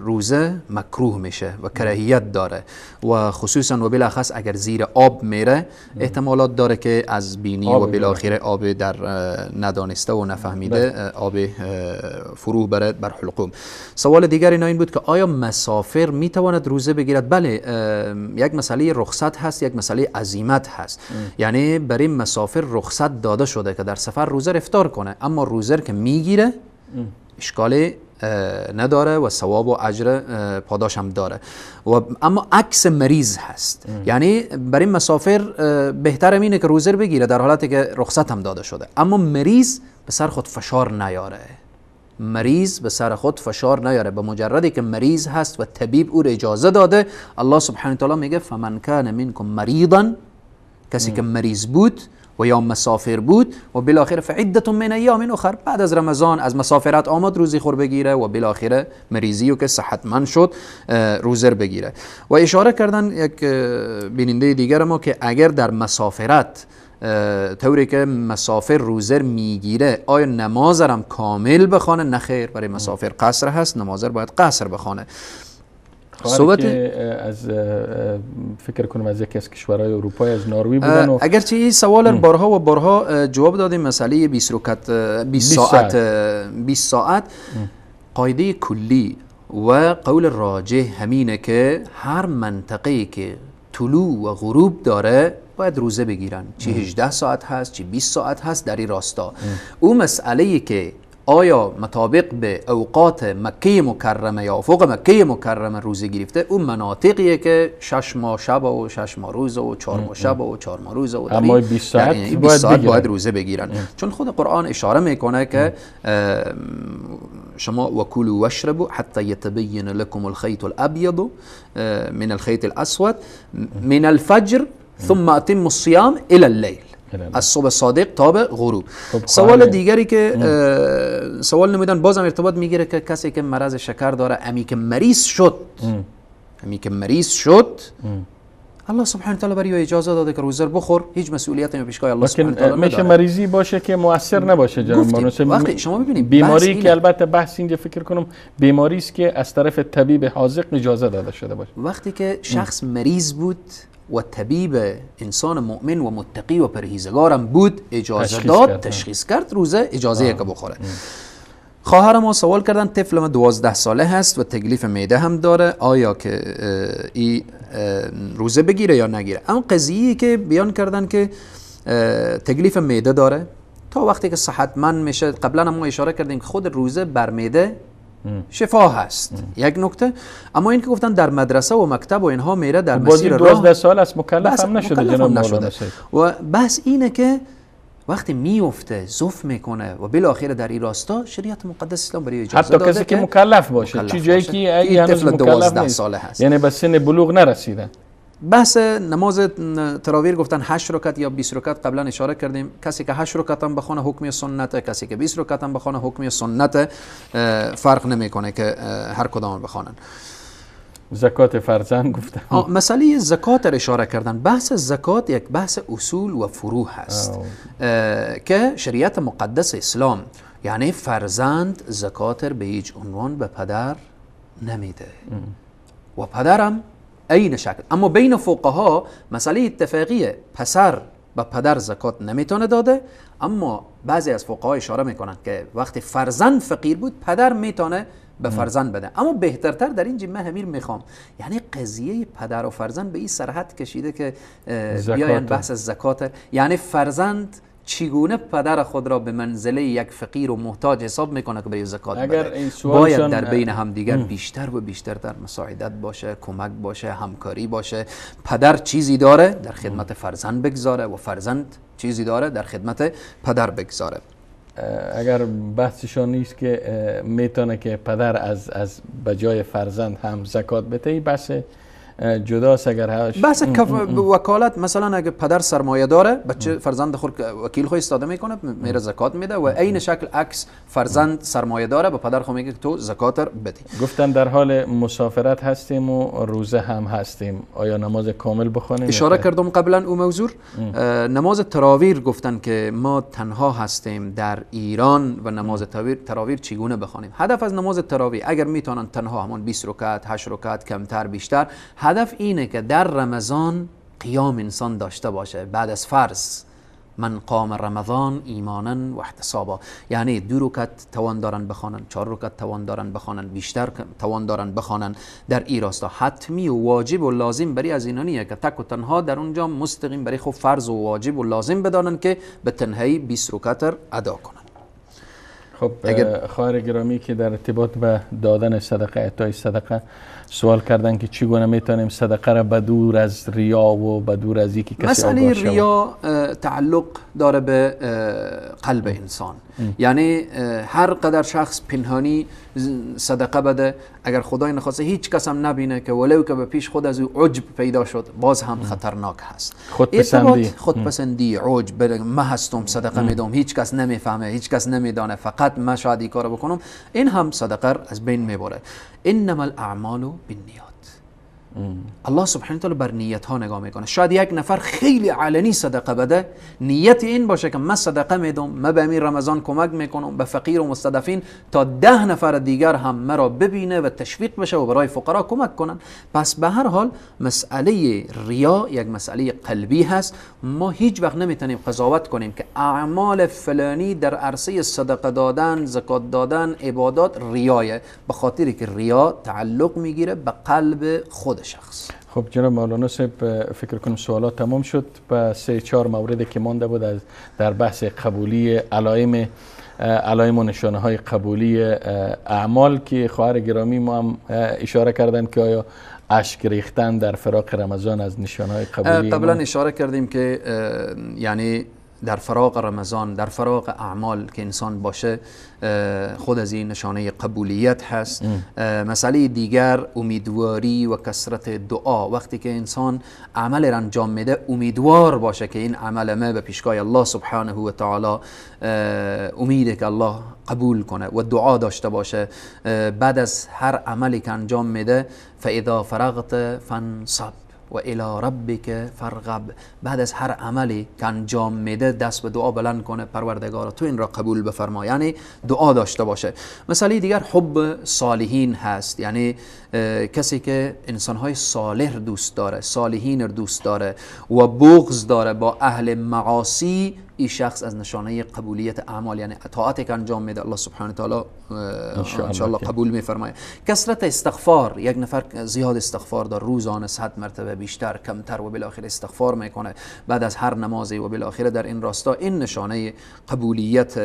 روزه مکروه میشه و کراهیت داره و خصوصا و بالاخص اگر زیر آب میره احتمالات داره که از بینی و بالاخره آب در ندانسته و نفهمیده آب فرو بره بر حلقوم. سوال دیگر اینا این بود که آیا مسافر میتواند روزه بگیرد؟ بله، یک مسئله رخصت هست، یک مسئله عزیمت هست. یعنی برای مسافر رخصت داده شده که در سفر روزه افطار کنه، اما روزه که میگیره اشکال نداره و ثواب و اجر پاداش هم داره. و اما عکس مریض هست، یعنی برای مسافر بهتر اینه که روزه بگیره در حالتی که رخصت هم داده شده، اما مریض به سر خود فشار نیاره. مریض به سر خود فشار نیاره. به مجردی که مریض هست و طبیب او را اجازه داده، الله سبحانه وتعالی میگه فمن کان منکم مریضا، کسی که مریض بود و یا مسافر بود و بالاخره فعدة من ایام اخر، بعد از رمضان از مسافرت آمد روزی خور بگیره و بالاخره مریضی و که صحتمند شد روزه بگیره. و اشاره کردن یک بیننده دیگر ما که اگر در مسافرت طوری که مسافر روزه میگیره آیا نماز هم کامل بخوانه؟ نه خیر، برای مسافر قصر هست، نماز باید قصر بخوانه. صحبت از فکر کنم از یکی از کشورهای اروپایی از نروژ بودن و اگرچه این سوال بارها و بارها جواب دادیم، مسئله 20 رکعت 20 ساعت قاعده کلی و قول راجح همینه که هر منطقه‌ای که طلوع و غروب داره باید روزه بگیرن، چی 18 ساعت هست چی 20 ساعت هست در این راستا. او مسئله که آیا مطابق به اوقات مکه مکرمه یا افق مکه مکرمه روزه گرفته، اون مناطقیه که 6 ماه شب و 6 ماه روز و 4 ماه شب و 4 ماه روز و اما 20 ساعت باید روزه بگیرن. چون خود قرآن اشاره میکنه که شما وکلوا واشربوا حتی یتبین لكم الخیط الابیض من الخیط الاسود من الفجر ثم اتموا الصيام الى اللیل، از صبح صادق تا به غروب. سوال دیگری که سوال نمیدن بازم ارتباط میگیره که کسی که مرض شکر داره، امی که مریض شد، امی که مریض شد الله سبحانه تعالی برای اجازه داده که روزه بخور، هیچ مسئولیتی پیشگاه الله سبحانه تعالی نداره. میشه مریضی باشه که مؤثر نباشه جناب مولانا. وقتی شما ببینید بیماری که البته بحث اینجا فکر کنم بیماری است که از طرف طبیب حاذق اجازه داده شده باشه. وقتی که شخص مریض بود و طبیب انسان مؤمن و متقی و پرهیزگارم بود، اجازه داد، تشخیص کرد، روزه اجازه که بخوره. خواهر ما سوال کردن طفل ما 12 ساله هست و تکلیف معده هم داره، آیا که ای روزه بگیره یا نگیره؟ اما قضیه که بیان کردن که تکلیف معده داره تا وقتی که صحتمند میشه، قبلا هم ما اشاره کردیم که خود روزه بر معده شفا هست، یک نکته. اما این که گفتن در مدرسه و مکتب و اینها میره در مسیر راه، 12 سال است مکلف هم نشده جناب مولانا. و بحث اینه که وقتی میفته ضعف میکنه و بالاخره در این راستا شریعت مقدس اسلام برای اجازه حتی داده کسی که مکلف باشه، چه جایی که هنوز طفل 12 ساله هست، یعنی به سن بلوغ نرسیده. بحث نماز تراویح گفتن 8 رکعت یا 20 رکعت، قبلا اشاره کردیم کسی که 8 رکعت هم بخونه حکمی سنته، کسی که 20 رکعت هم بخونه حکمی سنته، فرق نمیکنه که هر کدام بخوانن. زکات فرزند گفتن، مسئله زکات را اشاره کردن. بحث زکات یک بحث اصول و فروع هست که شریعت مقدس اسلام یعنی فرزند زکات را به هیچ عنوان به پدر نمیده و پدرم عین شکل. اما بین فقها مسئله اتفاقیه، پسر به پدر زکات نمیتونه داده، اما بعضی از فقها اشاره میکنن که وقتی فرزند فقیر بود پدر میتونه به فرزند بده. اما بهترتر در اینجا من همیر میخوام، یعنی قضیه پدر و فرزند به این سرحد کشیده که بیاین بحث زکات، یعنی فرزند چگونه پدر خود را به منزله یک فقیر و محتاج حساب میکنه که برای زکات بده. باید در بین همدیگر بیشتر و بیشتر در مساعدت باشه، کمک باشه، همکاری باشه. پدر چیزی داره در خدمت فرزند بگذاره و فرزند چیزی داره در خدمت پدر بگذاره. اگر بحثشان نیست که میتونه که پدر از بجای فرزند هم زکات بده، این بحث جداست. اگر بحث وکالت، مثلا اگه پدر سرمایه داره، بچه فرزند خود وکیل خود استاده میکنه، میره زکات میده و عین شکل عکس فرزند سرمایه داره به پدر خود میگه که تو زکات بدی. گفتن در حال مسافرت هستیم و روزه هم هستیم، آیا نماز کامل بخوانیم؟ اشاره کردم قبلا او موضوع. نماز تراویح گفتن که ما تنها هستیم در ایران و نماز تراویح چگونه بخوانیم؟ هدف از نماز تراویح اگر میتونن تنها همون 20 رکعت، 8 رکعت، کمتر بیشتر، هدف اینه که در رمضان قیام انسان داشته باشه بعد از فرض. من قام رمضان ایمانا و احتسابا، یعنی 2 رکعت توان دارن بخوانن، 4 رکعت توان دارن بخوانن، بیشتر توان دارن بخوانن. در این راستا حتمی و واجب و لازم برای از اینا نیه که تک و تنها در اونجا مستقیم برای خود فرض و واجب و لازم بدانن که به تنهایی 20 رکعت ادا کنن. خب خواهر گرامی که در ارتباط به دادن صدقه، اعطای صدقه سوال کردن که چگونه میتونیم صدقه را به دور از ریا و به دور از یکی کسی مسئله ریا تعلق داره به قلب انسان. یعنی هر قدر شخص پنهانی صدقه بده، اگر خدای نخواسته هیچ کس هم نبینه که ولو که به پیش خود از او عجب پیدا شد، باز هم خطرناک هست. خودپسندی، خودپسندی، عجب، من هستم صدقه میدم، هیچ کس نمیفهمه، هیچ کس نمیدانه، فقط من شاید این کارو بکنم، این هم صدقه از بین میبره. انما الاعمال بالنیات. الله سبحانه وتعالی بر نیت ها نگاه میکنه. شاید یک نفر خیلی علنی صدقه بده، نیت این باشه که من صدقه میدم، من به امیر رمضان کمک میکنم، به فقیر و مستضعفین، تا 10 نفر دیگر هم مرا ببینه و تشویق بشه و برای فقرا کمک کنن. پس به هر حال مسئله ریا یک مسئله قلبی هست. ما هیچ وقت نمیتونیم قضاوت کنیم که اعمال فلانی در عرصه صدقه دادن، زکات دادن، عبادات ریایه، به خاطری که ریا تعلق میگیره به قلب خود شخص. خب جناب مولانا صاحب، فکر کنم سوالات تمام شد. به 3-4 مورد که مانده بود از در بحث قبولی علائم و نشانه های قبولی اعمال که خواهر گرامی ما هم اشاره کردن که آیا اشک ریختن در فراق رمضان از نشانه های قبولی. قبلا اشاره کردیم که یعنی در فراق رمضان، در فراق اعمال که انسان باشه، خود از این نشانه قبولیت هست. مسئله دیگر امیدواری و کثرت دعا. وقتی که انسان عمل را انجام میده، امیدوار باشه که این عمل ما به پیشگاه الله سبحانه و تعالی امیده که الله قبول کنه و دعا داشته باشه. بعد از هر عملی که انجام میده، فاذا فرغت فانصب، و الی ربک فارغب. بعد از هر عملی که انجام میده دست به دعا بلند کنه، پروردگارا تو این را قبول بفرما، یعنی دعا داشته باشه. مسئله دیگر حب صالحین هست، یعنی کسی که انسانهای صالح دوست داره، صالحین دوست داره و بغض داره با اهل معاصی، این شخص از نشانه قبولیت اعمال، یعنی اطاعتی که انجام میده الله سبحانه تعالی انشاءالله قبول میفرمایه. کثرت استغفار، یک نفر زیاد استغفار داره، روزانه 100 مرتبه بیشتر کمتر و بالاخره استغفار میکنه بعد از هر نمازی و بالاخره در این راستا، این نشانه قبولیت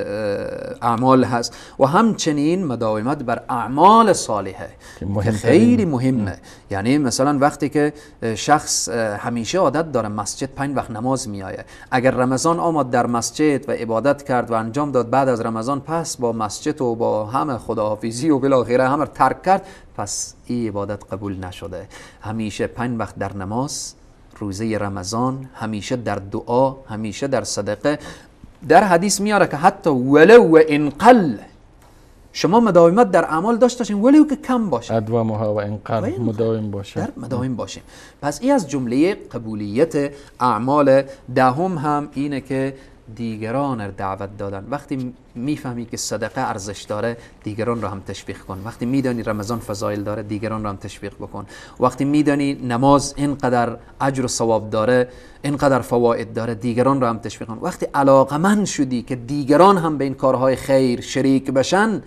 اعمال هست. و همچنین مداومت بر اعمال صالحه که خیلی مهمه. یعنی مثلا وقتی که شخص همیشه عادت داره مسجد 5 وقت نماز میآید، اگر رمضان آمد در مسجد و عبادت کرد و انجام داد، بعد از رمضان پس با مسجد و با همه خداحافظی و بالاخره همه ترک کرد، پس این عبادت قبول نشده. همیشه 5 وقت در نماز، روزه رمضان، همیشه در دعا، همیشه در صدقه. در حدیث میاره که حتی ولو و ان قل، شما مداومت در اعمال داشته باشین ولو که کم باشه، ادوامها و ان قل، مداوم باشه، در مداوم باشیم. پس این از جمله قبولیت اعمال. دهم هم اینه که دیگران را دعوت دادن. وقتی میفهمی که صدقه ارزش داره، دیگران را هم تشویق کن. وقتی میدانی رمضان فضایل داره، دیگران را هم تشویق بکن. وقتی میدانی نماز اینقدر اجر و ثواب داره، اینقدر فواید داره، دیگران را هم تشویق کن. وقتی علاقمند شدی که دیگران هم به این کارهای خیر شریک بشن،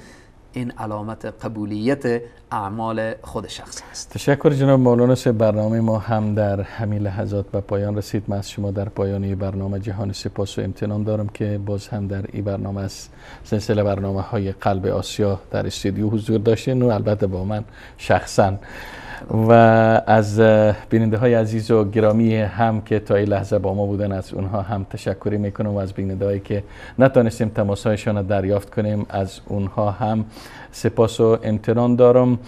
این علامت قبولیت اعمال خود شخص است. تشکر جناب مولانا صاحب. برنامه ما هم در همین لحظات به پایان رسید. من از شما در پایان برنامه جهان سپاس و امتنان دارم که باز هم در این برنامه از سلسله برنامه های قلب آسیا در استودیو حضور داشتین و البته با من شخصا، و از بیننده های عزیز و گرامی هم که تا این لحظه با ما بودن از اونها هم تشکری میکنم، و از بیننده هایی که نتانستیم تماس هایشان را دریافت کنیم از اونها هم سپاس و امتنان دارم.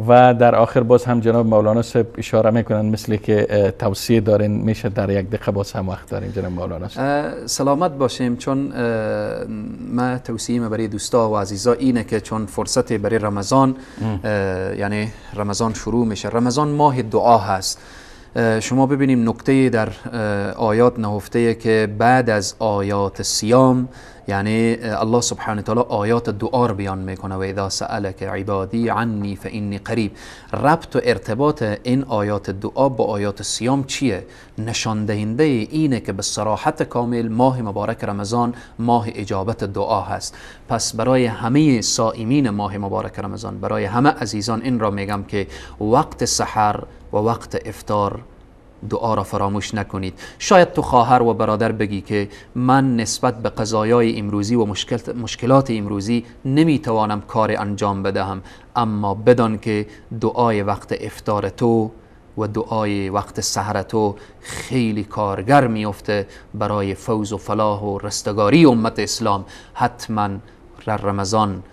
و در آخر باز هم جناب مولانا صاحب اشاره میکنن مثل که توصیه دارین، میشه در یک دقیقه باز هم وقت داریم جناب مولانا صاحب. سلامت باشیم. چون ما توصیه برای دوستا و عزیزا اینه که چون فرصت برای رمضان، یعنی رمضان شروع میشه، رمضان ماه دعا هست. شما ببینیم نکته در آیات نهفته که بعد از آیات صیام، یعنی الله سبحانه تعالی آیات دعا رو بیان میکنه، و اذا سألک عبادی عنی فانی قریب. ربط و ارتباط این آیات دعا با آیات صیام چیه؟ نشان دهنده اینه که به صراحت کامل ماه مبارک رمضان ماه اجابت دعا هست. پس برای همه صائمین ماه مبارک رمضان، برای همه عزیزان این را میگم که وقت سحر و وقت افطار دعا را فراموش نکنید. شاید تو خواهر و برادر بگی که من نسبت به قضایای امروزی و مشکلات امروزی نمیتوانم کار انجام بدهم، اما بدان که دعای وقت افطار تو و دعای وقت سحر تو خیلی کارگر میفته برای فوز و فلاح و رستگاری امت اسلام. حتما در رمضان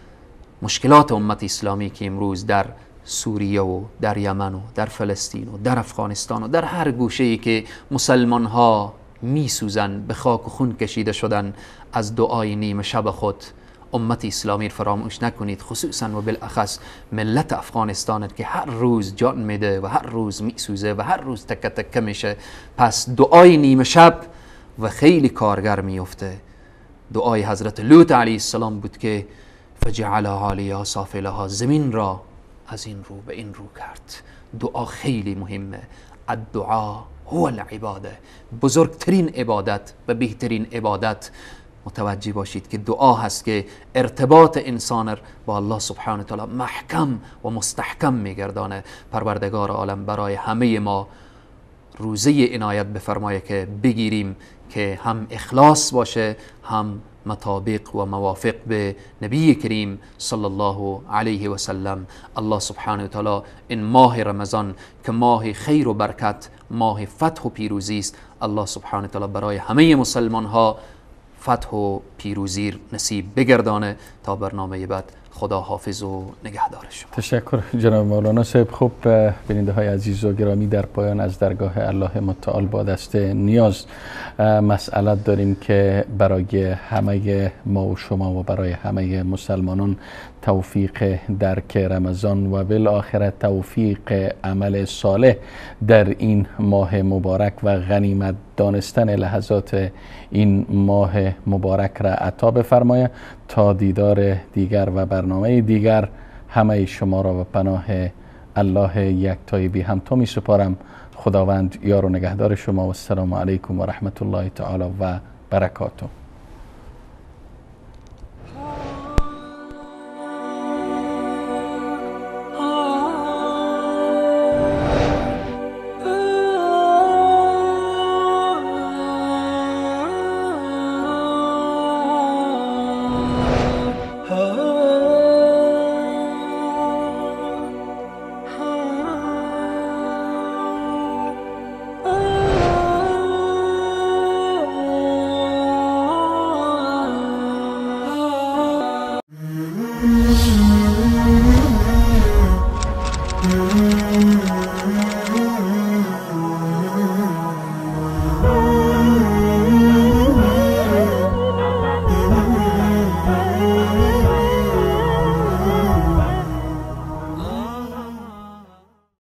مشکلات امت اسلامی که امروز در سوریه و در یمن و در فلسطین و در افغانستان و در هر گوشه‌ای که مسلمان ها می سوزن، به خاک و خون کشیده شدن، از دعای نیمه شب خود امت اسلامی فراموش نکنید، خصوصا و بالاخص ملت افغانستان که هر روز جان میده و هر روز میسوزه و هر روز تکه تکه میشه. پس دعای نیمه شب و خیلی کارگر میفته. دعای حضرت لوط علیه السلام بود که فجعل عالیا سافلها، زمین را از این رو به این رو کرد. دعا خیلی مهمه. الدعا هو العباده، بزرگترین عبادت و بهترین عبادت. متوجه باشید که دعا هست که ارتباط انسان با الله سبحانه تعالی محکم و مستحکم میگردانه. پروردگار عالم برای همه ما روزه عنایت بفرمایه که بگیریم که هم اخلاص باشه، هم مطابق و موافق به نبی کریم صلی الله علیه و سلم. الله سبحانه و تعالی این ماه رمضان که ماه خیر و برکت، ماه فتح و پیروزی است، الله سبحانه و تعالی برای همه مسلمان ها فتح و پیروزی نصیب بگردانه. تا برنامه بعد، خدا حافظ و نگهدار شما. تشکر جناب مولانا صاحب. خب بیننده های عزیز و گرامی، در پایان از درگاه الله متعال با دست نیاز مسئله داریم که برای همه ما و شما و برای همه مسلمانان توفیق درک رمضان و بالاخره توفیق عمل صالح در این ماه مبارک و غنیمت دانستن لحظات این ماه مبارک را عطا بفرمایه. تا دیدار دیگر و برنامه دیگر، همه شما را به پناه الله یکتای بی همتا می سپارم. خداوند یار و نگهدار شما و السلام علیکم و رحمت الله تعالی و برکاته.